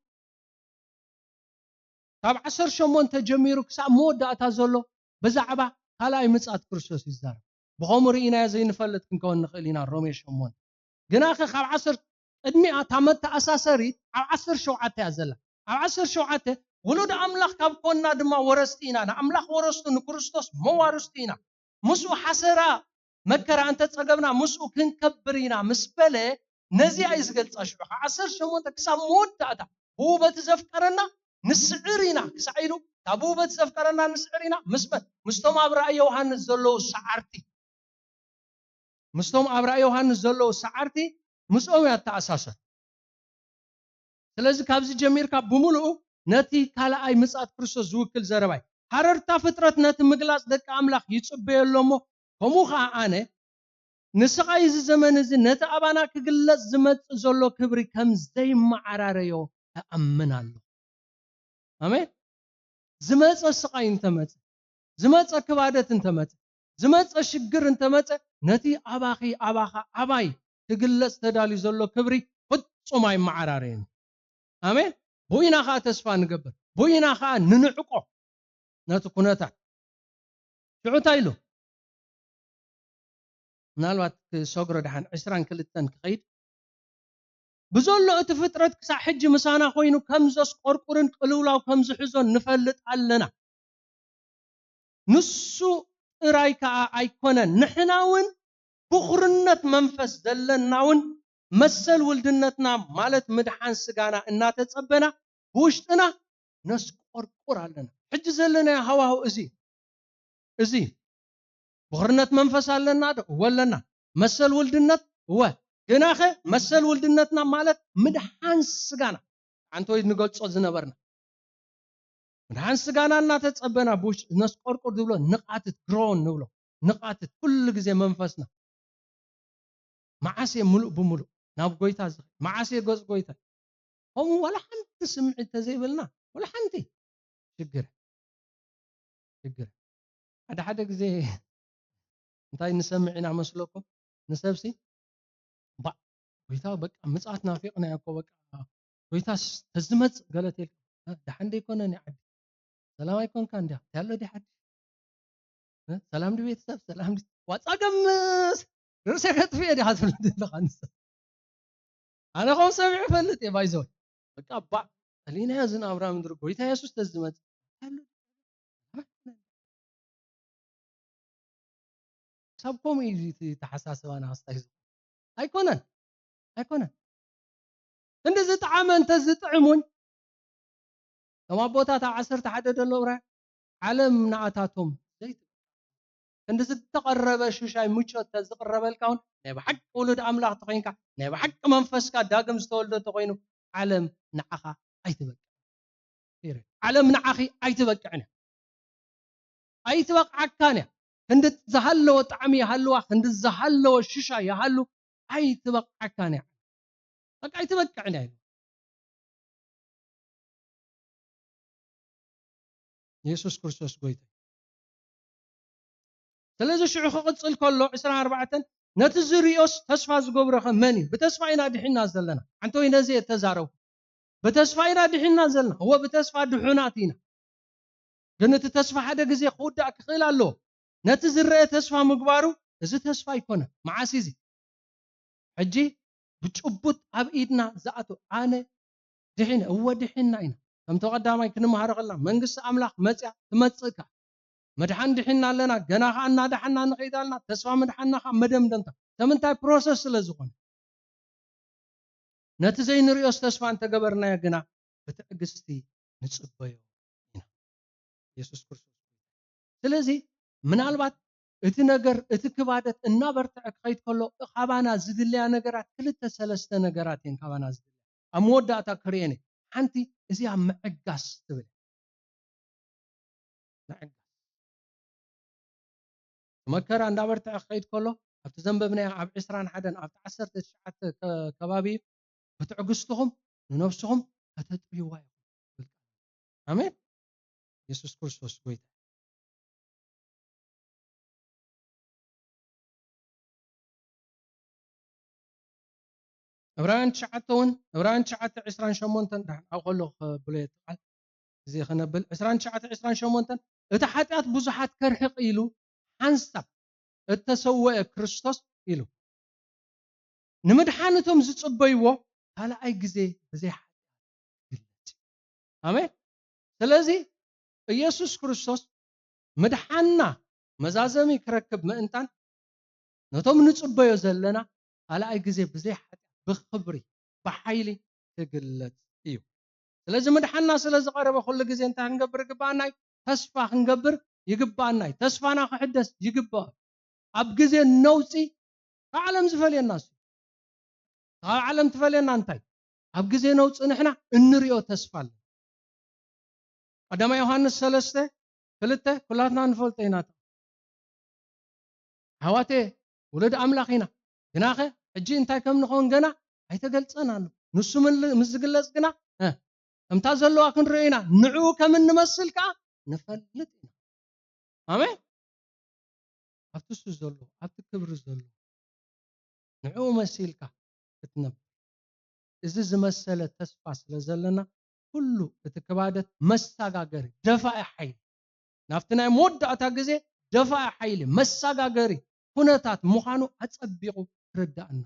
ካብ ዓሰርተ ሸሞንተ ጀሚሩ ክሳብ መወዳእታ ዘሎ ብዛዕባ ካልኣይ ምጽኣት ክርስቶስ ይዛረብ። ብኸምኡ ርኢናዮ ዘይንፈልጥ ክንከውን ንኽእል ኢና። ሮሜ ሸሞንተ ግናኸ ካብ ዓሰርተ፣ ቅድሚኣ እታ መተኣሳሰሪት ኣብ ዓሰርተ ሸውዓተ እያ ዘላ። ኣብ ዓሰርተ ሸውዓተ፣ ውሉድ ኣምላኽ ካብ ኮንና ድማ ወረስቲ ኢና፣ ንኣምላኽ ወረስቱ ንክርስቶስ መዋርስቲ ኢና። ምስኡ ሓሰራ መከራ እንተ ጸገብና ምስኡ ክንከብር ኢና ምስ በለ፣ ነዚኣ እዩ ዝገልጻ። ሽዑ ካብ ዓሰርተ ሸሞንተ ክሳብ መወዳእታ፣ ብኡ በቲ ዘፍቀረና ንስዕር ኢና ክሳዕ ኢሉ፣ እታ ብኡ በቲ ዘፍቀረና ንስዕር ኢና ምስ መን? ምስቶም ኣብ ራእይ ዮሃንስ ዘለዉ ሰዓርቲ። ምስቶም ኣብ ራእይ ዮሃንስ ዘለዉ ሰዓርቲ ምስኦም እያ እተኣሳሰር። ስለዚ ካብዚ ጀሚርካ ብምሉኡ ነቲ ካልኣይ ምጽኣት ክርስቶስ ዝውክል ዘረባ እዩ። ሃረርታ ፍጥረት ነቲ ምግላጽ ደቂ ኣምላኽ ይጽበዮ ኣሎ እሞ፣ ከምኡ ኸኣ ኣነ ንስቓይ እዚ ዘመን እዚ ነቲ ኣባና ክግለጽ ዝመጽእ ዘሎ ክብሪ ከም ዘይመዓራረዮ እኣምን ኣለኹ። ኣሜን። ዝመጸ ስቓይ እንተመጸ፣ ዝመጸ ክባደት እንተመጸ፣ ዝመጸ ሽግር እንተመጸ፣ ነቲ ኣባኺ፣ ኣባኻ፣ ኣባይ ክግለጽ ተዳልዩ ዘሎ ክብሪ ፍጹም ኣይመዓራረየን። ኣሜን። ብኡ ኢና ኸኣ ተስፋ ንገብር፣ ብኡ ኢና ኸኣ ንንዕቆ ነቲ ኩነታት። ሽዑ እንታይ ኢሉ? ምናልባት ክሰግሮ ደሓን ዕስራን ክልተን ክኸይድ፣ ብዘሎ እቲ ፍጥረት ክሳዕ ሕጂ ምሳና ኮይኑ ከም ዘስቆርቁርን ቅልውላው ከም ዝሕዞን ንፈልጥ ኣለና። ንሱ ጥራይ ከኣ ኣይኮነን፣ ንሕና እውን ብኹርነት መንፈስ ዘለና እውን መሰል ውልድነትና፣ ማለት ምድሓን ስጋና እናተጸበና፣ ብውሽጥና ነስቆርቁር ኣለና። ሕጂ ዘለናዮ ሃዋሁ እዚ፣ እዚ ብኹርነት መንፈስ ኣለና ዶ? እወ ኣለና። መሰል ውልድነት? እወ። ግናኸ መሰል ውልድነትና ማለት ምድሓን ስጋና፣ ሓንቲ ወይ ንገልጾ ዝነበርና፣ ምድሓን ስጋና እናተጸበና፣ ብውሽጢ ነስቆርቁር ዝብሎ ንቓትት፣ ግሮን ንብሎ፣ ንቓትት ኩሉ ግዜ መንፈስና። መዓስ እየ ምሉእ ብምሉእ ናብ ጎይታ ዝኸ-፣ መዓስ እየ ገጽ ጎይታ? ከምኡ ዋላ ሓንቲ ስምዒት ተዘይብልና፣ ዋላ ሓንቲ ሽግር፣ ሽግር። ሓደ ሓደ ግዜ እንታይ ንሰምዕ ኢና መስለኩም? ንሰብሲ፣ "ባዕ፣ ጎይታ በቃ ምጽኣት ናፊቕና እኮ፣ በቃ ጎይታስ ተዝመጽእ" ገለ ተልካ፣ "እ፣ ደሓን ደይኮነን እዩ ዓዲ? ሰላም ኣይኮንካ እንዲያ? እንታይ ኣሎ ድዩ ሓድሽ? እ፣ ሰላም ድዩ ቤተሰብ? ሰላም ድዩ?" ዋጻ ገምስ ርእሰ ከጥፍኤ ዲኻ ትብል ዘለኻ ንሰብ? ኣነ ከም ሰሚዐ እፈልጥ እየ፣ ባይዘወይ። በቃ፣ ባዕ፣ ጠሊናዮ ዝናብራ ምድሪ፣ ጎይታ የሱስ ተዝመጽእ። ክሳብ ከምኡ እዩ እቲ ተሓሳስባና ክስታይ ዝኸውን። ኣይኮነን፣ ኣይኮነን። ክንዲ ዝጠዓመ እንተ ዝጥዕም እውን፣ ከም ኣቦታት ኣብ ዓሰርተ ሓደ ዘሎ እብራውያን፣ ዓለም ንኣታቶም ዘይትበቃ። ክንዲ ዝተቐረበ ሽሻይ ምቾት እንተ ዝቕረበልካ እውን፣ ናይ ብሓቂ ውሉድ ኣምላኽ ተኾይንካ፣ ናይ ብሓቂ መንፈስካ ዳግም ዝተወልደ ተኾይኑ፣ ዓለም ንዓኻ ኣይትበቅዕን። ፔርዮድ። ዓለም ንዓኺ ኣይትበቅዕን እያ። ኣይትበቕዓካን እያ። ክንዲ ዝሃለወ ጣዕሚ ይሃልዋ፣ ክንዲ ዝሃለወ ሽሻይ ይሃሉ፣ ኣይትበቕዓካን እያ። በቃ ኣይትበቅዕን እያ። የሱስ ክርስቶስ ጎይታ እዩ። ስለዚ ሽዑ ክቕጽል ከሎ ዕስራን ኣርባዕተን፣ ነቲ ዝርእዮስ ተስፋ ዝገብሮኸ መን እዩ? ብተስፋ ኢና ድሒና ዘለና። ሓንቲ ወይ ነዚ እየ እተዛረብኩ። ብተስፋ ኢና ድሒና ዘለና። እወ፣ ብተስፋ ድሑናት ኢና። ግን እቲ ተስፋ ሓደ ግዜ ክውዳእ ክኽእል ኣለዎ። ነቲ ዝረአ ተስፋ ምግባሩ፣ እዚ ተስፋ ኣይኮነን። መዓስ እዚ? ሕጂ ብጭቡጥ ኣብ ኢድና ዝኣቱ፣ ኣነ ድሒነ፣ እወ ድሒና ኢና። ከምቲ ቀዳማይ ክንመሃሮ ከለና፣ መንግስቲ ኣምላኽ መጽያ ትመጽእ ከኣ። መድሓን ድሒና ኣለና፣ ገና ከኣ እናደሓና ንኸይድ ኣለና። ተስፋ ምድሓንና ከኣ መደምደምታ። ስለምንታይ? ፕሮሰስ ስለ ዝኾነ። ነቲ ዘይንርእዮስ ተስፋ እንተገበርናዮ ግና ብትዕግስቲ ንጽበዮ ኢና። የሱስ ክርስቶስ። ስለዚ ምናልባት እቲ ነገር፣ እቲ ክባደት እናበርትዐ ክኸይድ ከሎ፣ ካባና ዝድለያ ነገራት ክልተ ሰለስተ ነገራት እየን ካባና ዝድለያ። ኣብ መወዳእታ ክርእየን እየ። ሓንቲ እዚኣ ምዕጋስ ትብል። ምሕጋዝ። መከራ እንዳበርትዐ ክኸይድ ከሎ ኣብቲ ዘንበብናዮ ኣብ ዕስራን ሓደን ኣብቲ ዓሰርተ ትሽዓተ ከ-፣ ከባቢ እዩ። ብትዕግስትኹም ንነብስኹም ከተጥርይዋ ኢኹም። ኣሜን። የሱስ ክርስቶስ ጎይታ። ዕብራውያን ትሽዓተ እውን፣ ዕብራውያን ትሽዓተ ዕስራን ሸሞንተን፣ ዳሕን ኣብኡ ከሎ ክብሎ እየ እቲ ቃል፣ ግዜ ክነብል። ዕስራን ትሽዓተ ዕስራን ሸሞንተን፣ እቲ ሓጢኣት ብዙሓት ከርሕቕ ኢሉ ሓንሳብ እተሰወአ ክርስቶስ ኢሉ ንምድሓን እቶም ዝጽበይዎ ካልኣይ ግዜ ብዘይ ሓጢኣት ይግለጽ። ኣሜን። ስለዚ ኢየሱስ ክርስቶስ ምድሓንና መዛዘሚ ክረክብ ምእንታን ነቶም ንጽበዮ ዘለና ካልኣይ ግዜ ብዘይ ሓጢኣት ብኽብሪ ብሓይሊ ክግለጽ እዩ። ስለዚ ምድሓንና ስለ ዝቐረበ ኩሉ ግዜ እንታይ ክንገብር ይግባኣና እዩ? ተስፋ ክንገብር ይግባኣና እዩ። ተስፋና ክሕደስ ይግባእ። ኣብ ግዜ ነውጺ ካብ ዓለም ዝፈልየና እሱ። ካብ ዓለም ትፈልየና እንታይ? ኣብ ግዜ ነውጺ ንሕና እንሪኦ ተስፋ ኣሎ። ቀዳማይ ዮሃንስ ሰለስተ ክልተ ኩላትና ንፈልጦ ኢና። ኣሕዋተየ፣ ውሉድ ኣምላኽ ኢና። ግናኸ ሕጂ እንታይ ከም ንኸውን ገና ኣይተገልጸን ኣሎ። ንሱ ምል-፣ ምስ ዝግለጽ ግና፣ እ፣ ከምታ ዘለዋ ክንርእዮ ኢና። ንዕኡ ከም እንመስል ከኣ ንፈልጥ ኢና። ኣሜን። ኣብቲ እሱ ዘሎ፣ ኣብቲ ክብሪ ዘሎ፣ ንዕኡ መሲልካ ክትነብር። እዚ ዝመሰለ ተስፋ ስለ ዘለና፣ ኩሉ እቲ ክባደት መሳጋገሪ፣ ደፋኢ ሓይሊ፣ ናብቲ ናይ መወዳእታ ግዜ ደፋኢ ሓይሊ፣ መሳጋገሪ ኩነታት ምዃኑ ኣጸቢቑ ክርዳእና።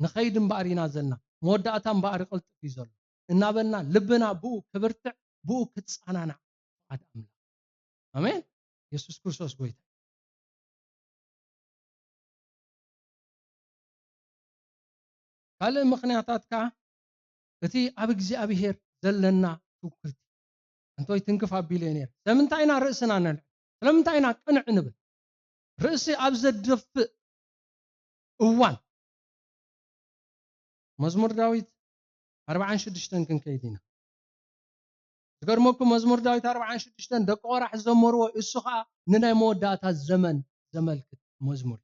ንኸይድ እምበኣር ኢና ዘለና፣ መወዳእታ እምበኣር ይቕልጥፍ እዩ ዘሎ እናበልና ልብና ብኡ ክብርትዕ፣ ብኡ ክጸናናዕ ፍቓድ ኣምላኽ። ኣሜን። የሱስ ክርስቶስ ጎይታ። ካልእ ምኽንያታት ከኣ እቲ ኣብ እግዚኣብሄር ዘለና ትውክልቲ። እንቶይ ትንክፍ ኣቢለ እየ ነይረ። ስለምንታይ ኢና ርእስና ነልዕል? ስለምንታይ ኢና ቅንዕ ንብል? ርእሲ ኣብ ዘደፍእ እዋን መዝሙር ዳዊት ኣርብዓን ሽዱሽተን ክንከይድ ኢና። ዝገርመኩም መዝሙር ዳዊት ኣርብዓን ሽዱሽተን ደቂ ቆራሕ ዝዘመርዎ እሱ ኸኣ ንናይ መወዳእታ ዘመን ዘመልክት መዝሙር።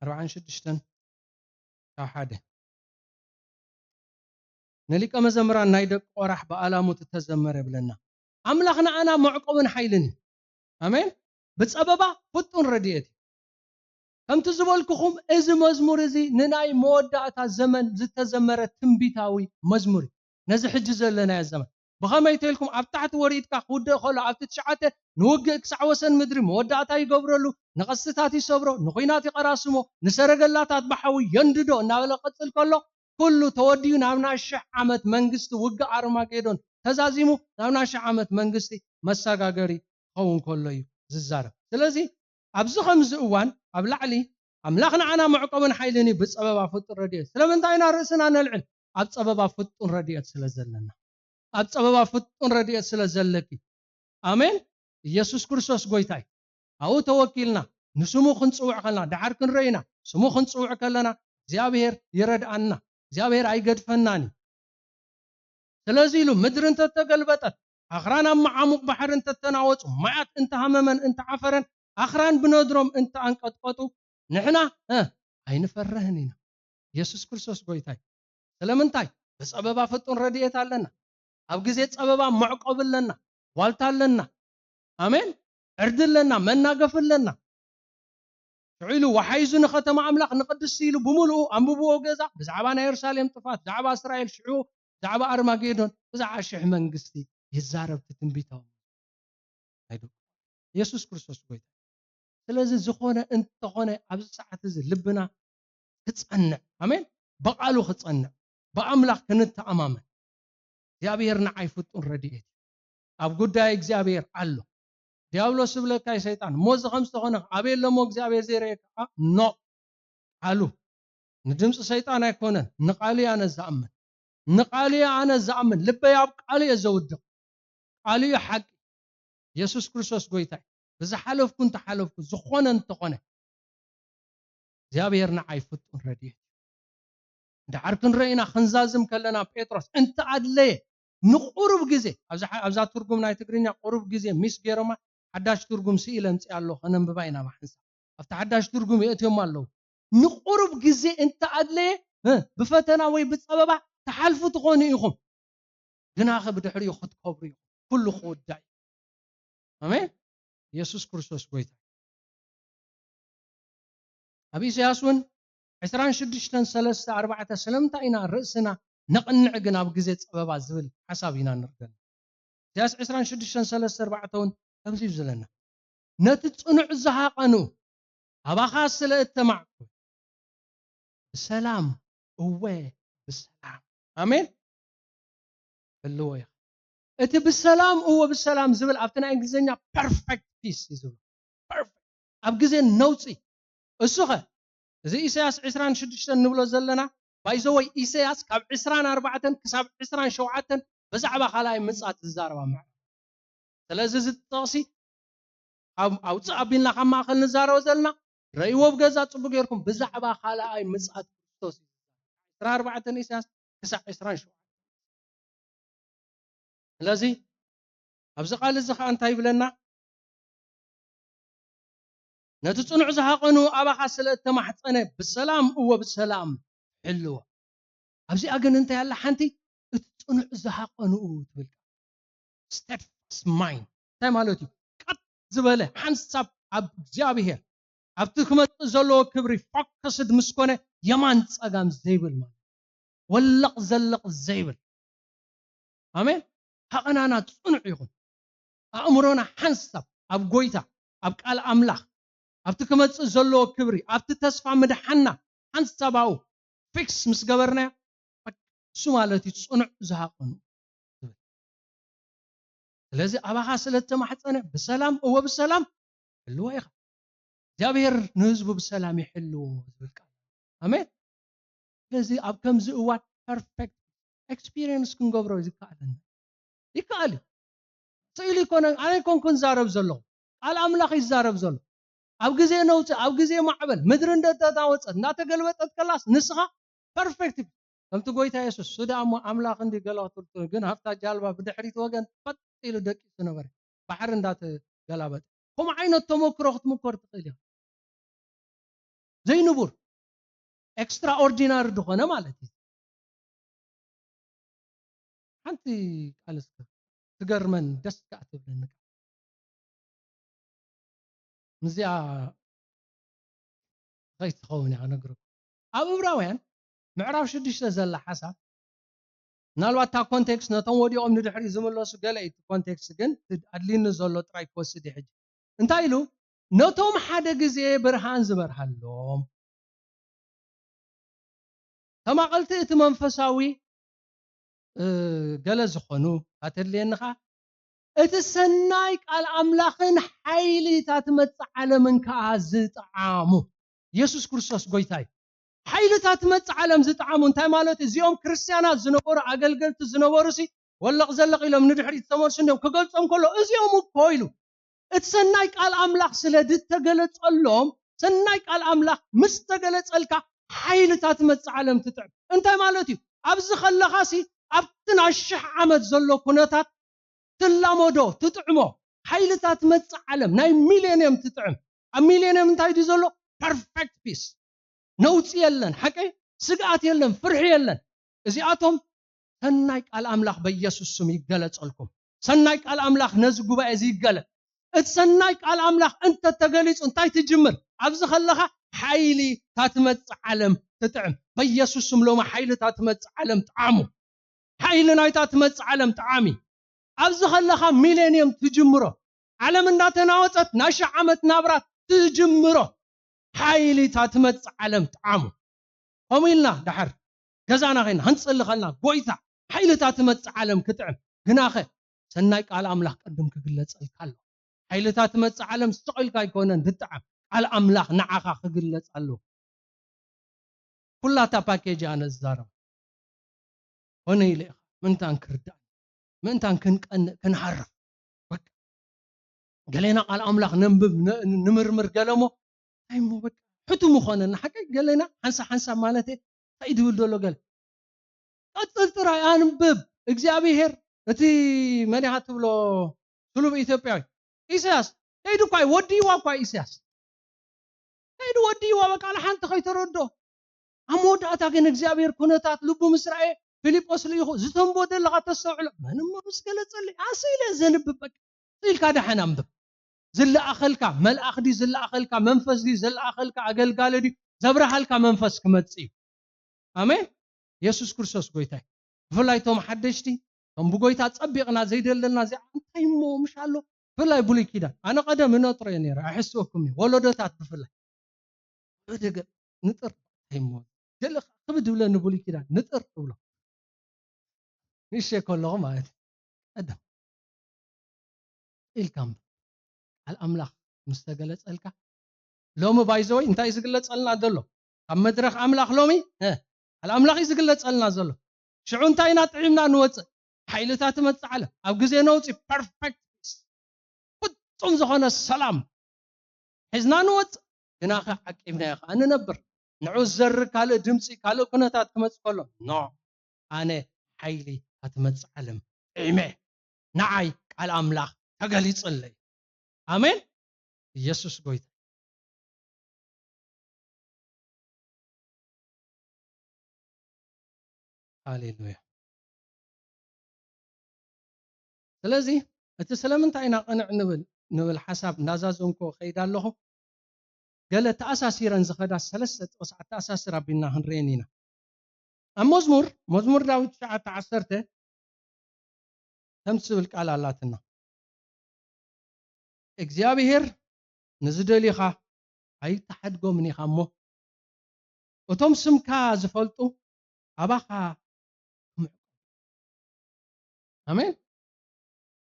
ኣርብዓን ሽዱሽተን ካብ ሓደ። ንሊቀ መዘምራን ናይ ደቂ ቆራሕ ብኣላሙት እተዘመረ ይብለና። ኣምላኽ ንኣና መዕቆብን ሓይልን እዩ። ኣሜን። ብጸበባ ፍጡን ረድኤት እዩ። ከምቲ ዝበልኩኹም እዚ መዝሙር እዚ ንናይ መወዳእታ ዘመን ዝተዘመረ ትንቢታዊ መዝሙር እዩ። ነዚ ሕጂ ዘለናዮ ዘመን ብኸመይ ተልኩም ኣብ ታሕቲ ወሪድካ ክውደእ ከሎ ኣብቲ ትሽዓተ ንውግእ ክሳዕ ወሰን ምድሪ መወዳእታ ይገብረሉ፣ ንቐስትታት ይሰብሮ፣ ንኹናት ይቐራስሞ፣ ንሰረገላታት ብሓዊ የንድዶ እናበለ ክቕጽል ከሎ ኩሉ ተወዲኡ ናብ ናይ ሽሕ ዓመት መንግስቲ ውግእ ኣርማጌዶን ተዛዚሙ ናብ ናይ ሽሕ ዓመት መንግስቲ መሰጋገሪ ክኸውን ከሎ እዩ ዝዛረብ። ስለዚ ኣብዚ ከምዚ እዋን ኣብ ላዕሊ ኣምላኽ ንዓና መዕቆብን ሓይልን እዩ፣ ብጸበባ ፍጡን ረድኤት። ስለምንታይ ኢና ርእስና ነልዕል? ኣብ ጸበባ ፍጡን ረድኤት ስለ ዘለና። ኣብ ጸበባ ፍጡን ረድኤት ስለ ዘለኪ። ኣሜን። ኢየሱስ ክርስቶስ ጎይታ እዩ። ኣብኡ ተወኪልና ንስሙ ክንጽውዕ ከለና፣ ደሓር ክንረኢና ስሙ ክንጽውዕ ከለና እግዚኣብሔር ይረድኣና። እግዚኣብሔር ኣይገድፈናን እዩ። ስለዚ ኢሉ ምድሪ እንተተገልበጠት፣ ኣኽራን ኣብ መዓሙቕ ባሕሪ እንተተናወጹ፣ ማያት እንተሃመመን እንተዓፈረን፣ ኣኽራን ብነድሮም እንተኣንቀጥቀጡ፣ ንሕና፣ እ፣ ኣይንፈርህን ኢና። ኢየሱስ ክርስቶስ ጎይታ እዩ። ስለምንታይ? ብጸበባ ፍጡን ረድኤት ኣለና። ኣብ ግዜ ጸበባ መዕቆቢ ኣለና፣ ዋልታ ኣለና። ኣሜን። ዕርዲ ኣለና፣ መናገፊ ኣለና። ሽዑ ኢሉ ወሓይዙ ንከተማ ኣምላኽ ንቅድስቲ ኢሉ ብምሉኡ ኣንብብዎ ገዛ ብዛዕባ ናይ የሩሳሌም ጥፋት፣ ብዛዕባ እስራኤል ሽዑ፣ ብዛዕባ ኣርማጌዶን፣ ብዛዕባ ሽሕ መንግስቲ ይዛረብ እቲ ትንቢታዊ ናይ ደቁ። ኢየሱስ ክርስቶስ ጎይታ። ስለዚ ዝኾነ እንተኾነ ኣብዚ ሰዓት እዚ ልብና ክጸንዕ፣ ኣሜን፣ ብቓሉ ክጸንዕ፣ ብኣምላኽ ክንተኣማመን። እግዚኣብሔር ንዓይ ፍጡን ረድኤት እዩ። ኣብ ጉዳይ እግዚኣብሔር ኣሎ። ዲያብሎስ ዝብለካ እዩ ሰይጣን፣ እሞ እዚ ከም ዝተኾነ ኣበይ ኣሎ እሞ እግዚኣብሔር ዘይረእየካ? ኖ፣ ቃሉ ንድምፂ ሰይጣን ኣይኮነን፣ ንቃሉ እየ ኣነ ዝኣምን። ንቃሉ እየ ኣነ ዝኣምን። ልበይ ኣብ ቃሉ እየ ዘውድቕ። ቃሉ እዩ ሓቂ። የሱስ ክርስቶስ ጎይታ እዩ። ብዝሓለፍኩ እንተሓለፍኩ፣ ዝኾነ እንተኾነ እግዚኣብሔር ንዓይ ፍጡን ረድኤት እዩ። እንድሕር ክንርኢ ኢና፣ ክንዛዝም ከለና ጴጥሮስ እንተ ኣድለየ ንቁሩብ ግዜ፣ ኣብዛ ትርጉም ናይ ትግርኛ ቁሩብ ግዜ ሚስ ገይሮማ፣ ሓዳሽ ትርጉም ስኢለ ኣምፅእ ኣሎ፣ ከነንብባ ኢና ብሓንሳብ። ኣብቲ ሓዳሽ ትርጉም የእትዮማ ኣለዉ። ንቁሩብ ግዜ እንተ ኣድለየ ብፈተና ወይ ብፀበባ ትሓልፉ ትኾኑ ኢኹም፣ ግናኸ ብድሕሪኡ ክትከብሩ ኢኹም። ኩሉ ክውዳእ እዩ። ኣሜን። ኢየሱስ ክርስቶስ ጎይታ። ኣብ ኢሳያስ እውን ዕስራን ሽዱሽተን ሰለስተ ኣርባዕተ ስለምንታይ ኢና ርእስና ነቕንዕ ግን ኣብ ግዜ ጸበባ ዝብል ሓሳብ ኢና ንርገን። ኢሳያስ ዕስራን ሽዱሽተን ሰለስተ ኣርባዕተ እውን ከምዚ እዩ ዝብለና፣ ነቲ ጽኑዕ ዝሃቐኑ ኣባኻ ስለ እተማዕኩ ብሰላም፣ እወ ብሰላም። ኣሜን። ህልዎ ኢኻ። እቲ ብሰላም እወ ብሰላም ዝብል ኣብቲ ናይ እንግሊዝኛ perfect peace እዩ ዝብሎ። Perfect። ኣብ ግዜ ነውፂ። እሱ ኸ እዚ ኢሳያስ ዕስራን ሽዱሽተን ንብሎ ዘለና ባይዘወይ ኢሳያስ ካብ ዕስራን ኣርባዕተን ክሳብ ዕስራን ሸውዓተን ብዛዕባ ካልኣይ ምጻት ዝዛረባ ምዕራፍ። ስለዚ እዚ ጥቕሲ ኣብ ኣውፅእ ኣቢልና ካብ ማእኸል ንዛረቦ ዘለና ረእይዎ ብገዛ ፅቡቅ ጌርኩም ብዛዕባ ካልኣይ ምጻት ክርስቶስ እዩ። ዕስራን ኣርባዕተን ኢሳያስ ክሳብ ዕስራን ሸውዓተን። ስለዚ ኣብዚ ቃል እዚ ከዓ እንታይ ይብለና? ነቲ ጽኑዕ ዝሃቐኑ ኣባኻ ስለ እተማሕጸነ ብሰላም እወ ብሰላም ሕልዎ። ኣብዚኣ ግን እንታይ ኣላ ሓንቲ እቲ ጽኑዕ ዝሃቐንኡ ትብል steadfast mind እንታይ ማለት እዩ? ቀጥ ዝበለ ሓንሳብ ኣብ እግዚኣብሔር ኣብቲ ክመጽእ ዘለዎ ክብሪ focused ምስ ኮነ የማን ጸጋም ዘይብል ማለት ወለቕ ዘለቕ ዘይብል ኣሜን። ሃቐናና ጽኑዕ ይኹን። ኣእምሮና ሓንሳብ ኣብ ጎይታ ኣብ ቃል ኣምላኽ ኣብቲ ክመጽእ ዘለዎ ክብሪ ኣብቲ ተስፋ ምድሓና ሓንሳብ ኣብኡ ፊክስ ምስ ገበርናዮ እሱ ማለት እዩ ጽኑዕ ዝሃቐኑ። ስለዚ ኣባኻ ስለ እተማሕፀነ ብሰላም እወ ብሰላም ሕልዎ ኢኻ። እግዚኣብሔር ንህዝቡ ብሰላም ይሕልዎ ዝብል ቃል ኣሜን። ስለዚ ኣብ ከምዚ እዋን perfect experience ክንገብሮ ይከኣለና ይከኣል እዩ። ስእሊ ይኮነ ኣነ ይኮንኩ ዝዛረብ ዘለኹ ቃል ኣምላኽ ይዛረብ ዘሎ ኣብ ግዜ ነውፂ ኣብ ግዜ ማዕበል ምድሪ እንደተናወፀት እንዳተገልበጠት ከላስ ንስኻ perfect ከምቲ ጎይታ የሱስ ስዳ እሞ ኣምላኽ እንዲ ገለ ክትብልቱ ግን ሃብታ ጃልባ ብድሕሪት ወገን ፈጥ ኢሉ ደቂሱ ነበረ ባሕሪ እንዳተገላበጠ ከምኡ ዓይነት ተመክሮ ክትምኮር ትኽእል ኢኻ ዘይንቡር extraordinary ዝኾነ ማለት እዩ ሓንቲ ቃል እስከ ትገርመን ደስ ከዓ ትብለኒ ምስዚኣ ከይትኸውን እያ ነግርኩም ኣብ እብራውያን ምዕራፍ ሽዱሽተ ዘላ ሓሳብ ምናልባት እታ ኮንቴክስት ነቶም ወዲቖም ንድሕሪ ዝምለሱ ገለ እዩ ኮንቴክስት ግን ኣድልኒ ዘሎ ጥራይ ክወስድ እዩ ሕጂ እንታይ ኢሉ ነቶም ሓደ ግዜ ብርሃን ዝበርሃሎም ተማቐልቲ እቲ መንፈሳዊ ገለ ዝኾኑ ኣተድልየንኻ እቲ ሰናይ ቃል ኣምላኽን ሓይሊ እታ ትመፅእ ዓለምን ከዓ ዝጠዓሙ የሱስ ክርስቶስ ጎይታ እዩ ሓይሊ እታ ትመፅእ ዓለም ዝጠዓሙ እንታይ ማለት እዚኦም ክርስትያናት ዝነበሩ ኣገልገልቲ ዝነበሩ ሲ ወለቕ ዘለቕ ኢሎም ንድሕሪት ዝተመልሱ እንዲም ክገልፆም ከሎ እዚኦም እኮ ኢሉ እቲ ሰናይ ቃል ኣምላኽ ስለ ዝተገለጸሎም ሰናይ ቃል ኣምላኽ ምስ ተገለጸልካ ሓይልታት መጽእ ዓለም ትጥዕም እንታይ ማለት እዩ ኣብዚ ከለኻሲ ኣብቲ ናይ ሽሕ ዓመት ዘሎ ኩነታት ትላመዶ ትጥዕሞ ሓይልታት መጽእ ዓለም ናይ ሚሌንየም ትጥዕም ኣብ ሚሌንየም እንታይ ድዩ ዘሎ perfect peace ነውፂ የለን ሓቀይ ስግኣት የለን ፍርሒ የለን እዚኣቶም ሰናይ ቃል ኣምላኽ በኢየሱስ ስም ይገለጸልኩም ሰናይ ቃል ኣምላኽ ነዚ ጉባኤ እዚ ይገለጽ እቲ ሰናይ ቃል ኣምላኽ እንተ ተገሊጹ እንታይ ትጅምር ኣብዚ ከለኻ ሓይሊ ታትመጽእ ዓለም ትጥዕም በኢየሱስ ስም ሎማ ሓይሊ ታትመጽእ ዓለም ጥዓሙ ሓይሊ ናይታ ትመጽእ ዓለም ጥዓሚ ኣብዚ ከለኻ ሚሌንየም ትጅምሮ ዓለም እንዳተናወጸት ናይ ሺሕ ዓመት ናብራ ትጅምሮ ሓይሊ ታትመጽእ ዓለም ጥዓሙ ከምኡ ኢልና ዳሓር ገዛና ኸይና ክንጽሊ ኸልና ጎይታ ሓይልታት ትመጽእ ዓለም ክትዕም ግናኸ ሰናይ ቃል ኣምላኽ ቅድም ክግለጸልካ ኣሎ ሓይልታት ትመጽእ ዓለም ስቕ ኢልካ ኣይኮነን ዝጥዓም ቃል ኣምላኽ ንዓኻ ክግለጽ ኣሎ ኩላታ ፓኬጅ ኣነ ዝዛረብ ኮነ ኢለ ኢኻ ምእንታን ክርዳእ ምእንታን ክንቀንእ ክንሃርፍ ገሌና ቃል ኣምላኽ ነንብብ፣ ነ-፣ ንምርምር ገለ እሞ፣ እንታይ እሞ በቃ ሕቱም ይኾነና። ሓቀይ ገሌና ሓንሳብ ሓንሳብ ማለት እንታይ ድብል ዘሎ ገለ። ቀጽል ጥራይ ኣንብብ። እግዚኣብሄር እቲ መን ኢኻ ትብሎ ስሉብ ኢትዮጵያዊ ኢሳያስ ከይዱ እኳ እዩ፣ ወዲእዋ እኳ እዩ ኢሳያስ። ከይዱ ወዲእዋ በቃ ንሓንቲ ከይተረዶ። ኣብ መወዳእታ ግን እግዚኣብሄር ኩነታት ልቡ ምስ ረኣየ ፊልጶስ ልኢኹ ዝተንቦ ዘለኻ ተስተውዕሎ። መን እሞ ምስ ገለጸለይ? ኣስኢለ ዘንብብ በቃ። ኢልካ ደሓን ኣንብብ። ዝለኣኸልካ መልኣኽ ድዩ ዝለኣኸልካ መንፈስ ድዩ ዝለኣኸልካ ኣገልጋሊ ድዩ ዘብርሃልካ መንፈስ ክመጽእ እዩ። ኣሜን። የሱስ ክርስቶስ ጎይታ እዩ። ብፍላይ እቶም ሓደሽቲ፣ እቶም ብጎይታ ጸቢቕና ዘይደለና እዚኣ እንታይ እሞ ምሽ ኣሎ? ብፍላይ ብሉይ ኪዳን። ኣነ ቀደም እነጥሮ እየ ነይረ፣ ኣይሕስወኩም እዩ። ወለዶታት ብፍላይ። ወለዶ ገ-፣ ንጥር እንታይ እሞ? ገለ ክብድ ዝብለኒ ብሉይ ኪዳን፣ ንጥር እብሎ። ንእሽተይ ከለኹ ማለት እዩ። ቀደም ኢልካ እምበር። ቃል ኣምላኽ ምስ ተገለጸልካ፣ ሎሚ ባይዘወይ እንታይ እዩ ዝግለጸልና ዘሎ? ኣብ መድረኽ ኣምላኽ ሎሚ፣ እ፣ ቃል ኣምላኽ እዩ ዝግለጸልና ዘሎ። ሽዑ እንታይ ኢና ጥዒምና ንወጽእ? ሓይልታት ትመጽእ ዓለም። ኣብ ግዜ ነውጺ ፐርፌክት ፒስ። ፍጹም ዝኾነ ሰላም ሒዝና ንወጽእ። ግናኸ ዓቂብናዮ ኸኣ ንነብር። ንዑ ዝዘሪ ካልእ ድምጺ፣ ካልእ ኩነታት ክመጽእ ከሎ፣ ኖ፣ ኣነ ሓይሊ እታ ትመጽእ ዓለም ጥዒመ። ንዓይ ቃል ኣምላኽ ተገሊጽለይ። ኣሜን። ኢየሱስ ጎይታ። ሃሌሉያ። ስለዚ እቲ ስለምንታይ ኢና ቅንዕ ንብል፣ ንብል ሓሳብ እንዳዛዘምኩ ከይድ ኣለኹ። ገለ ተኣሳሲረን ዝኸዳ ሰለስተ ጥቕሲ ኣተኣሳስር ኣቢልና ክንርእየን ኢና። ኣብ መዝሙር፣ መዝሙር ዳዊት ትሽዓተ ዓሰርተ ከም ትብል ቃል ኣላትና። እግዚኣብሄር ንዝደልዩኻ ኣይትሓድጎምን ኢኻ እሞ፣ እቶም ስምካ ዝፈልጡ ኣባኻ ክምዕቆቡ። ኣሜን።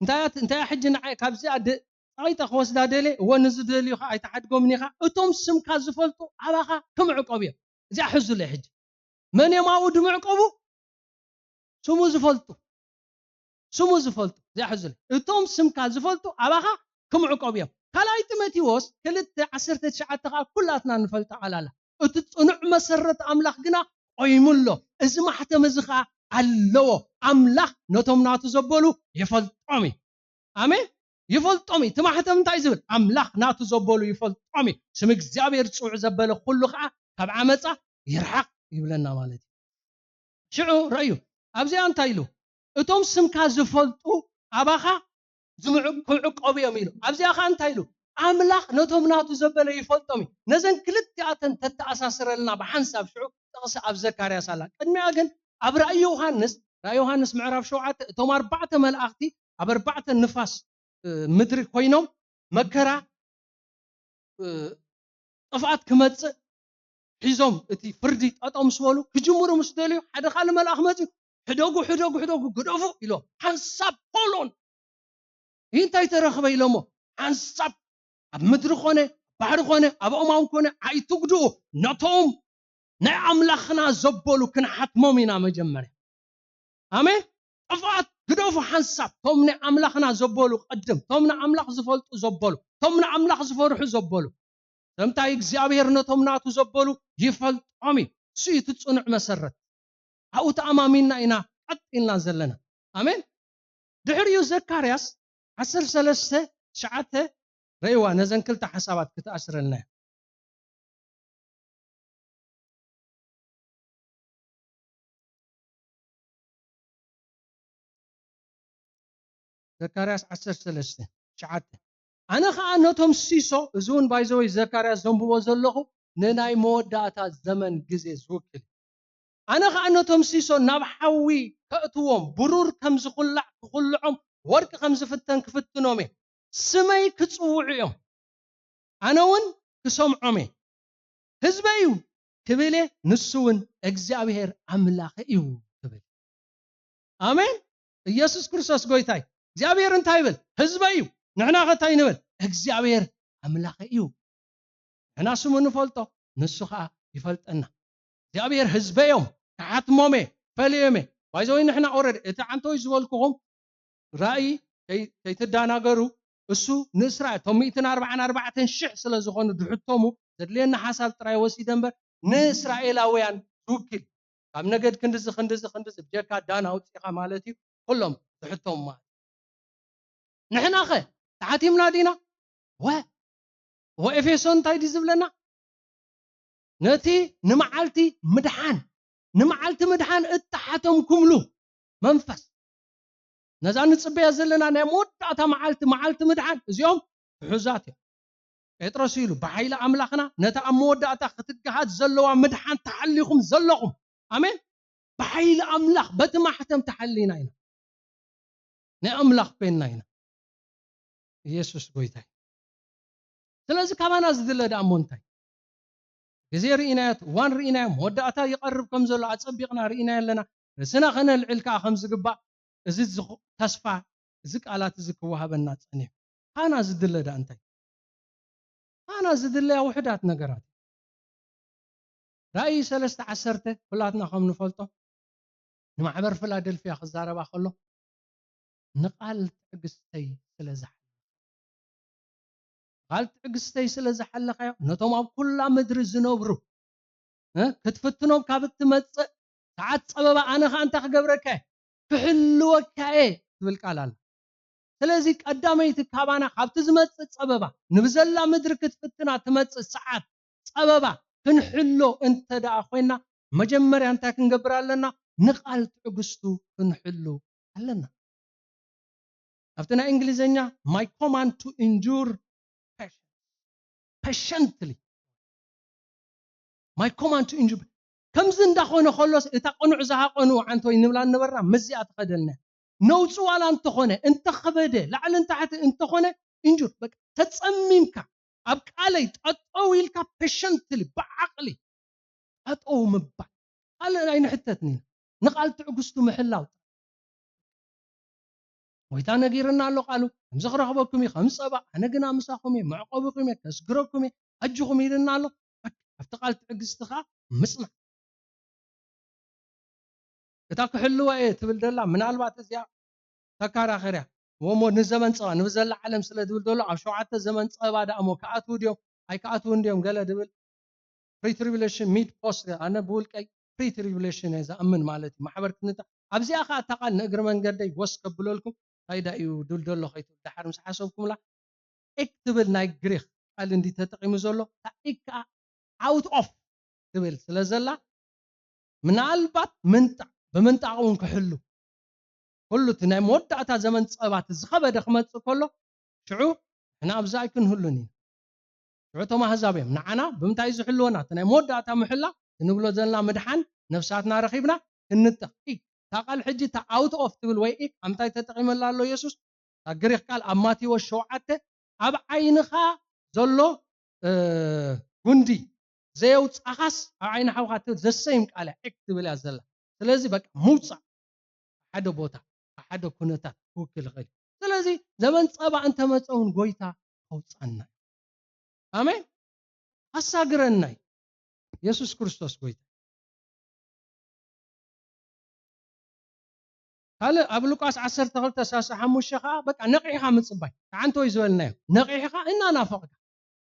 እንታይ እያ፣ እንታይ እያ ሕጂ ንዓይ ካብዚኣ ደ-፣ ጸቒጠ ክወስዳ ደልየ፣ እወ ንዝደልዩኻ ኣይትሓድጎምን ኢኻ፣ እቶም ስምካ ዝፈልጡ ኣባኻ ክምዕቆቡ እዮም። እዚኣ ሕዙለይ ሕጂ። መን እዮም ኣብኡ ዝምዕቆቡ? ስሙ ዝፈልጡ። ስሙ ዝፈልጡ። እዚኣ ሕዙለይ። እቶም ስምካ ዝፈልጡ ኣባኻ ክምዕቆቡ እዮም። ካልኣይ ጢሞቴዎስ ክልተ ዓሰርተ ትሽዓተ ኸኣ ኩላትና ንፈልጣ ቃል ኣላ። እቲ ጽኑዕ መሰረት ኣምላኽ ግና ቆይሙ ኣሎ። እዚ ማሕተም እዚ ኸኣ ኣለዎ። ኣምላኽ ነቶም ናቱ ዘበሉ ይፈልጦም እዩ። ኣሜን። ይፈልጦም እዩ። እቲ ማሕተም እንታይ ዝብል? ኣምላኽ ናቱ ዘበሉ ይፈልጦም እዩ። ስም እግዚኣብሔር ጽውዕ ዘበለ ኩሉ ኸኣ ካብ ዓመጻ ይርሓቕ ይብለና ማለት እዩ። ሽዑ ረእዩ። ኣብዚኣ እንታይ ኢሉ? እቶም ስምካ ዝፈልጡ ኣባኻ ዝምዕ-፣ ክዕቆቡ እዮም ኢሉ። ኣብዚኣ ኸኣ እንታይ ኢሉ? ኣምላኽ ነቶም ናቱ ዘበለ ይፈልጦም እዩ። ነዘን ክልቲኣተን ተተኣሳስረልና ብሓንሳብ ሽዑ ጥቕሲ ኣብ ዘካርያስ ኣላ። ቅድሚኣ ግን ኣብ ራእይ ዮሃንስ፣ ራእይ ዮሃንስ ምዕራፍ ሸውዓተ፣ እቶም ኣርባዕተ መላእኽቲ ኣብ ኣርባዕተ ንፋስ፣ እ፣ ምድሪ ኮይኖም መከራ፣ እ፣ ጥፍኣት ክመጽእ ሒዞም እቲ ፍርዲ ጠጠው ምስ በሉ ክጅምሩ ምስ ደልዩ ሓደ ካልእ መልኣኽ መጽዩ፣ "ሕደጉ፣ ሕደጉ፣ ሕደጉ፣ ግደፉ" ኢሎም። ሓንሳብ ኮሎን ይህ እንታይ ተረኽበ ኢሎሞ። ሓንሳብ ኣብ ምድሪ ኮነ፣ ባሕሪ ኮነ፣ ኣብ ኣእማን ኮነ ኣይትጉድኡ። ነቶም ናይ ኣምላኽና ዘበሉ ክንሓትሞም ኢና መጀመርያ። ኣሜን። ጥፍኣት ግደፉ ሓንሳብ። ቶም ናይ ኣምላኽና ዘበሉ ቅድም፣ ቶም ንኣምላኽ ዝፈልጡ ዘበሉ፣ ቶም ንኣምላኽ ዝፈርሑ ዘበሉ። ሰምታይ እግዚኣብሔር ነቶም ናቱ ዘበሉ ይፈልጦም እዩ። እሱ እዩ እቲ ጽኑዕ መሰረት። ኣብኡ ተኣማሚንና ኢና ቀጥ ኢልና ዘለና። ኣሜን። ድሕሪኡ ዘካርያስ ዓሰርተ ሰለስተ ትሽዓተ ረይዋ ነዘን ክልተ ሓሳባት ክትኣስረልና እያ። ዘካርያስ ዓሰርተ ሰለስተ ትሽዓተ። ኣነ ኸኣ ነቶም ሲሶ፣ እዚ እውን ባይዘወይ ዘካርያስ ዘንብቦ ዘለኹ ንናይ መወዳእታ ዘመን ግዜ ዝውክል እዩ። ኣነ ኸኣ ነቶም ሲሶ ናብ ሓዊ ከእትዎም፣ ብሩር ከም ዝኹላዕ ክኹልዖም፣ ወርቂ ከም ዝፍተን ክፍትኖም እየ። ስመይ ክጽውዑ እዮም፣ ኣነ እውን ክሰምዖም እየ። ህዝበይ እዩ ክብል እየ፣ ንሱ እውን እግዚኣብሔር ኣምላኸ እዩ ክብል። ኣሜን። ኢየሱስ ክርስቶስ ጎይታይ። እግዚኣብሔር እንታይ ይብል? ህዝበይ እዩ። ንሕና ኸ እንታይ ንብል? እግዚኣብሔር ኣምላኸ እዩ። ንሕና ስሙ ንፈልጦ፣ ንሱ ኸኣ ይፈልጠና። እግዚኣብሔር ህዝበዮም፣ ክሓትሞም እየ፣ ፈልዮም እየ። ባይዘወይ ንሕና ኦረዲ፣ እቲ ዓንተወይ ዝበልኩኹም ራእይ ከይ-፣ ከይትዳናገሩ፣ እሱ ንእስራኤል፣ እቶም ሚእትን ኣርባዓን ኣርባዕተን ሽሕ ስለ ዝኾኑ ድሕቶሙ፣ ዘድልየና ሓሳብ ጥራይ ወሲደ እምበር፣ ንእስራኤላውያን ዝውክል፣ ካብ ነገድ ክንድዚ፣ ክንድዚ፣ ክንድዚ፣ ብጀካ ዳን ኣውጺኻ ማለት እዩ፣ ኩሎም ድሕቶሙ ማለት። ንሕናኸ ተሓቲምና ዲና? ወ-፣ ወኤፌሶን እንታይ ድዩ ዝብለና? ነቲ ንመዓልቲ ምድሓን፣ ንመዓልቲ ምድሓን እተሓተምኩምሉ መንፈስ። ነዛ ንጽበያ ዘለና ናይ መወዳእታ መዓልቲ፣ መዓልቲ ምድሓን፣ እዚኦም ትሑዛት እዮም። ጴጥሮስ ኢሉ፣ "ብሓይሊ ኣምላኽና ነታ ኣብ መወዳእታ ክትገሃድ ዘለዋ ምድሓን ተሓሊኹም ዘለኹም።" ኣሜን። ብሓይሊ ኣምላኽ፣ በቲ ማሕተም ተሓሊና ኢና። ናይ ኣምላኽ ኮይንና ኢና። ኢየሱስ ጎይታ እዩ። ስለዚ ካባና ዝድለ ደኣ እሞ እንታይ? ግዜ ርኢናዮ፣ እዋን ርኢናዮ፣ መወዳእታ ይቐርብ ከም ዘሎ ኣጸቢቕና ርኢናዮ ኣለና። ርእስና ከነልዕል ከኣ ከም ዝግባእ እዚ ዝኹ-፣ ተስፋ፣ እዚ ቃላት እዚ ክወሃበና ጸኒሑ። ካና ዝድለ ደኣ እንታይ? ካና ዝድለያ ውሑዳት ነገራት። ራእይ ሰለስተ ዓሰርተ ኩላትና ከም ንፈልጦ ንማሕበር ፊላደልፍያ ክዛረባ ከሎ፣ "ንቓል ትዕግስተይ ስለ ዝሓለኻ፣ ቓል ትዕግስተይ ስለ ዝሓለኻዮ፣ ነቶም ኣብ ኩላ ምድሪ ዝነብሩ፣ እ፣ ክትፍትኖም ካብ እትመጽእ ሰዓት ጸበባ ኣነ ኸኣ እንታይ ክገብረካ እየ? ክሕልወካ እየ" ትብል ቃል ኣላ። ስለዚ ቀዳመይቲ ካባና ካብቲ ዝመጽእ ጸበባ፣ ንብዘላ ምድሪ ክትፍትና ትመጽእ ሰዓት ጸበባ ክንሕሎ እንተ ደኣ ኮይና፣ መጀመርያ እንታይ ክንገብር ኣለና? ንቓል ትዕግስቱ ክንሕሉ ኣለና። ኣብቲ ናይ እንግሊዝኛ፣ "My command to endure patience-፣ patiently." My command to endure። ከምዚ እንዳኾነ ከሎስ፣ እታ ቅኑዕ ዝሃቐኑ ዓንቶይ ንብላ ነበርና፣ ምስዚኣ ትኸደልና። ነውጺ ዋላ እንተኾነ፣ እንተኸበደ፣ ላዕልን ታሕቲ እንተኾነ፣ እንጁር፣ በቃ፣ ተጸሚምካ፣ ኣብ ቃለይ ጠጠው ኢልካ፣ patiently፣ ብዓቕሊ ጠጠው ምባል። ካልእ ኣይንሕተትን ኢና። ንቓል ትዕግስቱ ምሕላው። ጎይታ ነጊርና ኣሎ ቃሉ፣ ከምዚ ክረኽበኩም እዩ፣ ከም ጸባ፣ ኣነ ግና ምሳኹም እየ፣ መዕቆብኹም እየ፣ ከስግረኩም እየ፣ ኣጅኹም ኢልና ኣሎ። በቃ፣ ኣብቲ ቃል ትዕግስቲ ኸኣ ምጽናዕ። እታ ክሕልዋ እየ ትብል ደላ፣ ምናልባት እዚኣ ተከራኸርያ። ወሞ ንዘመን ጸባ፣ ንብዘላ ዓለም ስለ ዝብል ደሎ፣ ኣብ ሸውዓተ ዘመን ጸባ ደኣ እሞ ክኣትዉ ድዮም? ኣይክኣትዉን ድዮም? ገለ ድብል። Pre-tribulation፣ mid፣ post፣ ኣነ ብውልቀይ pre-tribulation እየ ዝኣምን ማለት እዩ። ማሕበር ክንታ-፣ ኣብዚኣ ኸኣ እታ ቃል ንእግሪ መንገደይ ወስ ከብለልኩም፣ እንታይ ዳ እዩ ድብል ደሎ ከይትብል፣ ደሓር ምስ ሓሰብኩምላ፣ ኤክ ትብል ናይ ግሪኽ ቃል እንዲ ተጠቒሙ ዘሎ፣ እታ ኤክ ከኣ out of ትብል ስለ ዘላ፣ ምናልባት ምንጣቕ፣ ብምንጣቕ እውን ክሕሉ፣ ኩሉ እቲ ናይ መወዳእታ ዘመን ጸባት ዝኸበደ ክመጽእ ከሎ፣ ሽዑ ንሕና ኣብዛ ኣይክንህሉን ኢና። ሽዑ እቶም ኣህዛብ እዮም ንዓና ብምንታይ ዝሕልወና? እቲ ናይ መወዳእታ ምሕላ ክንብሎ ዘለና ምድሓን ነፍሳትና ረኺብና ክንንጠቕ። እታ ቃል ሕጂ እታ out of ትብል ወይ ኢክ ኣብ ምንታይ ተጠቒመላ ኣሎ የሱስ? እታ ግሪኽ ቃል ኣብ ማቴዎስ ሸውዓተ፣ ኣብ ዓይንኻ ዘሎ፣ እ፣ ጉንዲ ዘየውጻኻስ ኣብ ዓይኒ ሓውኻ ትብል ዘሰይም ቃል እያ፣ ኢክ ትብል እያ ዘላ። ስለዚ በቃ ምውጻእ ሓደ ቦታ፣ ሓደ ኩነታት ክውክል ይኽእል እዩ። ስለዚ ዘመን ጸባ እንተመጸ እውን ጎይታ ከውጻና እዩ። ኣሜን። ኣሳግረና እዩ። የሱስ ክርስቶስ ጎይታ። ካልእ ኣብ ሉቃስ ዓሰርተ ክልተ ሰላሳ ሓሙሽተ ኸዓ በቃ ነቒሕኻ ምጽባይ። ከዓንተ ወይ ዝበልናዮ። ነቒሕኻ እናናፈቕካ።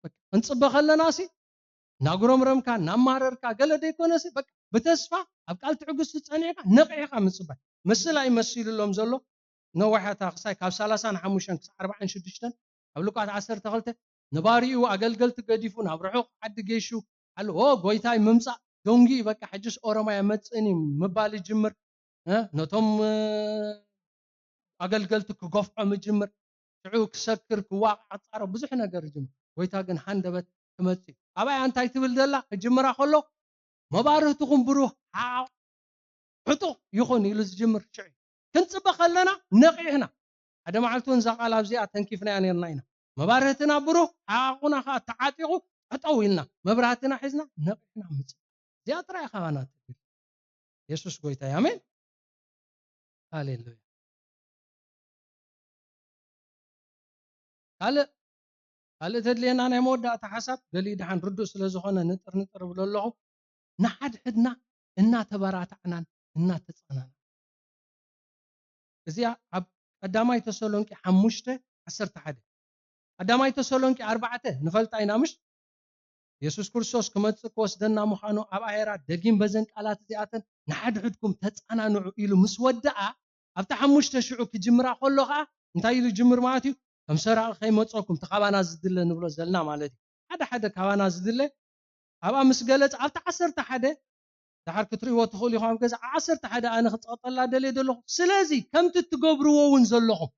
በቃ ክንጽበ ከለና ሲ እናጉረምረምካ፣ እናማረርካ፣ ገለ ደይኮነሲ በቃ ብተስፋ ኣብ ቃል ትዕግስቲ ጸኒዕካ ነቒሕካ ምጽባይ። ምስላ እዩ መሲሉሎም ዘሎ። ነዋሕታ ክሳይ ካብ ሰላሳን ሓሙሽተን ክሳብ ኣርባዓን ሽዱሽተን ኣብ ሉቃስ ዓሰርተ ክልተ ንባሪኡ ኣገልገልቲ ገዲፉ ናብ ርሑቕ ዓዲ ገይሹ ኣሉ። ኦ ጎይታይ ምምጻእ ደንጊ በቃ ሕጅስ ኦሮማይ መጽእኒ ምባል ይጅምር። እ፣ ነቶም፣ እ፣ ኣገልገልቲ ክገፍዖም ይጅምር። ሽዑ ክሰክር፣ ክዋቃዕ፣ ክጻረፍ ብዙሕ ነገር ይጅምር። ጎይታ ግን ሃንደበት ክመጽእ እዩ። ኣባይ እንታይ ትብል ዘላ ክጅምራ ከሎ፣ "መባርህትኹም ብሩህ፣ ሓ-፣ ሕጡቕ ይኹን" ኢሉ ዝጅምር ሽዑ እዩ። ክንጽበ ከለና ነቒሕና። ሓደ መዓልቲ እውን እዛ ቃል ኣብዚኣ ተንኪፍናያ ነርና ኢና። "መባርህትና ብሩህ፣ ሓቑና ከኣ ተዓጢቑ፣ ጠጠው ኢልና፣ መብራህትና ሒዝና፣ ነቒሕና ምጽእ." እዚኣ ጥራይ ካባና ትብል። የሱስ ጎይታ እዩ። ኣሜን። ሃሌሉያ። ካልእ፣ ካልእ ተድልየና ናይ መወዳእታ ሓሳብ፣ ገሊኡ ደሓን ርዱእ ስለ ዝኾነ ንጥር ንጥር እብሎ ኣለኹ። ንሓድሕድና እናተበራታዕናን እናተጸናናዕናን። እዚኣ ኣብ ቀዳማይ ተሰሎንቄ ሓሙሽተ ዓሰርተ ሓደ፣ ቀዳማይ ተሰሎንቄ ኣርባዕተ ንፈልጣ ኢና፣ ምሽ? የሱስ ክርስቶስ ክመጽእ ክወስደና ምዃኑ ኣብኣ ሄራ ደጊም በዘን ቃላት እዚኣተን ንሓድሕድኩም ተጸናንዑ ኢሉ ምስ ወደኣ፣ ኣብታ ሓሙሽተ ሽዑ ክጅምራ ከሎ ኸኣ እንታይ ኢሉ ይጅምር ማለት እዩ? ከም ሰራቒ ከይመጸኩም፣ እቲ ካባና ዝድለ ንብሎ ዘለና ማለት እዩ። ሓደ ሓደ ካባና ዝድለ ኣብኣ ምስ ገለጸ፣ ኣብቲ ዓሰርተ ሓደ፣ ደሓር ክትርእይዎ ትኽእሉ ኢኹም ኣብ ገዛ፣ ዓሰርተ ሓደ ኣነ ክጸቕጠላ ደልየ ዘለኹ። ስለዚ ከምቲ ትገብርዎ እውን ዘለኹም፣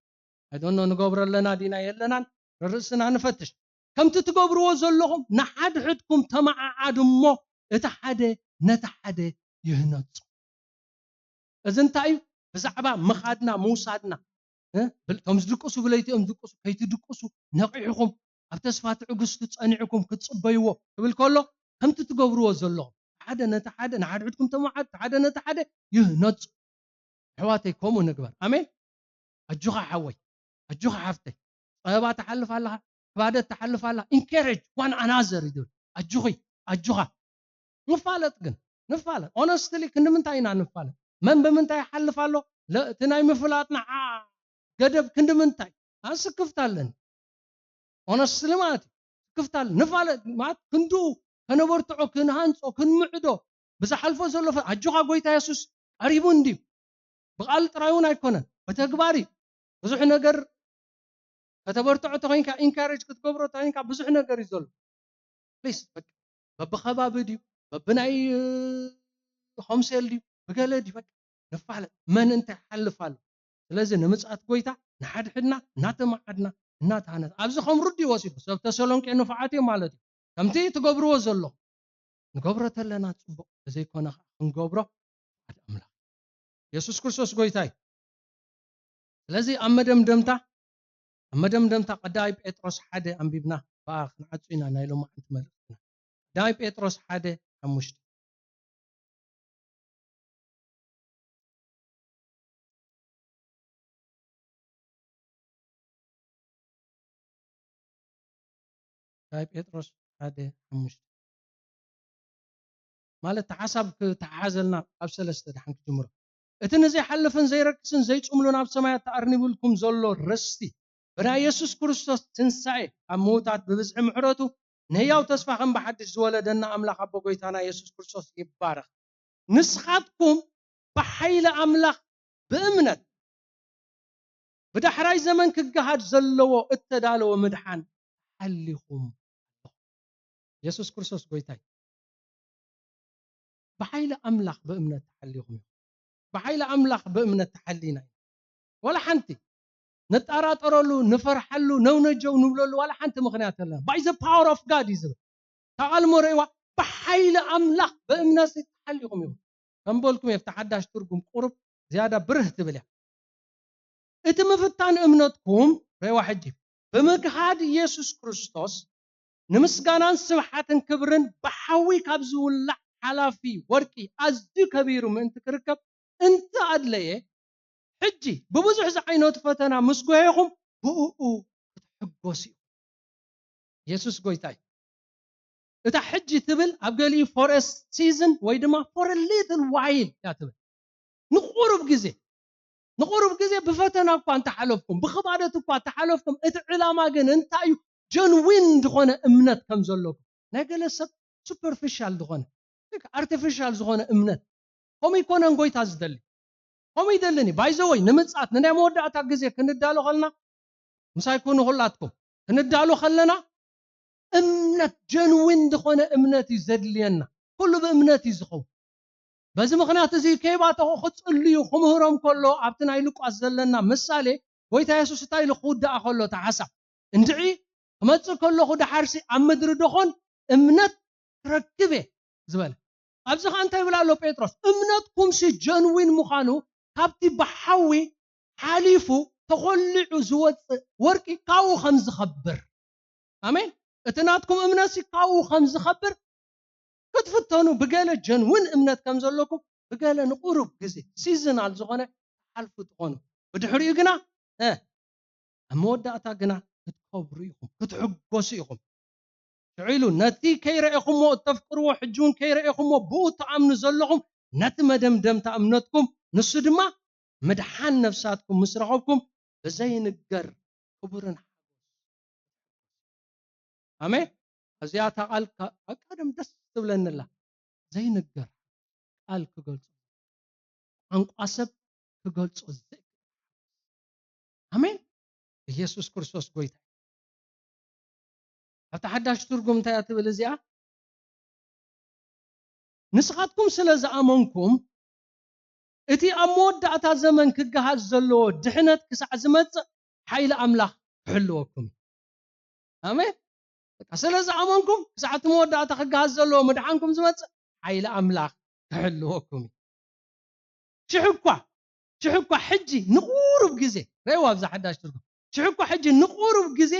ኣይዶኖ ንገብሮ ኣለና ዲና የለናን፣ ርእስና ንፈትሽ። ከምቲ ትገብርዎ ዘለኹም ንሓድሕድኩም ተመዓዓዱ እሞ፣ እቲ ሓደ ነቲ ሓደ ይህነጹ። እዚ እንታይ እዩ? ብዛዕባ ምኻድና፣ ምውሳድና። እ? ብል-፣ እቶም ዝድቅሱ ብለይቲ እዮም ዝድቅሱ፣ ከይትድቅሱ ነቒሕኹም፣ ኣብ ተስፋ ትዕግስቲ ጸኒዕኩም ክትጽበይዎ ክብል ከሎ፣ ከምቲ ትገብርዎ ዘለኹም፣ ሓደ ነቲ ሓደ፣ ንሓድሕድኩም ተመዓዱ፣ ሓደ ነቲ ሓደ ይህነጹ። ኣሕዋተይ፣ ከምኡ ንግበር። ኣሜን። ኣጆኻ ሓወይ፣ ኣጆኻ ሓፍተይ። ጸበባ ትሓልፍ ኣለኻ፣ ክባደት ትሓልፍ ኣላ። Encourage one another እዩ ዝብል። ኣጆኺ፣ ኣጆኻ። ንፋለጥ ግን፣ ንፋለጥ። Honestly፣ ክንዲ ምንታይ ኢና ንፋለጥ? መን ብምንታይ ይሓልፍ ኣሎ? ለ-፣ እቲ ናይ ምፍላጥና ዓ-፣ ገደብ ክንዲ ምንታይ? ኣነ ስክፍታ ኣለኒ። Honestly ማለት እዩ። ስክፍታ ኣለኒ። ንፋለጥ ማለት ክንድኡ ከነበርትዖ፣ ክንሃንጾ፣ ክንምዕዶ፣ ብዝሓልፎ ዘሎ ፈ-፣ ኣጆኻ ጎይታ የሱስ ቀሪቡ እንድዩ። ብቓል ጥራይ እውን ኣይኮነን፣ ብተግባር እዩ። ብዙሕ ነገር ከተበርትዖ ተኾይንካ፣ ኢንካሬጅ ክትገብሮ ተኾይንካ፣ ብዙሕ ነገር እዩ ዘሎ። ፕሊስ፣ በቃ፣ በብኸባቢ ድዩ፣ በብናይ፣ እ፣ ሆምሴል ድዩ፣ ብገለ ድዩ፣ በቃ፣ ንፋለጥ። መን እንታይ ይሓልፍ ኣሎ? ስለዚ ንምጽኣት ጎይታ ንሓድሕድና እናተመዓድና፣ እናተሃነጽ፣ ኣብዚ ከም ርድእ ወሲዱ፣ ሰብ ተሰሎንቄ ንፉዓት እዮም ማለት እዩ። ከምቲ ትገብርዎ ዘለኹም ንገብሮ ተለና ጽቡቕ፣ ተዘይኮነ ኸዓ ክንገብሮ ፍቓድ ኣምላኽ። የሱስ ክርስቶስ ጎይታ እዩ። ስለዚ ኣብ መደምደምታ፣ ኣብ መደምደምታ ቀዳማይ ጴጥሮስ ሓደ ኣንቢብና፣ ብኣ ክንዓጹ ኢና ናይ ሎማዓንቲ መልእኽትና። ቀዳማይ ጴጥሮስ ሓደ ሓሙሽተ። ናይ ጴጥሮስ ሓደ ሓሙሽተ። ማለት፣ እቲ ሓሳብ ክተሓሓዘልና ካብ ሰለስተ ደሓን ክጅምሮ። እቲ ንዘይሓልፍን ዘይረክስን ዘይጽምሉን ኣብ ሰማያት ተኣርኒቡልኩም ዘሎ ርስቲ፣ ብናይ የሱስ ክርስቶስ ትንሳኤ ካብ ምዉታት ብብዝሒ ምሕረቱ ንህያው ተስፋ ከም ብሓድሽ ዝወለደና ኣምላኽ ኣቦ ጎይታና የሱስ ክርስቶስ ይባረኽ። ንስኻትኩም ብሓይሊ ኣምላኽ ብእምነት ብዳሕራይ ዘመን ክገሃድ ዘለዎ እተዳለወ ምድሓን ሓሊኹም ኣለኹም። የሱስ ክርስቶስ ጎይታ እዩ። ብሓይሊ ኣምላኽ ብእምነት ተሓሊኹም ኢኹም። ብሓይሊ ኣምላኽ ብእምነት ተሓሊና ኢና። ዋላ ሓንቲ ንጠራጠረሉ፣ ንፈርሓሉ፣ ነው ነጀው ንብለሉ ዋላ ሓንቲ ምኽንያት የለና። By the power of God እዩ ዝብል። እታ ቃል እሞ ረእይዋ፣ ብሓይሊ ኣምላኽ ብእምነት ተሓሊኹም ኢኹም። ከም በልኩም እየ፣ ኣብቲ ሓዳሽ ትርጉም ቁሩብ ዝያዳ ብርህ ትብል እያ። እቲ ምፍታን እምነትኩም፣ ረእይዋ ሕጂ፣ ብምግሃድ የሱስ ክርስቶስ ንምስጋናን ስብሓትን ክብርን ብሓዊ ካብ ዝውላዕ ሓላፊ ወርቂ ኣዝዩ ከቢሩ ምእንቲ ክርከብ እንተ ኣድለየ፣ ሕጂ ብብዙሕ ዝዓይነቱ ፈተና ምስ ጎሄኹም ብእኡ ክትሕጎሱ ኢኹም። የሱስ ጎይታ እዩ። እታ ሕጂ ትብል ኣብ ገሊኡ for a season ወይ ድማ for a little while እያ ትብል። ንቁሩብ ግዜ፣ ንቁሩብ ግዜ ብፈተና እኳ እንተሓለፍኩም፣ ብኽባደት እኳ እንተሓለፍኩም፣ እቲ ዕላማ ግን እንታይ እዩ? ጀንዊን ዝኾነ እምነት ከም ዘለኩም። ናይ ገለ ሰብ ሱፐርፊሻል ዝኾነ፣ ኣርቲፊሻል ዝኾነ እምነት። ከምኡ ኣይኮነን ጎይታ ዝደሊ። ከምኡ ይደልን እዩ። ባይዘወይ ንምጽኣት ንናይ መወዳእታ ግዜ ክንዳሎ ከልና፣ ምሳይ ኩኑ ኩላትኩም፣ ክንዳሎ ከለና እምነት፣ ጀንዊን ዝኾነ እምነት እዩ ዘድልየና። ኩሉ ብእምነት እዩ ዝኸውን። በዚ ምኽንያት እዚ ከይባተኹ ክጽልዩ ክምህሮም ከሎ፣ ኣብቲ ናይ ሉቃስ ዘለና ምሳሌ፣ ጎይታ የሱስ እንታይ ኢሉ ክውድኣ ከሎ፣ እቲ ሓሳብ እንድዒ ክመጽእ ከለኹ ደሓርሲ ኣብ ምድሪ ደኾን እምነት ክረክብ እየ ዝበለ። ኣብዚ ኸኣ እንታይ ይብል ኣሎ ጴጥሮስ? እምነትኩምሲ ጀንዊን ምዃኑ ካብቲ ብሓዊ ሓሊፉ ተኾሊዑ ዝወጽእ ወርቂ ካብኡ ከም ዝኸብር። ኣሜን። እቲ ናትኩም እምነትሲ ካብኡ ከም ዝኸብር ክትፍተኑ፣ ብገለ ጀንዊን እምነት ከም ዘለኩም፣ ብገለ ንቁሩብ ግዜ፣ ሲዝናል ዝኾነ ትሓልፉ ትኾኑ። ብድሕሪኡ ግና፣ እ፣ ኣብ መወዳእታ ግና ክትከብሩ ኢኹም፣ ክትሕጎሱ ኢኹም። ሽዑ ኢሉ፣ ነቲ ከይረኤኹምዎ እተፍቅርዎ፣ ሕጂ እውን ከይረኤኹምዎ ብኡ ትኣምኑ ዘለኹም፣ ነቲ መደምደምታ እምነትኩም፣ ንሱ ድማ ምድሓን ነፍሳትኩም ምስ ረኸብኩም፣ ብዘይንገር ክቡርን ሓጎስ ኣሜን። ኣብዚኣ እታ ቃል ካብ ቀደም ደስ ትብለኒ ኣላ። ዘይንገር ቃል ክገልጾ፣ ቋንቋ ሰብ ክገልጾ ዘይክእል። ኣሜን። ኢየሱስ ክርስቶስ ጎይታ። ኣብታ ሓዳሽ ትርጉም እንታይ እያ ትብል እዚኣ? ንስኻትኩም ስለ ዝኣመንኩም፣ እቲ ኣብ መወዳእታ ዘመን ክገሃስ ዘለዎ ድሕነት ክሳዕ ዝመጽእ ሓይሊ ኣምላኽ ክሕልወኩም እዩ። ኣሜን። በቃ ስለ ዝኣመንኩም፣ ክሳዕ እቲ መወዳእታ ክገሃስ ዘለዎ ምድሓንኩም ዝመጽእ ሓይሊ ኣምላኽ ክሕልወኩም እዩ። ሽሕ እኳ፣ ሽሕ እኳ ሕጂ ንቑሩብ ግዜ፣ ረእይዋ ኣብዛ ሓዳሽ ትርጉም፣ ሽሕ እኳ ሕጂ ንቑሩብ ግዜ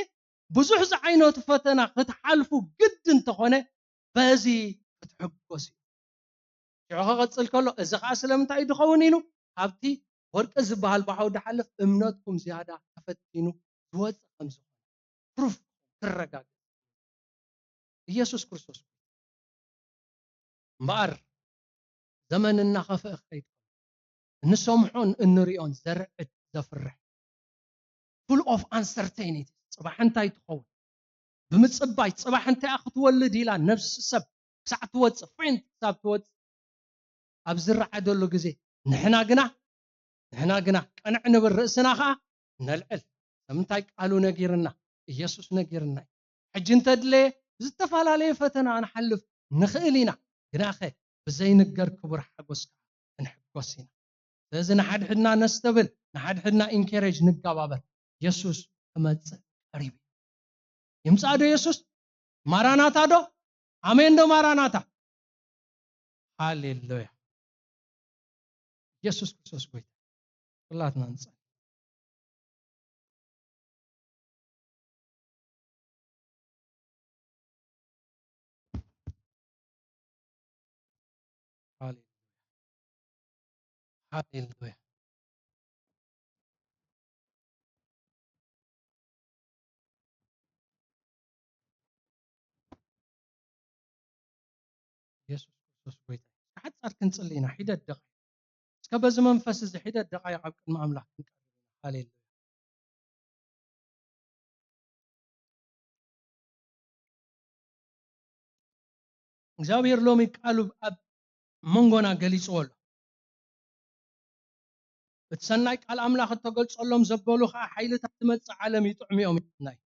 ብዙሕ ዝዓይነቱ ፈተና ክትሓልፉ ግድ እንተኾነ፣ በዚ ክትሕጎስ እዩ። ሽዑ ክቕጽል ከሎ፣ እዚ ኸኣ ስለምንታይ እዩ ዝኸውን ኢሉ፣ ካብቲ ወርቂ ዝበሃል ባሕዊ ዝሓልፍ እምነትኩም ዝያዳ ተፈቲኑ ዝወጽእ ከም ዝኾነ ፕሩፍ ክረጋገጽ ኢየሱስ ክርስቶስ። እምበኣር ዘመን እናኸፍአ ክኸይድ ከሎ፣ እንሰምዖን እንሪኦን ዘርዕድ ዘፍርሕ፣ full of uncertainty፣ ጽባሕ እንታይ ትኸውን ብምጽባይ፣ ጽባሕ እንታይ ክትወልድ ኢላ ነፍሲ ሰብ ክሳዕ ትወጽእ፣ ፌንት ክሳብ ትወጽእ ኣብ ዝረዓደሉ ግዜ፣ ንሕና ግና፣ ንሕና ግና ቅንዕ ንብል፣ ርእስና ኸኣ ነልዕል። ንምንታይ? ቃሉ ነጊርና፣ ኢየሱስ ነጊርና እዩ። ሕጂ እንተድለየ ብዝተፈላለየ ፈተና ክንሓልፍ ንኽእል ኢና፣ ግናኸ ብዘይንገር ክቡር ሓጎስ ከኣ ክንሕጎስ ኢና። ስለዚ ንሓድሕድና ነስተብል፣ ንሓድሕድና ኢንኬሬጅ ንጋባበር። የሱስ ክመጽእ ቀሪቡ እዩ። ይምጻእ ዶ የሱስ? ማራናታ ዶ? ኣሜን ዶ ማራናታ? ሃሌሉያ። የሱስ ክርስቶስ ጎይታ። ኩላትና ንጸሊ። ሃሌሉያ። ሃሌሉያ። የሱስ ክርስቶስ ጎይታ። ሓጻር ክንጽሊ ኢና። ሒደት ደቓይቕ። እስከ በዚ መንፈስ እዚ ሒደት ደቓይቕ ኣብ ቅድሚ ኣምላኽ ክንቀርብ ኢና። ሃሌሉያ። እግዚኣብሔር ሎሚ ቃሉ ኣብ መንጎና ገሊጽዎ ኣሎ። እቲ ሰናይ ቃል ኣምላኽ እተገልጸሎም ዘበሉ ኸኣ ሓይልታት ትመጽእ ዓለም ይጥዕሙ እዮም ይብለና እዩ።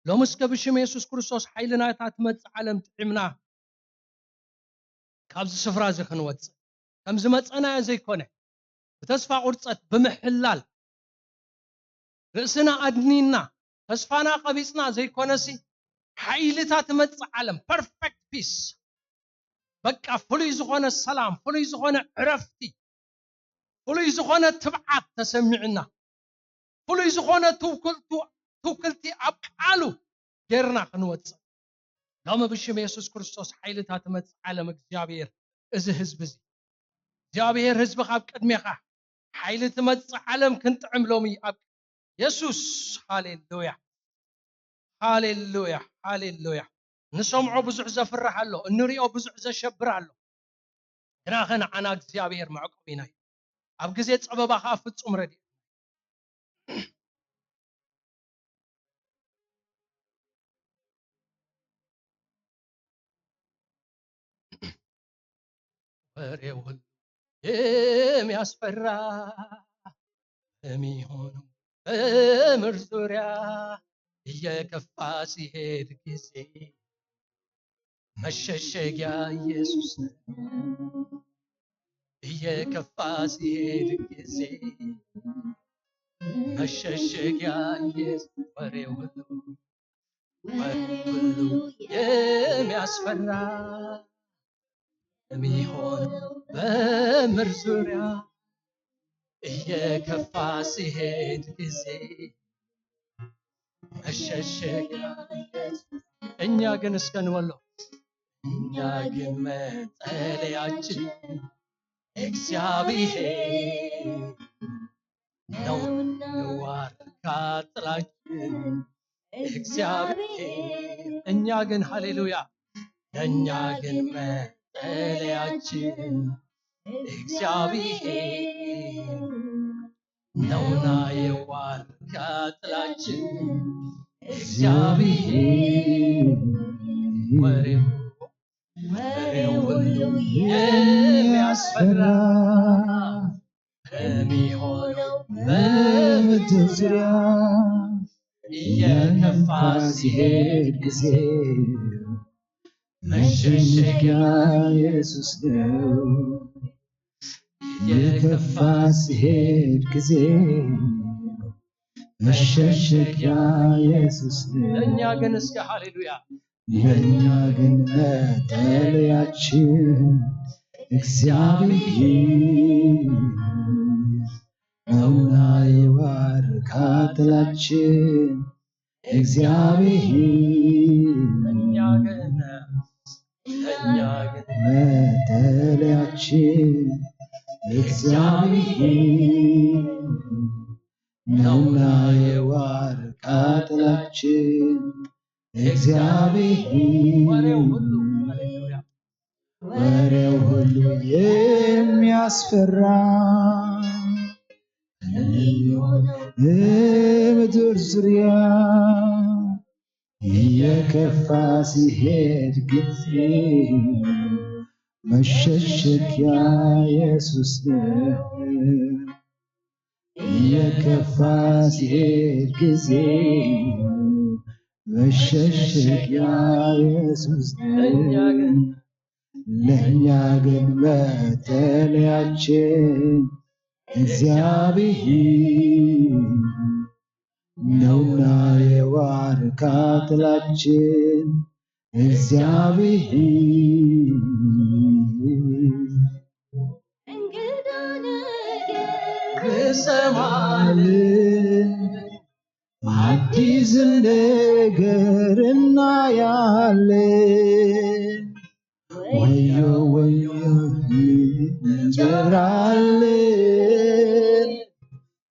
ሎሚ እስከ ብሽም የሱስ ክርስቶስ ሓይሊ ናይታ ትመጽእ ዓለም ጥዒምና ካብዚ ስፍራ እዚ ክንወጽእ፣ ከም ዝመጸናዮ ዘይኮነ፣ ብተስፋ ቁርጸት ብምሕላል፣ ርእስና ኣድኒና፣ ተስፋና ቀቢጽና ዘይኮነሲ፣ ሓይልታ ትመጽእ ዓለም፣ ፐርፌክት ፒስ፣ በቃ ፍሉይ ዝኾነ ሰላም፣ ፍሉይ ዝኾነ ዕረፍቲ፣ ፍሉይ ዝኾነ ትብዓት ተሰሚዕና፣ ፍሉይ ዝኾነ ትውክልቱ-፣ ትውክልቲ ኣብ ቃሉ ጌርና ክንወጽእ። ሎሚ ብሽም የሱስ ክርስቶስ ሓይልታ ትመጽእ ዓለም እግዚኣብሔር እዚ ህዝቢ እዚ። እግዚኣብሔር ህዝቢ ካብ ቅድሜኻ ሓይሊ ትመጽእ ዓለም ክንጥዕም ሎሚ ኣብ የሱስ። ሃሌሉያ። ሃሌሉያ። ሃሌሉያ። ንሰምዖ ብዙሕ ዘፍርሕ ኣሎ፣ እንሪኦ ብዙሕ ዘሸብር ኣሎ። ግናኸ ንዓና እግዚኣብሔር መዕቆቢና እዩ። ኣብ ግዜ ጸበባ ኸኣ ፍጹም ረድኤት። ወሬው ሁሉ የሚያስፈራ በሚሆነው በምድር ዙሪያ እየከፋ ሲሄድ ጊዜ መሸሸጊያ ኢየሱስ ነው። እየከፋ ሲሄድ ጊዜ መሸሸጊያ ኢየሱስ። ወሬው ሁሉ ወሬው ሁሉ የሚያስፈራ የሚሆነው በምድር ዙሪያ እየከፋ ሲሄድ ጊዜ መሸሸጊያ ኢየሱስ። እኛ ግን እስከ ንበሎ፣ እኛ ግን መጠለያችን እግዚአብሔር ነው፣ ዋርካ ጥላችን እግዚአብሔር። እኛ ግን፣ ሃሌሉያ፣ እኛ ግን መጠለያችን እግዚአብሔር ነውና የዋርካ ጥላችን እግዚአብሔር ወሬው ወሬው ሁሉ የሚያስፈራ የሚሆነው በምድር ዙሪያ እየከፋ ሲሄድ ጊዜ መሸሸጊያ ኢየሱስ ነው። እየከፋ ሲሄድ ጊዜ መሸሸጊያ ኢየሱስ ነው። ለእኛ ግን እስከ ሃሌሉያ ለእኛ ግን መጠለያችን እግዚአብሔር ነውና የዋርካ ጥላችን እግዚአብሔር ለእኛ ግን ለእኛ ግን መጠለያችን እግዚአብሔር ነውና የዋርካ ጥላችን እግዚአብሔር ወሬው ሁሉ ሃሌሉያ ወሬው ሁሉ የሚያስፈራ ምድር ዙሪያ እየከፋ ሲሄድ ጊዜ መሸሸጊያ ኢየሱስ ነው። እየከፋ ሲሄድ ጊዜ መሸሸጊያ ኢየሱስ ነው። ለእኛ ግን ለእኛ ግን መጠለያችን እግዚአብሔር ነውና የዋርካ ጥላችን እግዚአብሔር እንግዳ ነገር እንሰማለን፣ አዲስ ነገር እናያለን። ወዮ ወዮ እንጠራለን፣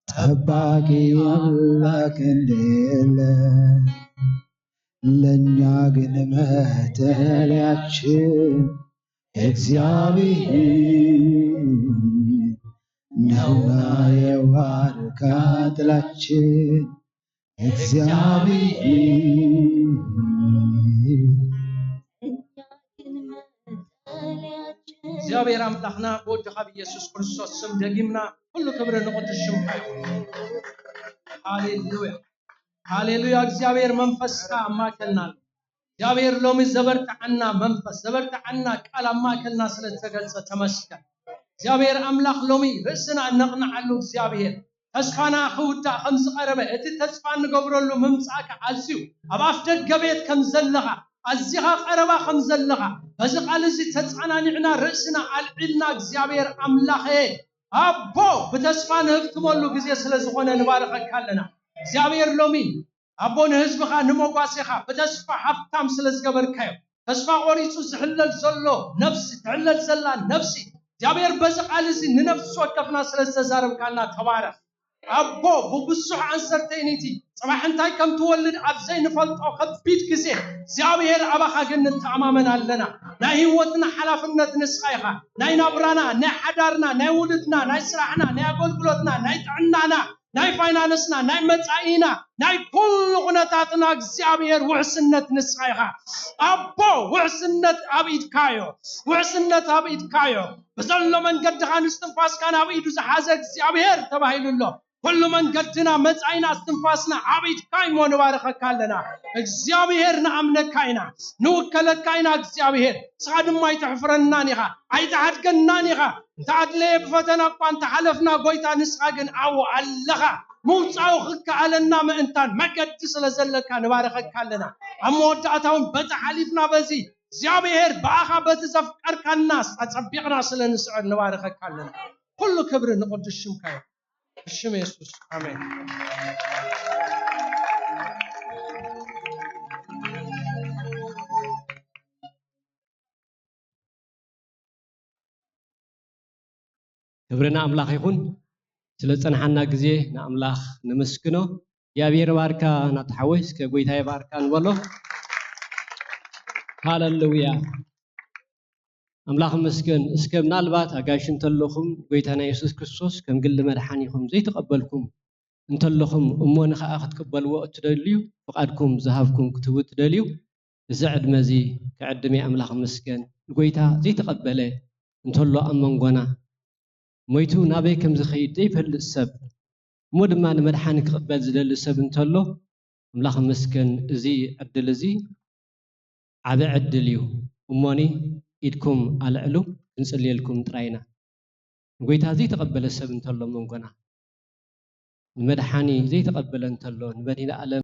ጠባቂ አምላክ እንደሌለ ለእኛ ግን መጠለያችን እግዚአብሔር ነውና የዋርካ ጥላችን እግዚአብሔር እግዚአብሔር ኣምላኽና ብወድኻ ብኢየሱስ ክርስቶስ ስም ደጊምና ኩሉ ክብሪ ንቕዱስ ሽምካ ይኹን። ሃሌሉያ ሃሌሉያ። እግዚኣብሔር መንፈስካ ኣብ ማእከልና ኣሎ። እግዚኣብሔር ሎሚ ዘበርትዓና መንፈስ ዘበርትዓና ቃል ኣብ ማእከልና ስለ ዝተገልጸ ተመስገን። እግዚኣብሔር ኣምላኽ ሎሚ ርእስና እነቕንዓሉ እግዚኣብሔር ተስፋና ክውዳእ ከም ዝቐረበ እቲ ተስፋ እንገብረሉ ምምጻእካ ኣዝዩ ኣብ ኣፍ ደገ ቤት ከም ዘለኻ ኣዚኻ ቀረባ ከም ዘለኻ በዚ ቃል እዚ ተጻናኒዕና ርእስና ኣልዒልና እግዚኣብሔር ኣምላኸ ኣቦ ብተስፋ ንህፍትመሉ ግዜ ስለ ዝኾነ ንባርኸካ ኣለና እግዚኣብሔር ሎሚ ኣቦ ንህዝብኻ ንመጓሴኻ ብተስፋ ሃብታም ስለ ዝገበርካዮ ተስፋ ቆሪጹ ዝሕለል ዘሎ ነፍሲ ትሕለል ዘላ ነፍሲ እግዚኣብሔር በዚ ቃል እዚ ንነፍሲ ወከፍና ስለ ዝተዛረብካና ተባረኽ ኣቦ ብብዙሕ ኣንሰርተይኒቲ ጽባሕ እንታይ ከም ትወልድ ኣብ ዘይንፈልጦ ከቢድ ግዜ እግዚኣብሔር ኣባኻ ግን ንተኣማመን ኣለና ናይ ህይወትና ሓላፍነት ንስኻ ኢኻ ናይ ናብራና ናይ ሓዳርና ናይ ውሉድና ናይ ስራሕና ናይ ኣገልግሎትና ናይ ጥዕናና ናይ ፋይናንስና ናይ መጻኢና ናይ ኩሉ ኩነታትና እግዚኣብሔር ውሕስነት ንስኻ ኢኻ ኣቦ ውሕስነት ኣብ ኢድካዮ ውሕስነት ኣብ ኢድካዮ ብዘሎ መንገድኻ ንስትንፋስካ ናብ ኢዱ ዝሓዘ እግዚኣብሔር ተባሂሉ ኣሎ ኩሉ መንገድና መጻኢና እስትንፋስና ኣብ ኢድካ እሞ ንባርኸካ ኣለና እግዚኣብሔር ንኣምነካ ኢና ንውከለካ ኢና እግዚኣብሔር ንስኻ ድማ ኣይተሕፍረናን ኢኻ ኣይተሓድገናን ኢኻ እንተ ኣድለየ ብፈተና እኳ እንተ ሓለፍና ጎይታ ንስኻ ግን ኣብኡ ኣለኻ ምውፃኡ ክከኣለና ምእንታን መገዲ ስለ ዘለካ ንባርኸካ ኣለና ኣብ መወዳእታ እውን በቲ ሓሊፍና በዚ እግዚኣብሔር ብኣኻ በቲ ዘፍቀርካናስ ኣጸቢቕና ስለ ንስዕር ንባርኸካ ኣለና ኩሉ ክብሪ ንቕዱስ ሽምካ እዩ ብሽም የሱስ ኣሜን ክብሪ ንኣምላኽ ይኹን ስለ ዝጸንሓና ግዜ ንኣምላኽ ነመስግኖ እግዚኣብሔር ይባርካ ናተሓወይ እስከ ጎይታ ይባርካ ንበሎ ሃለሉያ ኣምላኽ መስገን እስከ ምናልባት ኣጋይሽ እንተለኹም ጎይታና የሱስ ክርስቶስ ከም ግሊ መድሓኒኹም ዘይተቐበልኩም እንተለኹም እሞ ንኸኣ ክትቅበልዎ እትደልዩ ፍቓድኩም ዝሃብኩም ክትህቡ እትደልዩ እዚ ዕድመ እዚ ክዕድም እየ ኣምላኽ ይመስገን። ንጎይታ ዘይተቐበለ እንተሎ ኣብ መንጎና ሞይቱ ናበይ ከም ዝኸይድ ዘይፈልጥ ሰብ እሞ ድማ ንመድሓኒ ክቕበል ዝደሊ ሰብ እንተሎ ኣምላኽ ይመስገን። እዚ ዕድል እዚ ዓቢ ዕድል እዩ። እሞኒ ኢድኩም ኣልዕሉ ክንጽልየልኩም ጥራይ ኢና። ንጎይታ ዘይተቐበለ ሰብ እንተሎ መንጎና ንመድሓኒ ዘይተቐበለ እንተሎ ንመድኃኔ ዓለም